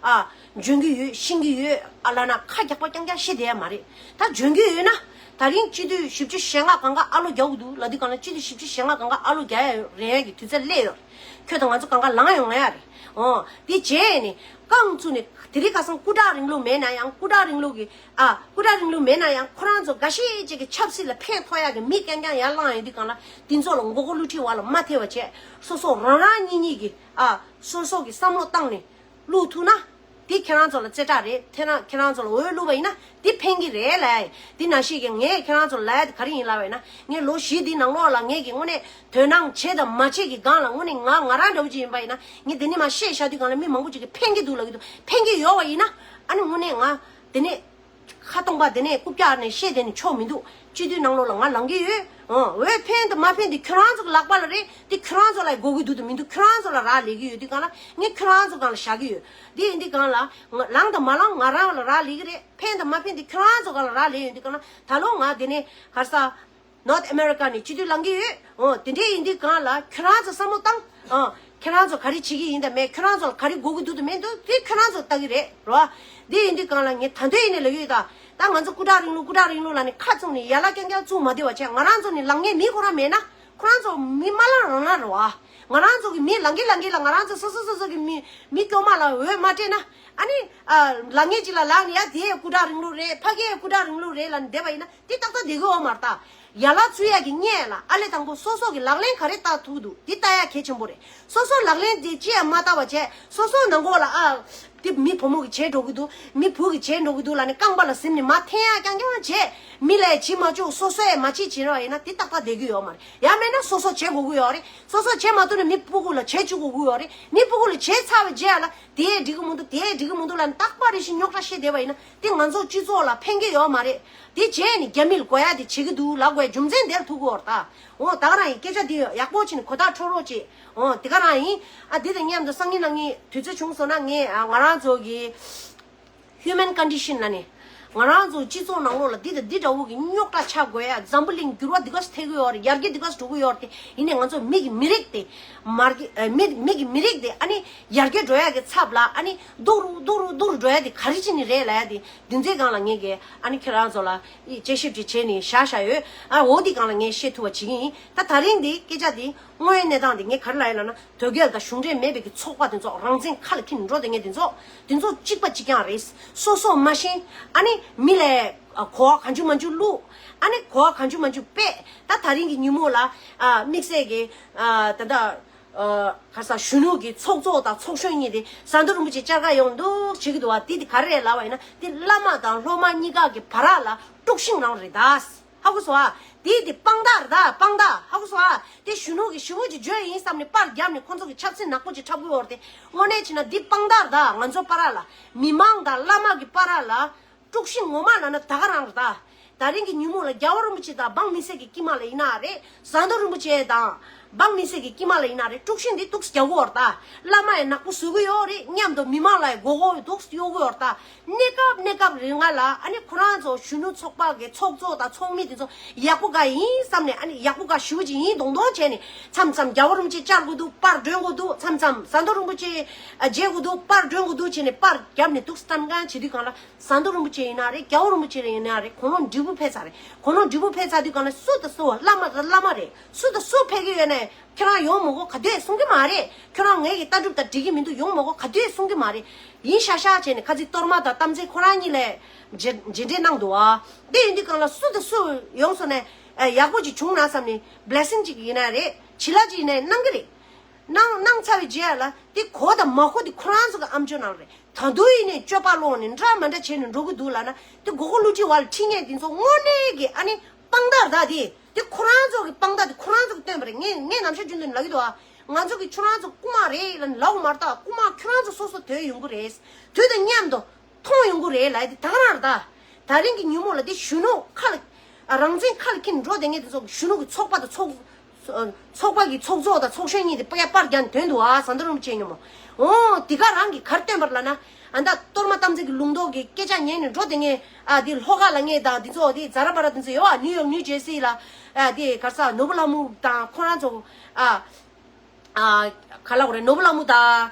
ཨ། འཇོན་གྱི་ཡོད་ཤེས་ཀྱི་ཡོད། ཨ་ལ་ན་ཁ་རྒྱག་པ་རྐྱང་རྐྱང་བཤད་བསྡད་ཡ་མ་རེད། ད་འཇོན་གྱི་ཡོད་ན། ད་རིང་སྤྱི་འཐུས་བཞི་བཅུ་ཞེ་ལྔ་གང་ག་ཨ་ལོ་རྒྱག་གི་འདུག་ལབ་དུས་གང་ལ་སྤྱི་འཐུས་བཞི་བཅུ་ཞེ་ལྔ་གང་ག་ཨ་ལོ་རྒྱག་ཡ་རན་ཡ་གི་དུས་ཚོད་སླེབས་ཡོད། ཁྱོད་དང་ང་ཚོ་གང་ག་ལངས་ཡོང་ཡ་རེད། འོ། དེ་བྱས་ནས་རྐང་བཙུགས་ནས་དེ་རིང་ཁ་སང་སྐུ་དྲག་རིང་ལུགས་མེད་ན་ཡང་སྐུ་དྲག་རིང་ལུགས་ཀྱི། ཨ། སྐུ་དྲག་རིང་ལུགས་མེད་ན་ཡང་ཁོ་རང་ཚོ་འགའ་ཤས་ཅིག་གི་ཆབ་སྲིད་ལ་ཕན་ཐོགས་ཡ་གི་མི་རྐྱང་རྐྱང་ཡར་ལངས་ཡོང་དུས་གང་ལ་དེ་ཚོ་ལ་མགོ་སྐོར་བསླུ་བྲིད་བར་ལ་མ་ཐེབས་པ་བྱས། སོ་སོ་རང་རང་གཉིས་གཉིས་ཀྱི། ཨ། སོ་སོ་གི་བསམ་བློ་བཏང་ནས་བླུག་ཐུབ་ན། དེ་ཁྱེད་རང་ཚོ་ལ་རྩེ་གྲ་རེད། དེ་ན་ཁྱེད་རང་ཚོ་ལ་འོས་བླུགས་པ་ཡིན་ན་དེ་ཕན་གྱི་རེད་ལབ་ཡ་ཡིན། དེ་ནང་བཞིན་གྱི་ངས་ཁྱེད་རང་ཚོ་ལ་ལབ་ཡ་དེ་ག་རེ་ཡིན་ལབ་པ་ཡིན་ན། ངས་ལོ་བཞི་འདི་ནང་ལོགས་ལ་ངས་ཀྱི་དངོས་གནས་དོ་སྣང་བྱས་དང་མ་བྱས་ཀྱི་སྒང་ལ་དངོས་གནས་ང་ང་རང་འདྲ་བོ་ཅིག་ཡིན་པ་ཡིན་ན། ངས་འདི་ནས་མར་བཤད་བཞག་དུས་སྒང་ལ་མི་མང་པོ་ཅིག་གིས་ཕན་གྱི་འདུག་ལབ་ཀྱི་འདུག་ཕན་གྱི་ཡོད་པ་ཡིན་ན། ཨ་ནི་དངོས་གནས་ང་དེ་ནས་ཁ་སྟོང་པ་དེ་ནས་རྐུབ་བཀྱག་ནས་བཤད་དེ་ནས་ཆོག་མི་འདུག་སྤྱི་འཐུས་ནང་ལོགས་ལ་ང་ལངས་ཀྱི་ཡོད། ཨོ། འོས་ཕན་དང་མ་ཕན་དེ་ཁྱོད་རང་ཚོ་གི་ལག་པ་ལ་རེད། དེ་ཁྱོད་རང་ཚོ་ལ་དགོས་ཀྱི་འདུག་དང་མི་འདུག་ཁྱོད་རང་ཚོ་ལ་རག་ལས་ཀྱི་ཡོད་དུས་སྒང་ལ་ངས་ཁྱོད་རང་ཚོ་སྒང་ལ་བཞག་གི་ཡོད། དེ་ཡིན་དུས་སྒང་ལ་ང་ལངས་དང་མ་ལངས་ང་རང་ལ་རག་ལས་ཀྱི་རེད། ཕན་དང་མ་ཕན་དེ་ཁྱོད་རང་ཚོ་སྒང་ལ་རག་ལས་ཡོད་དུས་སྒང་ལ། ད་ལོ་ང་དེ་ནས་ག་རེ་ཟ། North America ནས་སྤྱི་འཐུས་ལངས་ཀྱི་ཡོད། འོ། དེ་འདྲས་ཡིན་དུས་སྒང་ལ་ཁྱོད་རང་ཚོ་བསམ་བློ་བཏང་། ཨ། ཁྱོད་རང་ཚོ་ག་རེ་བྱེད་ཀྱི་ཡིན་དང་མེད། ཁྱོད་རང་ཚོ་ལ་ག་རེ་དགོས་ཀྱི་འདུག་དང་མེད་འདུག་དེ་ཁྱོད་རང་ཚོ་ལ་ལྟ་གི་རེད་རོ། དེ་ཡིན་དུས་སྒང་ལ་ངས་ད་འདོད་ཡིན་ནས་ལབ་ཡོད་ད། ད་ང་ཚོ་སྐུ་དྲག་རིང་ལུགས་སྐུ་དྲག་རིང་ལུགས་ལབ་ནས་ཁ་བཙུམ་ནས་ཡ་ལ་རྐྱང་རྐྱང་བཙུམ་མ་བསྡད་པ་བྱས། ང་རང་ཚོ་ནས་ལངས་མཁན་མི་ཁོ་རང་མེད་ན། ཁོ་རང་ཚོ་མི་མ་ལངས་རང་ལངས་རེད་བ། ང་རང་ཚོ་གི་མི་ལངས་གི་ལངས་གི་ལ་ང་རང་ཚོ་སོ་སོ་སོ་སོ་གི་མི་མི་སྐྱོ་མ་ལ་འོས་མ་སྤྲད་ན། ཨ་ནི། ཨ། ལངས་མཁན་ཅིག་ལ་ལངས་ནས་ཡ་དེ་སྐུ་དྲག་རིང་ལུགས་རེད། ཕ་གི་སྐུ་དྲག་རིང་ལུགས་རེད་ལབ་ནས་བསྡད་པ་ཡིན་ན། དེ་ཏག་ཏག་བསྡད་གི་ཡོད་མ་རེད་ད། ཡ་ལ་བཙུགས་ཡ་གི་སྔོན་ལ་ཨ་ལས་དང་པོ་སོ་སོ་གི་ལག་ལེན་ག་རེ་བསྟར་ཐུབ་འདུག་དེ་བསྟར་ཡ་གལ་ཆེན་པོ་རེད། སོ་སོ་ལག་ལེན་དེ་ཅི་ཡང་མ་བསྟར་བ་བྱས། སོ་སོ་ནང་ལོགས་ལ། ཨ། དེ་མི་བུ་མོ་གི་བྱས་འགྲོ་གི་འདུག་མི་བུ་གི་བྱས་འགྲོ་གི་འདུག་ལབ་ནས་རྐང་པ་ལ་གཟིམ་ནས་མར་འཐེན་ཡ་རྐྱང་རྐྱང་བྱས། མི་ལ་བྱེད་མ་བཅུག་སོ་སོས་མ་བྱེད་བྱེད་ར་བ་ཡིན་ན་དེ་ཏག་ཏག་བསྡད་གི་ཡོད་མ་རེད། ཡང་མེད་ན་སོ་སོ་བྱེད་དགོས་གི་ཡོད་རེད། སོ་སོ་བྱེད་མ་ཐུབ་ན་མི་སྤུ་གུ་ལ་བྱེད་བཅུག་དགོས་གི་ཡོད་རེད། མི་སྤུ་གུ་ལ་བྱས་ཚར་བའི་རྗེས་ལ་དེ་འགྲིག་གི་མི་འདུག་དེ་འགྲིག་གི་མི་འདུག་ལབ་ནས་རྟག་པ་རེ་བཞིན་རྙོག་དྲ་བཤད་བསྡད་པ་ཡིན་ན། དེ་ང་ཚོ་སྤྱི་ཚོགས་ལ་ཕན་གྱི་ཡོད་མ་རེད། དེ་བྱས་ནས་རྒྱ་མི་ལ་དགོས་ཡ་དེ་བྱེད་ཀྱི་འདུག་ལབ་དགོས་ཡ་རྒྱུ་མཚན་དེར་ཐུག་གི་ཡོད་རེད་ད། འོ། ད་ག་རང་ཡིན། སྐད་ཆ་འདི་ཡག་པོ་བྱས་ནས་གོ་བརྡ་འཕྲོད་རོགས་བྱེད། འོ། དེ་ག་རང་ཡིན། ཨ། འདི་དང་མཉམ་དུ་སང་ཉིན་གནངས་ཉིན་དུས་ཚོད་བྱུང་སོང་ན་ངས། ཨ། ང་རང་ཚོ་གི་human condition ལབ་ནས། ང་རང་ཚོ་སྤྱི་ཚོགས་ནང་ལོགས་ལ་འདི་དང་འདི་འདྲ་བོ་གི་རྙོག་དྲ་ཆགས་དགོས་ཡ། འཛམ་བུ་གླིང་འགྱུར་བ་འདི་ག་ཚོད་ཐེབས་ཀྱི་ཡོད་རེད། ཡར་རྒྱས་འདི་ག་ཚོད་འགྲོ་གི་ཡོད་རེད་དེ། ཡིན་ནའི་ང་ཚོ་མི་གི་མི་རིགས་དེ། མར་གི། ཨ། མི་མི་གི་མི་རིགས་དེ་ཨ་ནི་ཡར་རྒྱས་འགྲོ་ཡ་གི་ཚབ་ལ་ཨ་ནི་སྡུག་རུ་སྡུག་རུ་སྡུག་རུ་འགྲོ་ཡ་དེ་ག་རེ་བྱས་ནས་རེད་ལབ་ཡ་དེ། འདི་ཚོའི་སྒང་ལ་ངས་གི་ཨ་ནི་ཁྱེད་རང་ཚོ་ལ་དཔྱད་ཞིབ་ཅིག་བྱས་ནས་བཞག་བཞག་ཡོད། ཨ། འོ། འདི་སྒང་ལ་ངས་བཤད་ཐུབ་པ་བྱེད་ཀྱི་ཡིན། ད་ད་རིང་འདི་སྐད་ཆ་འདི་དངོས་ཡོད་གནས་སྟངས་འདི་ངས་ག་རེ་ལབ་ཡིན་ལབ་ན། དོལ་རྒྱལ་དང་གཞུང་འབྲེལ་མེད་པའི་གི་ཚོགས་པ་དེ་ཚོ། རང་བཙན་ཁ་ལ་འཁྱེར་ནས་འགྲོ་བསྡད་མཁན་དེ་ཚོ། དེ་ཚོ་གཅིག་པ་གཅིག་རྐྱང་རེད། སོ་སོ་མ་ཤེས། ཨ་ནི་མི་ལ་གོ་བ་གང་བྱུང་མང་བྱུང་བླུགས། ཨ་ནི་གོ་བ་གང་བྱུང་མང་བྱུང་སྤེལ། ད་ད་རིང་གི་ཉིན་མོ་ལ། ཨ། དམིགས་བསལ་གྱི། ཨ། ད་ལྟ། ཨ། ག་རེ་ཟ། གཞོན་ནུ་གི་ཚོགས་གཙོ་དང་ཚོགས་གཞོན་གཉིས་དེ་ཟམ་གདོང་རིན་པོ་ཆེ་བཅར་ག་ཡོང་འདུག་བྱེད་ཀྱི་འདུག་བ། དེ་དེ་ག་རེ་རེད་ལབ་པ་ཡིན་ན། དེ་བླ་མ་དང་སློབ་མ་གཉིས་ཀ་གི་བར་ལ་དཀྲུག་ཤིང་རང་རེད་ད། ཧ་གོ་སོང་ཨ། དེ་དེ་དཔང་རྟགས་རེད་ད། དཔང་རྟགས། ཧ་གོ་སོང་ཨ། དེ་གཞོན་ནུ་གི་ཞི་བོ་ཅིག་བརྗོད་ཡིན་བསམ་ནས་པར་བརྒྱབ་ནས་ཁོང་ཚོ་གི་ཆབ་སྲིད་ནག་པོ་ཅིག་འཁྲབ་གི་ཡོད་རེད་དེ། དངོས་གནས་བྱས་ན་འདི་དཔང་རྟགས་རེད་ད། ང་ཚོ་བར་ལ། མི་མང་དང་བླ་མ་གི་བར་ལ་དཀྲུག་ཤིང་ངོ་མ་ལབ་ན་ད་ག་རང་རེད་ད། ད་རིང་གི་ཉིན་མོ་ལ་རྒྱལ་བ་རིན་པོ་ཆེ་དང་འབངས་མི་སེར་གྱི་དཀྱིལ་མ་ལ་ཡིན་ན་རེད། ཟམ་གདོང་རིན་པོ་ཆེ་དང་ འབངས་མི་སེར་གྱི་དཀྱིལ་མ་ལ་ཡིན་ན་རེད། དཀྲུག་ཤིང་འདི་འདུག་སེ་རྒྱག་གི་ཡོད་རེད་ད། བླ་མ་ཡང་ནག་པོ་བཟོ་གི་ཡོད་རེད། མཉམ་དུ་མི་མང་ལ་ཡང་མགོ་སྐོར་འདུག་སེ་གཡོག་གི་ཡོད་རེད་ད། གནས་སྐབས་གནས་སྐབས་རིང་ལ་ཨ་ནི་ཁོ་རང་ཚོ་གཞོན་ནུ་ཚོགས་པ་གི་ཚོགས་གཙོ་དང་ཚོགས་མི་དེ་ཚོ་ཡག་པོ་ག་ཡིན་བསམ་ནས། ཨ་ནི་ཡག་པོ་ག་ཞེ་པོ་ཅིག་ཡིན་མདོག་མདོག་བྱས་ནས། མཚམས་མཚམས་རྒྱལ་བ་རིན་པོ་ཆེ་བཅར་དགོས་འདུག་པར་སྒྲོན་དགོས་འདུག་མཚམས་མཚམས་ཟམ་གདོང་རིན་པོ་ཆེ་ཨ་མཇལ་དགོས་འདུག་པར་སྒྲོན་དགོས་འདུག་བྱས་ནས་པར་བརྒྱབ་ནས་འདུག་སེ་བཏང་མཁན་བྱེད་དུས་སྒང་ལ། ཟམ་གདོང་རིན་པོ་ཆེ་ཡིན་ན་རེད། རྒྱལ་བ་རིན་པོ་ཆེ་ཡིན་ན་རེད། དགུང་ལོ་བགྲེས་པོ་ཕེབས་ཚར་རེད། དགུང་ལོ་བགྲེས་པོ་ཕེབས་ཚར་དུས་སྒང་ལ་སུ་དང་སུ་བླ་མ་དང་བླ་མ་རེད། སུ་དང་སུ་ཕེབས་ཀྱི་ཡོད་ནའི་ཁྱོད་རང་ཡོང་མི་དགོས་ག་དུས་གསུང་གི་མ་རེད། ཁྱོད་རང་ངེད་ཀྱི་ལྟ་གྲུབ་དང་འགྲིག་གི་མི་འདུག་ཡོང་མི་དགོས་ག་དུས་གསུང་གི་མ་རེད། ཡིན་ཤག་ཤག་བྱས་ནས་ཁ་ཚིག་གཏོར་མ་དང་གཏམ་ཚེ་ཁོ་རང་གཉིས་ལ་རྗེས་རྗེས་འབྲེལ་གནང་འདུག་ཨ། དེ་ཡིན་དུས་སྒང་ལ་སུ་དང་སུ་ཡོང་སོང་ནའི་ཨ་ཡག་པོ་ཅིག་བྱུང་ན་བསམ་ནས་བླེ་སིང་ཅིག་ཡིན་ན་རེད། བྱིན་རླབས་ཅིག་ཡིན་ནའི་གནང་གི་རེད། གནང་གནང་ཚར་བའི་རྗེས་ལ་དེ་གོ་དང་མ་གོ་དེ་ཁོ་རང་ཚོ་གི་ཨམ་ཅོག་ནང་རེད། ད་དུང་ཡིན་ནའི་སྤྱོད་པ་ལོག་ནས་འདྲ་མི་འདྲ་བྱས་ནས་འགྲོ་གི་འདུག་ལབ་ན། དེ་མགོ་སྐོར་བསླུ་བྲིད་བ་ལ་ཁྲིད་མཁན་དེ་ཚོ་དངོས་གནས་ཀྱི་ཨ་ནི་དཔང་རྟགས་རེད་ད། དེ་དེ་ཁོ་རང་ཚོ་གི་དཔང་རྟགས་དེ་ཁོ་རང་ཚོ་གི་སྟོན་པ་རེད། ངས་ངས་ནམ་ཞག་རྒྱུན་དུ་ལབ་ཀྱི་འདུག་ཨ། ང་ཚོ་གི་ཁྱོད་རང་ཚོ་རྐུན་མ་རེད་ལབ་ནས་ལབ་དགོས་མ་རེད་ད། རྐུན་མ་ཁྱོད་རང་ཚོ་སོ་སོ་དོད་ཡོང་གི་རེད། དུས་དང་མཉམ་དུ་མཐོང་ཡོང་གི་རེད་ལབ་ཡ་དེ་ད་ག་རང་རེད་ད། ད་རིང་གི་ཉིན་མོ་ལ་དེ་གཞོན་ནུ་ཁ་ལ་ཨ་རང་བཙན་ཁ་ལ་འཁྱེར་ནས་འགྲོ་བསྡད་མཁན་དེ་ཚོ་གཞོན་ནུ་གི་ཚོགས་པ་དང་ཚོགས་ཚོགས་པ་གི་ཚོགས་གཙོ་དང་ཚོགས་གཞོན་གཉིས་དེ་པར་པར་རྒྱག་ནས་དོན་འདུག་ཨ། ཟམ་གདོང་རིན་པོ་ཆེ་མཉམ་མོ། འོ་དེ་ག་རང་གི་ག་རེ་སྟོན་པ་རེད་ལབ་ན། ཨ་ད་གཏོར་མ་གཏམ་ཚེ་གི་ལུང་རྟོགས་ཀྱི་སྐད་ཆ་ཉན་ནས་འགྲོ་བསྡད་མཁན་ཨ་དེ་ལྷོ་ཁ་ལ་ངས་དང་དེ་ཚོ་དེ་ཛ་ར་པ་ར་དེ་ཚོ་ཡོད་ཨ། ནིའུ་ཡོག་ནིའུ་ཇར་སི་ལ་ཨ་དེ་ག་རེ་ཟ་ནོར་བུ་ལྷ་མོ་དང་ཁོ་རང་ཚོ་ཨ། ཨ། ག་ལབ་དགོས་རེད། ནོར་བུ་ལྷ་མོ་དང་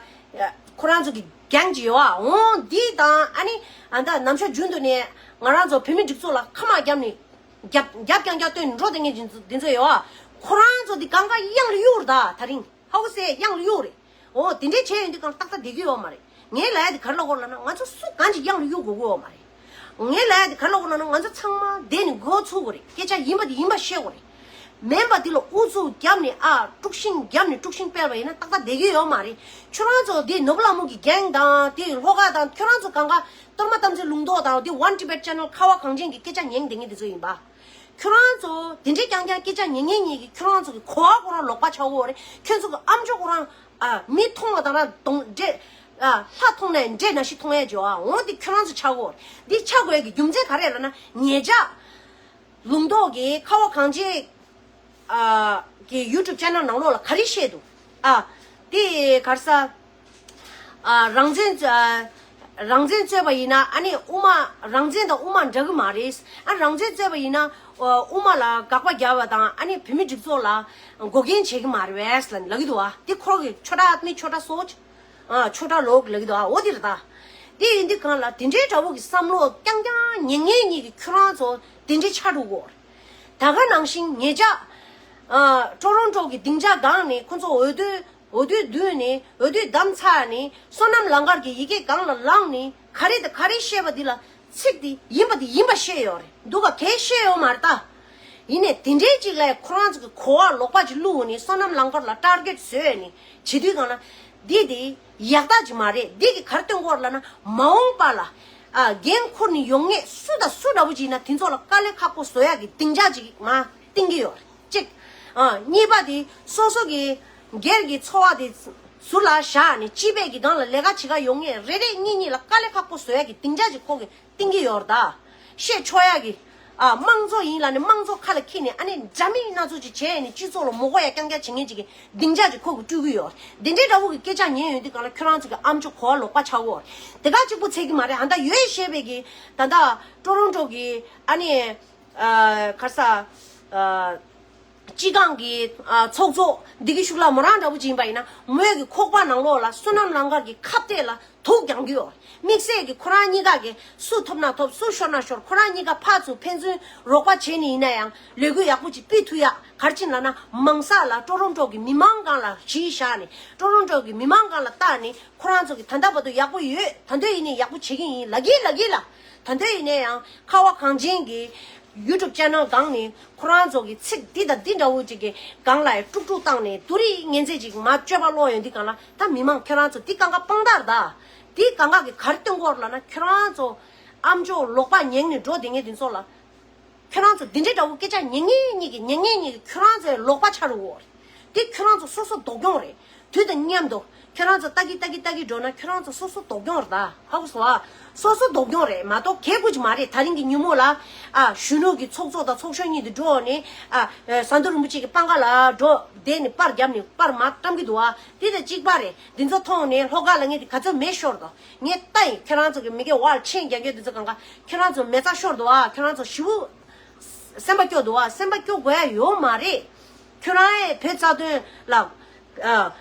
ཁོ་རང་ཚོ་གི་གེང་ཅིག་ཡོད་ཨ། འོང་འདི་དང་ཨ་ནི་ཨ་ད་ནམ་ཞག་རྒྱུན་དུ་ནས་ང་རང་ཚོ་བོད་མི་སྒྲིག་འཛུགས་ལ་ཁ་མ་བརྒྱབ་ནས་རྒྱབ་རྒྱབ་རྐྱང་རྐྱང་སྟོན་འགྲོ་བསྡད་མཁན་འདི་ཚོ་ཡོད་ཨ། ཁོ་རང་ཚོ་འདི་གང་ག་གཡང་ལ་གཡུག་རེད་ད། ད་རིང་ཧའུ་སེ་གཡང་ལ་གཡུག་རེད། འོ་དེ་འདྲས་བྱས་ཡོང་དུས་གང་ཏག་ཏག་བསྡད་ཀྱི་ཡོད་མ་རེད། ངས་ལབ་ཡ་དེ་ག་རེ་ལབ་དགོས་ལབ་ན། ང་ཚོ་སུ་གང་ཅིག་གཡང་ལ་གཡུག་དགོས་ཀྱི་ཡོད་མ་རེད། ངས་ལབ་ཡ་དེ་ག་རེ་ལབ་དགོས་ལབ་ན། ང་ཚོ་ཚང་མ་བསྡད་ནས་མགོ་ཚོད་དགོས་རེད། སྐད་ཆ་ཡིན་པ་དེ་ཡིན་པ་བཤད་དགོས་རེད། མིན་པ་དེ་ལ་ཨུ་ཚུགས་བརྒྱབ་ནས་ཨ་དཀྲུག་ཤིང་བརྒྱབ་ནས་དཀྲུག་ཤིང་སྤེལ་བ་ཡིན་ན་ཏག་ཏག་བསྡད་ཀྱི་ཡོད་མ་རེད། ཁྱོད་རང་ཚོ་དེ་ནོར་བུ་ལྷ་མོ་གི་གེང་དང་དེ་ལྷོ་ཁ་དང་ཁྱོད་རང་ཚོ་གང་ག་གཏོར་མ་གཏམ་ཚེ་ལུང་རྟོགས་དང་དེ་One Tibet Channel ཁ་བ་གངས་ཅན་གྱི་སྐད་ཆ་ཉན་བསྡད་མཁན་དེ་ཚོ་ཡིན་པ། ཁྱོད་རང་ཚོ་དེ་འདྲས་རྐྱང་རྐྱང་སྐད་ཆ་ཉན་མཁན་གཉིས་ཀྱིས་ཁྱོད་རང་ཚོ་གི་གོ་བ་ཁོ་རང་ལོག་པ་ཆགས་ཡོད་རེད། ཁྱོད་ཚོ་གི་ཨམ་ཅོག་ཁོ་རང་ཨ་མི་མཐོང་བ་དང་རང་གདོང་འདྲེ་ཨ་ལྷ་མཐོང་ནའི་འདྲེ་ནང་བཞིན་མཐོང་ཡས་བྱོས་ཨ། འོ་དེ་ཁྱོད་རང་ཚོ་ཆགས་ཡོད་རེད། འདི་ཆགས་དགོས་ཡས་ཀྱི་རྒྱུ་མཚན་ག་རེ་རེད་ལབ་ན། ཉེ་ཆར་ལུང་རྟོགས་ཀྱི་ཁ་བ་གངས་ཅན་ཨ་གི་YouTube channel ནང་ལོགས་ལ་ག་རེ་བཤད་འདུག་ཨ། དེ་ག་རེ་ཟ། ཨ་རང་བཙན་ཨ་རང་བཙན་རྩོད་པ་ཡིན་ན་ཨ་ནི་དབུ་མ་རང་བཙན་དང་དབུ་མ་འདྲ་གི་མ་རེད། ཨ་རང་བཙན་རྩོད་པ་ཡིན་ན་ཨ་དབུ་མ་ལ་དགག་པ་རྒྱག་པ་དང་ཨ་ནི་བོད་མི་སྒྲིག་འཛུགས་ལ་འགོག་རྐྱེན་བྱེད་ཀྱི་མ་རེད་ལབ་ལབ་ཀྱི་འདུག་ཨ། དེ་ཁོ་རང་གི་ཆོས་གྲགས་ཨ་མི་ཆོས་གྲགས་སོགས་ཨ་ཆོས་གྲགས་ལོག་ལབ་ཀྱི་འདུག་ཨ། འོ་དེ་རེད་ད། དེ་ཡིན་དུས་གང་ལ་དེ་འདྲའི་འདྲ་བོ་གི་བསམ་བློ་རྐྱང་རྐྱང་ཉན་མཁན་གཉིས་ཀྱིས་ཁྱོད་རང་ཚོ་དེ་འདྲའི་ཆགས་འགྲོ་གི་ཡོད་རེད། ད་ག་ནང་བཞིན་ཉེ་ཆར་ཨ་ཀྲོ་རོན་ཀྲོ་གི་སྡིངས་ཆ་སྒང་ནས་ཁོ་ཚོ་འོས་བསྡུ་འོས་བསྡུ་བསྡུས་ནས་འོས་བསྡུ་བདམས་ཚར་ནས་བསོད་ནམས་ལང་ཀར་གྱི་ཡི་གེ་སྒང་ལ་ལངས་ནས་ག་རེ་དང་ག་རེ་བཤད་པ་འདི་ལ་ཚིག་འདི་ཡིན་པ་འདི་ཡིན་པ་བཤད་ཡོད་རེད། འདུག་ག་གས་བཤད་ཡོད་མ་རེད་ད། ཡིན་ནས་དེ་འདྲའི་ཅིག་ལ་ཁོ་རང་ཚོ་གི་གོ་བ་ལོག་པ་ཅིག་བླུགས་ནས་བསོད་ནམས་ལང་ཀར་ལ་ཊར་གེཊ་བཟོས་ནས་བྱེད་དུས་གང་ལ་འདི་དེ་ཡག་རྟགས་ཅིག་མ་རེད། འདི་གི་ག་རེ་སྟོན་གྱི་ཡོད་རེད་ལབ་ན། མ་འོངས་པ་ལ་ཨ་འགན་འཁུར་ནས་ཡོང་མཁན་སུ་དང་སུ་འདྲ་བོ་ཅིག་ཡིན་ན་དེ་ཚོ་ལ་དཀའ་ལས་ཁག་པོ་བཟོ་ཡག་གི་སྡིངས་ཆ་ཅིག་མར་བཏིང་གི་ཡོད་རེད། གཅིག་ཨ་གཉིས་པ་དེ་སོ་སོ་གི་སྒེར་གྱི་འཚོ་བ་དེ་ཟུར་ལ་བཞག་ནས་སྤྱི་པའི་གི་སྒང་ལ་ལས་ཀ་བྱེད་ག་ཡོང་མཁན་རེ་རེ་གཉིས་གཉིས་ལ་དཀའ་ལས་ཁག་པོ་བཟོ་ཡག་གི་སྡིངས་ཆ་ཅིག་ཁོ་གི་བཏིང་གི་ཡོད་རེད་ད། བཤད་ཆོག་ཡག་གི་ཨ་དམངས་གཙོ་ཡིན་ལབ་ནས་དམངས་གཙོ་ཁ་ལ་འཁྱེར་ནས་ཨ་ནི་འདྲ་མིན་སྣ་ཚོགས་ཅིག་བྱས་ནས་སྤྱི་ཚོགས་ལ་མགོ་སྐོར་ཡག་རྐྱང་རྐྱང་བྱེད་མཁན་ཅིག་གི་སྡིངས་ཆ་ཅིག་ཁོ་གིས་སྤྲོད་ཀྱི་ཡོད་རེད། འདི་འདྲའི་འདྲ་བོ་གི་སྐད་ཆ་ཉན་ཡོང་དུས་གང་ལ་ཁྱོད་རང་ཚོ་གི་ཨམ་ཅོག་གོ་བ་ལོག་པ་ཆགས་ཡོད་རེད། དེ་ག་གཅིག་པུ་ཚད་ཀྱི་མ་རེད། ཨ་ད་ཡོད་ཞེས་པའི་གི་ད་ལྟ་ཀྲོ་རོན་ཀྲོ་གི་ཨ་ནི་ཨ་ག་རེ་ཟ་ཨ། སྤྱི་ཁང་གི་ཨ་ཚོགས་གཙོ་བདེ་སྐྱིད་ཤུགས་ལ་མོ་རང་འདྲ་བོ་ཅིག་ཡིན་པ་ཡིན་ན། མོའི་གི་ཁོག་པ་ནང་ལོགས་ལ་བསོད་ནམས་ལང་ཀར་གྱི་ཁ་གཏད་ལ་དུག་རྒྱག་གི་ཡོད། དམིགས་བསལ་གྱི་ཁོ་རང་གཉིས་ཀ་གི་སུ་ཐོབ་ན་ཐོབ་སུ་ཤོར་ན་ཤོར། ཁོ་རང་གཉིས་ཀ་ཕར་ཚུར་ཕན་ཚུན་རོགས་པ་བྱས་ནས་ཡིན་ན་ཡང་ལས་འགུལ་ཡག་པོ་ཅིག་སྤེལ་ཐུབ་ཡག་ག་རེ་བྱས་ནས་ལབ་ན། མང་ས་ལ་ཀྲོ་རོན་ཀྲོ་གི་མི་མང་སྒང་ལ་གཞི་བཞག་ནས་ཀྲོ་རོན་ཀྲོ་གི་མི་མང་སྒང་ལ་བལྟས་ནས་ཁོ་རང་ཚོ་གི་ད་ལྟ་བར་དུ་ཡག་པོ་ཡོད། ད་དུང་ཡིན་ནའི་ཡག་པོ་བྱེད་ཀྱི་ཡིན་ལབ་ཀྱི་ལབ་ཀྱི་ལ། ད་དུང་ཡིན་ནའི་ཡང་ཁ་བ་གངས་ཅན་གྱི་ཡུ་ཊུབ་ཅེ་ནལ་སྒང་ནས་ཁོ་རང་ཚོ་གི་ཚིག་འདི་དང་འདི་འདྲ་བོ་ཅིག་གི་སྒང་ལ་ཡང་དཀྲུག་དཀྲུག་བཏང་ནས་སྡུག་རུས་ངན་ཚད་ཅིག་མར་སྤྱོད་པ་ལོག་ཡོང་དུས་སྒང་ལ། ད་མི་མང་ཁྱོད་རང་ཚོ་འདི་གང་ག་དཔང་རྟགས་རེད་ད། འདི་གང་ག་གི་ག་རེ་སྟོན་གྱི་ཡོད་རེད་ལབ་ན། ཁྱོད་རང་ཚོ་ཨམ་ཅོག་ལོག་པ་ཉན་ནས་འགྲོ་བསྡད་མཁན་དེ་ཚོ་ལ། ཁྱོད་རང་ཚོ་འདི་འདྲའི་འདྲ་བོ་སྐད་ཆ་ཉན་མཁན་གཉིས་ཀྱིས་ཉན་མཁན་གཉིས་ཀྱིས་ཁྱོད་རང་ཚོའི་ལོག་པ་ཆགས་འགྲོ་གི་ཡོད་རེད། དེ་ཁྱོད་རང་ཚོ་སོ་སོ་སྡུག་གྱོང་རེད། དུས་དང་མཉམ་དུ་ཁྱོད་རང་ཚོ་ལྟ་གི་ལྟ་གི་ལྟ་གི་འགྲོ་ན་ཁྱོད་རང་ཚོ་སོ་སོ་སྡུག་གྱོང་རེད་ད། ཧ་གོ་སོང་ཨ། སོ་སོ་སྡུག་གྱོང་རེད་མ་གཏོགས་གལ་དགོས་ཀྱི་མ་རེད། ད་རིང་གི་ཉིན་མོ་ལ་ཨ་གཞོན་ནུ་གི་ཚོགས་གཙོ་དང་ཚོགས་གཞོན་གཉིས་དེ་འགྲོ་ནས་ཨ་ཟམ་གདོང་རིན་པོ་ཆེ་གི་པང་ཁ་ལ་འགྲོ་བསྡད་ནས་པར་བརྒྱབ་ནས་པར་མར་བཀྲམ་གི་འདུག་ཨ། དེ་དང་གཅིག་པ་རེད། འདི་ཚོ་མཐོང་ནས་ལྷོ་ཁ་ལ་ངས་དེ་ག་ཚོད་མེད་ཤོར་དོ། ངས་ལྟ་ཡིན། ཁྱེད་རང་ཚོ་གི་མི་གེ་ཝལ་ཆེན་རྒྱག་རྒྱུ་འདི་ཚོ་གང་ག་ཁྱེད་རང་ཚོ་མེ་བཙའ་ཤོར་འདུག་ཨ། ཁྱེད་རང་ཚོ་ཞེ་པོ་སེམས་པ་སྐྱོ་འདུག་ཨ། སེམས་པ་སྐྱོ་དགོས་ཡ་ཡོད་མ་རེད། ཁྱོད་རང་ཨེ་བོད་རྩ་དོན་ལ་ཨ་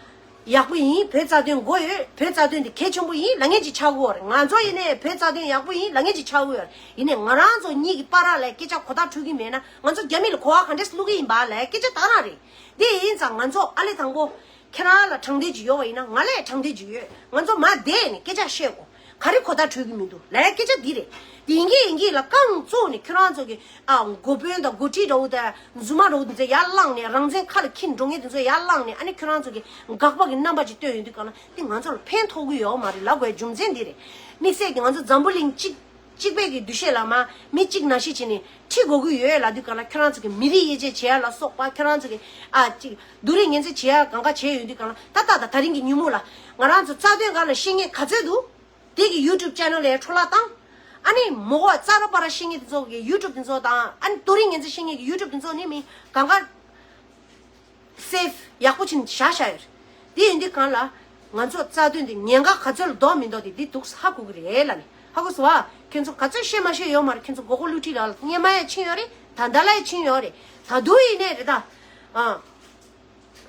ཡག་པོ་ཡིན། བོད་རྩ་དོན་དགོས་ཡོད། བོད་རྩ་དོན་དེ་གལ་ཆེན་པོ་ཡིན་ལབ་མཁན་ཅིག་ཆགས་ཀྱི་ཡོད་རེད། ང་ཚོ་ཡིན་ནའི་བོད་རྩ་དོན་ཡག་པོ་ཡིན་ལབ་མཁན་ཅིག་ཆགས་ཀྱི་ཡོད་རེད། ཡིན་ནའི་ང་རང་ཚོ་གཉིས་ཀྱི་བར་ལ་སྐད་ཆ་གོ་བརྡ་འཕྲོད་ཀྱི་མེད་ན་ང་ཚོ་རྒྱ་མི་ལ་གོ་བ་ག་འདྲས་བླུག་གི་ཡིན་པ་ལབ་སྐད་ཆ་དེ་རང་རེད། དེ་ཡིན་ཙང་ང་ཚོ་ཨ་ལེ་དང་པོ། ཁྱེད་རང་ལ་དྲང་བདེན་ཅིག་ཡོད་པ་ཡིན་ན་ང་ལ་ཡང་དྲང་བདེན་ཅིག་ཡོད། ང་ཚོ་མར་བསྡད་ནས་སྐད་ཆ་བཤད་དགོས། ག་རེ་གོ་བརྡ་འཕྲོད་ཀྱི་མི་འདུག་ལབ་ཡ་སྐད་ཆ་འདི་རེད། དེ་ཡིན་གྱི་ཡིན་གྱི་ལ་རྐང་བཙུགས་ནས་ཁྱོད་རང་ཚོ་གི་ཨ་འགོ་དཔོན་དང་འགོ་ཁྲིད་འདྲ་བོ་དང་རྫུན་མ་འདྲ་བོ་དེ་ཚོ་ཡར་བསླངས་ནས་རང་བཙན་ཁ་ལ་འཁྱེར་འགྲོ་མཁན་དེ་ཚོ་ཡར་བསླངས་ནས་ཨ་ནི་ཁྱོད་རང་ཚོ་གི་དགག་པ་གི་རྣམ་པ་ཅིག་སྟོན་ཡོང་དུས་གང་ལ་དེ་ང་ཚོ་ལ་ཕན་ཐོགས་ཀྱི་ཡོད་མ་རེད་ལབ་དགོས་རྒྱུ་མཚན་འདི་རེད། དམིགས་བསལ་གྱི་ང་ཚོ་འཛམ་བུ་གླིང་གཅིག་གཅིག་པའི་གི་འདུ་ཤེས་ལ་མ་མི་གཅིག་ནང་བཞིན་བྱས་ནས་ཁྲིད་དགོས་ཀྱི་ཡོད་ལབ་དུས་གང་ལ་ཁྱོད་རང་ཚོ་གི་མི་རིགས་དབྱེ་འབྱེད་བྱེད་ཡ་ལ་སོགས་པ་ཁྱོད་རང་ཚོ་གི་ཨ་ཅིག་སྡུག་རུས་ངན་ཚད་བྱེད་ཡ་གང་ག་བྱས་ཡོང་དུས་གང་ལ་ད་ལྟ་དང་ད་རིང་གི་ཉིན་མོ་ལ་ང་རང་ཚོ་རྩ་དོན་སྒང་ལ་བཤད་མཁན་ག་ཚོད་འདུག་དེ་གི་ཡུ་ཊུབ་ཅེ་ནལ་ལ་འཕྲོ་བརླག་བཏང་། ཨ་ནི་མོ་གོ་ཙ་ར་པ་ར་བཤད་མཁན་དེ་ཚོ་གི་ཡུ་ཊུབ་དེ་ཚོ་དང་ཨ་ནི་སྡུག་རུས་ངན་ཚད་བཤད་མཁན་གི་ཡུ་ཊུབ་དེ་ཚོ་ནི་མི་གང་ག་སེབ་ཡག་པོ་བྱིན་བཞག་བཞག་ཡོད་རེད། དེ་ཡིན་དུས་གང་ལ་ང་ཚོ་རྩ་དོན་དེ་ཉེན་ཁ་ག་ཚོད་ལ་ལྡོག་མི་ལྡོག་དེ་འདི་འདུག་ཧ་གོ་གི་རེད་ལབ་ནས་ཧ་གོ་སོང་བ། ཁྱོད་ཚོ་ག་ཚོད་ཤེས་མ་ཤེས་ཡོད་མ་རེད། ཁྱོད་ཚོ་མགོ་སྐོར་བསླུ་བྲིད་ལ་སྔོན་མ་ཡང་ཕྱིན་ཡོད་རེད། ད་ལྟ་ལ་ཡང་ཕྱིན་ཡོད་རེད། ད་དུང་ཡིན་ནའི་རེད་ད། ཨ་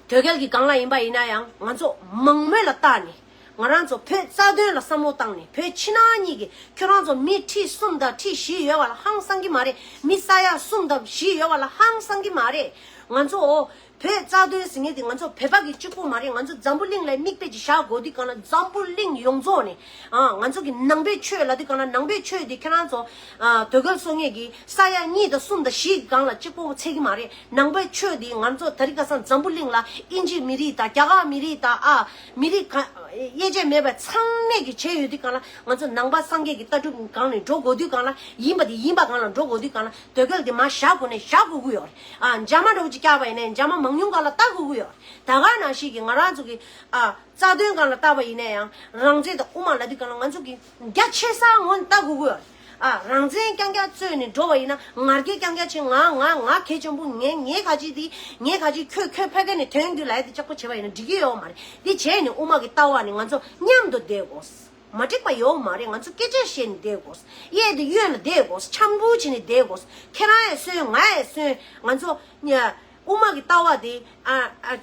དོལ་རྒྱལ་གྱི་སྒང་ལ་ཡིན་པ་ཡིན་ན་ཡང་ང་ཚོ་མང་མོས་ལ་བལྟས་ནས་ང་རང་ཚོ་བོད་རྩ་དོན་ལ་བསམ་བློ་བཏང་ནས་བོད་ཕྱི་ནང་གཉིས་ཀྱི་ཁྱོད་རང་ཚོ་མི་ཁྲི་གསུམ་དང་ཁྲི་བཞི་ཡོད་པ་ལ་ཧང་སང་གི་མ་རེད། མི་ས་ཡ་གསུམ་དང་བཞི་ཡོད་པ་ལ་ཧང་སང་གི་མ་རེད། ང་ཚོ་བོད་རྩ་དོན་ཟེར་མཁན་དེ་ང་ཚོ་བོད་པ་གི་གཅིག་པོ་མ་རེད། ང་ཚོ་འཛམ་བུ་གླིང་ལ་མིག་དཔེ་ཅིག་བཞག་དགོས་དུས་གང་ལ་འཛམ་བུ་གླིང་ཡོངས་རྫོགས་ནས་ཨ་ང་ཚོ་གི་ནང་པའི་ཆོས་ལབ་དུས་གང་ལ་ནང་པའི་ཆོས་དེ་ཁྱེད་རང་ཚོ་ཨ་དོལ་རྒྱལ་སོང་ངེས་ཀྱི་ས་ཡ་གཉིས་དང་གསུམ་དང་བཞི་གི་སྒང་ལ་གཅིག་པོ་ཚད་ཀྱི་མ་རེད། ནང་པའི་ཆོས་དེ་ང་ཚོ་ད་རིང་ཁ་སང་འཛམ་བུ་གླིང་ལ་དབྱིན་ཇི་མི་རིགས་དང་རྒྱ་གར་མི་རིགས་དང་ཨ་མི་རིགས་ག་དབྱེ་འབྱེད་མེད་པ་ཚང་མས་ཀྱི་བྱས་ཡོད་དུས་གང་ལ་ང་ཚོ་ནང་པ་སངས་རྒྱས་ཀྱི་ལྟ་གྲུབ་སྒང་ནས་འགྲོ་དགོས་དུས་གང་ལ་ཡིན་པ་དེ་ཡིན་པ་སྒང་ལ་འགྲོ་དགོས་དུས་གང་ལ་དོལ་རྒྱལ་དེ་མར་བཞག་དགོས་ནས་བཞག་དགོས་ཀྱི་ཡོད་རེད། ཨ་འཇབ་མ་འདྲ་བོ་ཅིག་བཀྱགས་པ་ཡིན་ནའི་འཇབ་མ་མང་ཉུང་སྒང་ལ་ལྟ་དགོས་ཀྱི་ཡོད་རེད། ད་ག་ནང་བཞིན་གྱི་ང་རང་ཚོ་གི་ཨ་རྩ་དོན་སྒང་ལ་བལྟས་པ་ཡིན་ན་ཡང་རང་བཙན་དང་དབུ་མ་ལབ་དུས་སྒང་ལ་ང་ཚོ་གི་རྒྱ་ཆེ་ས་ངོས་ནས་ལྟ་དགོས་ཀྱི་ཡོད་རེད། ཨ་རང་བཙན་རྐྱང་རྐྱང་རྩོད་ནས་འགྲོ་བ་ཡིན་ན་ང་རྒྱལ་རྐྱང་རྐྱང་བྱས་ང་ང་ང་གལ་ཆེན་པོ་ངས་ངས་ག་ཅི་དེ་ངས་ག་ཅི་ཁྱོད་ཁྱོད་ཕ་གི་ནས་དོན་རྒྱུ་ལབ་ཡ་དེ་ལྕགས་པོ་བྱས་པ་ཡིན་ན་འགྲིག་གི་ཡོད་མ་རེད། དེ་བྱས་ནས་དབུ་མ་གི་ལྟ་བ་ནི་ང་ཚོ་མཉམ་དུ་བསྡད་དགོས། མ་འགྲིག་པ་ཡོད་མ་རེད། ང་ཚོ་སྐད་ཆ་བཤད་ནས་བསྡད་དགོས། གཡས་དེ་གཡོན་ལ་བསྡད་དགོས། འཆམ་པོ་བྱས་ནས་བསྡད་དགོས། ཁྱེད་རང་ཡང་གསོན་ང་ཡང་གསོན། ང་ཚོ་དབུ་མ་གི་ལྟ་བ་དེ་ཨ་ཨ།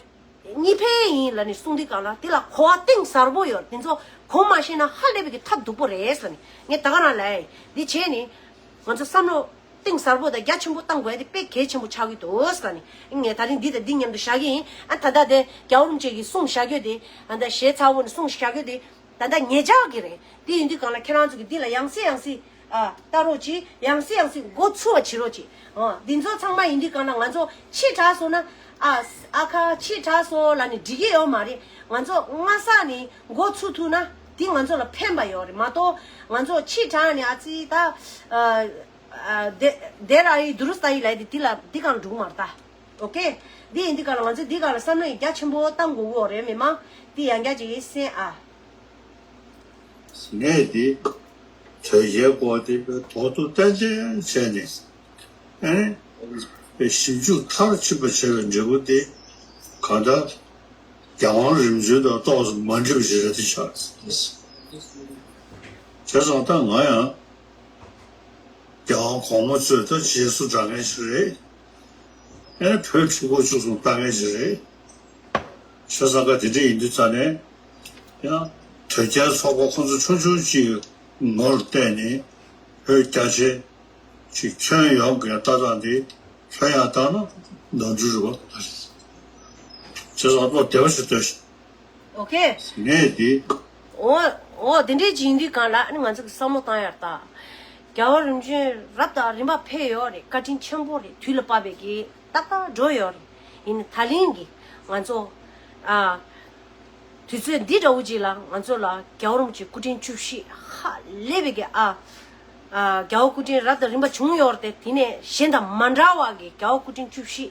གཉིས་ཕན་ཡིན་ལབ་ནས་གསུངས་དུས་གང་ལ་དེ་ལ་གོ་བ་གཏིང་ཟབ་པོ་ཡོད། དེ་ཚོ་གོ་མ་ཤེས་ན་ཧ་ལས་པའི་གི་ཐབས་སྡུག་པོ་རེད་ཟེར་ནས་ངས་ད་ག་རང་ལབ་ཡིན། འདི་བྱས་ནས་ང་ཚོ་བསམ་བློ་གཏིང་ཟབ་པོ་དང་རྒྱ་ཆེན་པོ་བཏང་དགོས་ཡ་དེ་དཔེ་གལ་ཆེན་པོ་ཆགས་ཀྱི་འདུག་ཟེར་ནས་ངས་ད་རིང་འདི་དང་འདི་མཉམ་དུ་བཞག་གི་ཡིན། ཨ་ད་ལྟ་དེ་རྒྱལ་བ་རིན་པོ་ཆེ་གིས་གསུངས་བཞག་རྒྱུ་དེ་ཨ་ད་ཞལ་ཚ་བོ་ནས་གསུངས་བཞག་རྒྱུ་དེ་ད་ལྟ་ངེད་ཅག་གི་རེད། དེ་ཡིན་དུས་གང་ལ་ཁྱེད་རང་ཚོ་གིས་འདི་ལ་ཡང་སེ་ཡང་སེ། ཨ། ལྟ་རོགས་གྱིས། ཡང་སེ་ཡང་སེ་འགོ་ཚུགས་པ་བྱེད་རོགས་གྱིས། ཨ། འདི་ཚོ་ཚང་མ་ཡིན་དུས་གང་ལ་ང་ཚོ་ཕྱི་དྲགས་སོང་ན། ཨ། ཨ་ཁ་ཕྱི་དྲགས་སོང་ལབ་ནས་འགྲིག་གི་ཡོད་མ་རེད། ང་ཚོ་སྔ་ས་ནས་འགོ་ཚུགས་ཐུབ་ན་འདི་ང་ཚོ་ལ་ཕན་པ་ཡོད་རེད་མ་གཏོགས་ང་ཚོ་ཕྱི་དྲགས་ནས་ཨ་ཙི་ད། ཨ། ཨ། དེ་དེ་ར་ཡི་དུ་རུ་སྟ་ཡི་ལབ་དེ་འདི་ལ་འདི་གང་འགྲུག་མ་རེད་ད། ཨོ་ཀེ། འདི་ཡིན་དུས་གང་ལ་ང་ཚོ་འདི་གང་ལ་བསམ་བློ་ཡི་རྒྱ་ཆེན་པོ་བཏང་དགོས་ཀྱི་ཡོད་རེད་མི་མང་འདི་ཡང་བསྐྱར་ཅིག་གསན་ཨ། ངས་འདི་དོལ་རྒྱལ་སྐོར་དེ་དོག་ཏུ་གཏན་གཏན་བྱས་ནས་ཨེ་ཞིབ་འཇུག་མཐར་ཕྱིན་པ་བྱས་པའི་འབྲས་བུ་དེ་གང་ལྟར་རྒྱལ་དབང་རིམ་བྱོན་དང་ཏོག་ཙམ་མ་འགྲིག་པ་ཞིག་རེད་དེ་ཆགས། བྱས་ཙང་ད་ང་ཡང་རྒྱལ་དབང་གོང་མ་ཚོས་ད་རྗེས་སུ་འབྲང་མཁན་ཞིག་རེད། ཨེ་བོད་ཕྲུ་གུ་བཅུ་གསུམ་ལྟ་མཁན་ཞིག་རེད། བྱས་ཙང་ཀ་དེ་འདྲ་ཡིན་དུས་ཙ་ནས་ཡང་དོལ་རྒྱལ་ཚོགས་པ་ཁོང་ཚོ་ཆུང་ཆུང་ཅིག་ངོ་ལ་བལྟས་ནས་བོད་རྒྱ་ཆེ་ཅིག་ཁྱོན་ཡོངས་ཀྱི་ལྟ་སྟངས་དེ་ལྷོད་ཡངས་བཏང་ན་ནོར་འཁྲུལ་རེད་པ། བྱས་ཙང་བློ་བདེ་བ་ཞིག་གཏོད་ཤིག་ཨོ་ཁེ། ངས་དེ། འོ། འོ་དེ་འདྲའི་ཅིག་ཡིན་དུས་གང་ལ་ཨ་ནི་ང་ཚོ་གི་བསམ་བློ་བཏང་ཡར་ད། རྒྱལ་བ་རིམ་བྱོན་རབ་དང་རིམ་པ་ཕེབས་ཡོད་རེད། བཀའ་དྲིན་ཆེན་པོ་རེད། དུས་ལ་བབ་པའི་གི་ཏག་ཏག་འགྲོ་ཡོད་རེད། ཡིན་ནའི་ད་ལན་གི་ང་ཚོ་ཨ། དུས་ཚོད་འདི་འདྲ་བོ་ཅིག་ལ་ང་ཚོ་ལ་རྒྱལ་བ་རིན་པོ་ཆེ་སྐུ་ཕྲེང་བཅུ་བཞི་ཧ་ལས་པའི་གི་ཨ། ཨ། རྒྱལ་བ་སྐུ་ཕྲེང་རབ་དང་རིམ་པ་བྱུང་ཡོད་རེད་དེ། དེ་ནས་གཞན་དང་མ་འདྲ་བ་གི་རྒྱལ་བ་སྐུ་ཕྲེང་བཅུ་བཞི་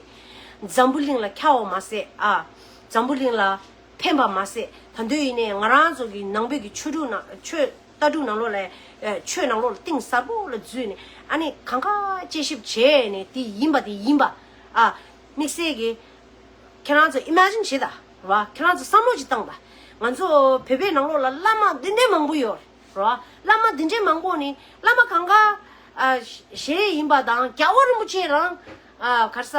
འཛམ་བུ་གླིང་ལ་ཁྱབ་པ་མ་ཟད་ཨ། འཛམ་བུ་གླིང་ལ་ཕན་པ་མ་ཟད། ད་དུང་ཡིན་ནའི་ང་རང་ཚོ་གི་ནང་པའི་གི་ཆོས་དྲུག་ནང་ཆོས་ལྟ་གྲུབ་ནང་ལོགས་ལ་ཨ་ཆོས་ནང་ལོགས་ལ་གཏིང་ཟབ་པོ་ལ་འཛུལ་ནས་ཨ་ནི་གང་ག་དཔྱད་ཞིབ་བྱས་ནས་དེ་ཡིན་པ་དེ་ཡིན་པ་ཨ་དམིགས་བསལ་གྱི་ཁྱེད་རང་ཚོ་ཨི་མེ་ཇིན་བྱེད་ད་རེད་བ། ཁྱེད་རང་ཚོ་བསམ་བློ་ཅིག་བཏང་ད། ང་ཚོ་བོད་པའི་ནང་ལོགས་ལ་བླ་མ་འདི་འདྲའི་མང་པོ་ཡོད་རེད་བ། བླ་མ་འདི་འདྲའི་མང་པོ་ནི་བླ་མ་གང་ག་ཨ་གཞན་ཡིན་པ་དང་རྒྱལ་བ་རིན་པོ་ཆེ་རང་ཨ་ག་རེ་ཟ།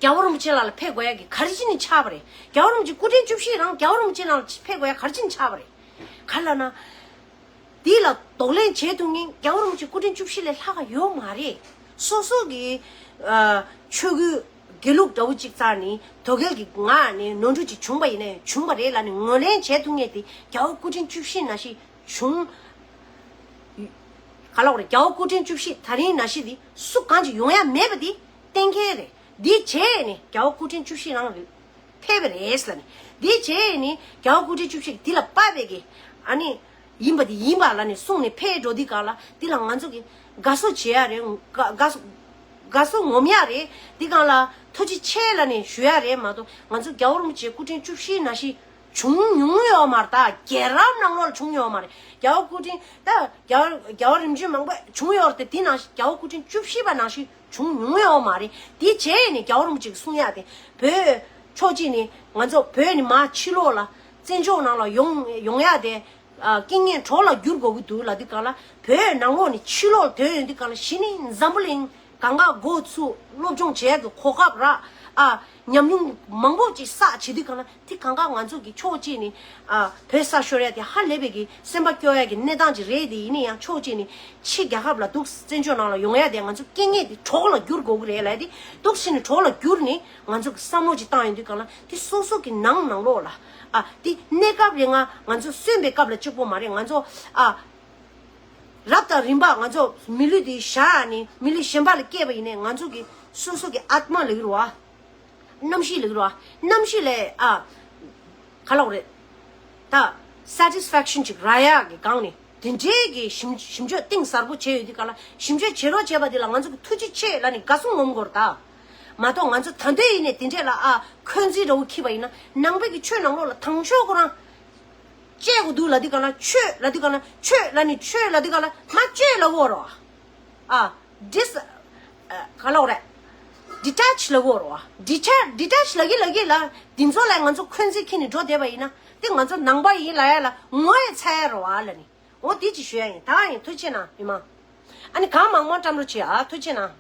རྒྱལ་བ་རིན་པོ་ཆེ་ལགས་ལ་ཕེབས་དགོས་ཡ་གི་ག་རེ་བྱས་ནས་ཆགས་པ་རེད། རྒྱལ་བ་རིན་པོ་ཆེ་སྐུ་ཕྲེང་བཅུ་བཞི་རང་རྒྱལ་བ་རིན་པོ་ཆེ་ལགས་ལ་ཕེབས་དགོས་ཡ་ག་རེ་བྱས་ནས་ཆགས་པ་རེད། ག་ལ་ན། དེ་ལ་གདོང་ལེན་བྱེད་ཐུབ་མཁན་རྒྱལ་བ་རིན་པོ་ཆེ་སྐུ་ཕྲེང་བཅུ་བཞི་ལས་ལྷག་ག་ཡོད་མ་རེད། སོ་སོ་གི་ཨ་ཆོས་བརྒྱུད་དགེ་ལུགས་འདྲ་བོ་གཅིག་བཙལ་ནས་དོལ་རྒྱལ་གྱི་ངག་ནས་ནོར་འཁྲུལ་ཅིག་བྱུང་པ་ཡིན་ན་ཡང་བྱུང་པ་རེད་ལབ་ནས་ངོས་ལེན་བྱེད་ཐུབ་མཁན་དེ་རྒྱལ་བ་སྐུ་ཕྲེང་བཅུ་བཞི་ནང་བཞིན་བྱུང་། ག་ལ་བ་རེད། རྒྱལ་བ་སྐུ་ཕྲེང་བཅུ་བཞི་དེ་རིང་ནང་བཞིན་དེ་སུ་གང་ཅིག་ཡོང་ཡ་མེད་པ་དེ་གཏན་འཁེལ་རེད། འདི་བྱས་ནས་རྒྱལ་བ་སྐུ་ཕྲེང་བཅུ་བཞི་རང་རེད། ཕེབས་པ་རེད་ལབ་ནས། འདི་བྱས་ནས་རྒྱལ་བ་སྐུ་ཕྲེང་བཅུ་བཞི་འདི་ལ་དཔག་པའི་གི་ཨ་ནི་ཡིན་པ་དེ་ཡིན་པ་ལབ་ནས་གསུངས་ནས་ཕེབས་འགྲོ་དུས་སྒང་ལ་འདི་ལ་ང་ཚོ་གི་དགའ་བསུ་བྱེད་ཡ་རེད། དགའ་དགའ་བསུ་དགའ་བསུ་ངོམ་ཡ་རེད། འདི་སྒང་ལ་ཐུགས་རྗེ་ཆེ་ལབ་ནས་ཞུ་ཡ་རེད་མ་གཏོགས། ང་ཚོ་རྒྱལ་བ་རིན་པོ་ཆེ་སྐུ་ཕྲེང་བཅུ་བཞི་ནང་བཞིན་བྱུང་མྱོང་ཡོད་མ་རེད། ད་རྒྱལ་རབས་ནང་ལོགས་ལ་བྱུང་ཡོད་མ་རེད། རྒྱལ་བ་སྐུ་ཕྲེང་ད་རྒྱལ་བ་རྒྱལ་བ་རིམ་བྱོན་མང་པོ་བྱུང་ཡོད་རེད་དེ། དེ་ནང་བཞིན་རྒྱལ་བ་སྐུ་ཕྲེང་བཅུ་བཞི་པ་ནང་བཞིན་བྱུང་མྱོང་ཡོད་མ་རེད། དེ་བྱས་ནས་རྒྱལ་བ་རིན་པོ་ཆེ་གིས་གསུང་ཡ་དེ། བོད་ཕྱོགས་གཅིག་ནས་ང་ཚོ་བོད་ནས་མར་ཕྱི་ལོགས་ལ་བཙན་བྱོལ་ནང་ལ་ཡོང་ཡོང་ཡ་དེ་ཨ་རྐྱེན་ངན་གྲོགས་ལ་བསྒྱུར་དགོས་ཀྱི་འདུག་ལབ་དུས་སྒང་ལ། བོད་ནང་ལོགས་ནས་ཕྱི་ལོགས་ལ་ཐོན་ཡོང་དུས་སྒང་ལ་གཞི་ནས་འཛམ་བུ་གླིང་གང་ག་འགོ་ཚུགས་སློབ་སྦྱོང་བྱེད་ཡ་གི་གོ་སྐབས་རག་ཨ་ཉམས་མྱོང་མང་པོ་ཅིག་བསགས་བྱེད་དུས་སྒང་ལ། དེ་གང་ག་ང་ཚོ་གི་ཕྱོགས་གཅིག་ནས་ཨ་བོད་ས་ཤོར་ཡ་དེ་ཧ་ལས་པའི་གི་སེམས་པ་སྐྱོ་ཡ་གི་གནས་སྟངས་ཅིག་རེད་དེ། ཡིན་ན་ཡང་ཕྱོགས་གཅིག་ནས་ཕྱི་རྒྱལ་ཁབ་ལ་འདུག་བཙན་བྱོལ་ནང་ལ་ཡོང་ཡ་དེ་ང་ཚོ་རྐྱེན་ངན་དེ་གྲོགས་ལ་བསྒྱུར་དགོས་ཀྱི་རེད་ལབ་དེ་འདུག་ཕྱི་ནས་གྲོགས་ལ་བསྒྱུར་ནས་ང་ཚོ་གི་བསམ་བློ་ཅིག་བཏང་ཡོང་དུས་སྒང་ལ། དེ་སོ་སོ་གི་ནང་ནང་ལོགས་ལ་ཨ་དེ་གནས་སྐབས་རེ་ང་ང་ཚོ་གསོན་པའི་སྐབས་ལ་གཅིག་པོ་མ་རེད། ང་ཚོ་ཨ་རབ་དང་རིམ་པ་ང་ཚོ་མི་ལུས་དེ་བཞག་ནས་མི་ལུས་གཞན་པ་ལ་སྐྱེས་པ་ཡིན་ནའི་ང་ཚོ་གི་སོ་སོ་གི་ཨཱཏྨ་ལབ་ཀྱི་རེད་བ། རྣམ་ཤེས་ལབ་ཀྱི་རེད་བ། རྣམ་ཤེས་ལ་ཨ་ག་ལབ་དགོས་རེད། ད་སེ་ཊིས་ཕེག་ཤན་ཅིག་རག་ཡག་གི་སྒང་ནས་དེ་འདྲའི་གི་ཞིབ་ཞིབ་འཇུག་གཏིང་ཟབ་པོ་བྱས་ཡོད་དུས་སྒང་ལ། ཞིབ་འཇུག་བྱེད་རོགས་བྱས་པ་དེ་ལ་ང་ཚོ་གི་ཐུགས་རྗེ་ཆེ་ལབ་ནས་དགའ་བསུ་ངོམ་དགོས་རེད་ད། མ་གཏོགས་ང་ཚོ་ད་དུང་ཡིན་ནའི་དེ་འདྲས་ལ་ཨ་འཁོན་འཛིན་འདྲ་བོ་འཁྱེར་བ་ཡིན་ན། ནང་པའི་གི་ཆོས་ནང་ལོགས་ལ་དང་ཤོག་ཁོ་རང་བཅད་དགོས་འདུག་ལབ་དུས་སྒང་ལ། ཆོས་ལབ་དུས་སྒང་ལ། ཆོས་ལབ་ནས་ཆོས་ལབ་དུས་སྒང་ལ་མར་བཅད་ལབ་ཀྱི་ཡོད་རེད་བ། ཨ། ཌིས། ཨ། ག་ལབ་དགོས་རེད། ཌི་ཊེཆ་ལབ་ཀྱི་ཡོད་རེད་བ། ཌི་ཊེཆ། ཌི་ཊེཆ་ལབ་ཀྱི་ལབ་ཀྱི་ལ། འདི་ཚོ་ལ་ང་ཚོ་འཁོན་འཛིན་འཁྱེར་ནས་འགྲོ་བསྡད་པ་ཡིན་ན། དེ་ང་ཚོ་ནང་པ་ཡིན་ལབ་ཡ་ལ་ངོ་ཡི་ཚ་ཡ་རེད་བ་ལབ་ནས། འོ་དེ་ཅིག་ཞུ་ཡ་ཡིན། ད་ཡིན། ཐུགས་རྗེ་གནང་མི་མང་། ཨ་ནི་གང་མང་མང་བཀྲམ་རོགས་བྱེད་ཨ། ཐུགས་རྗེ་གནང་།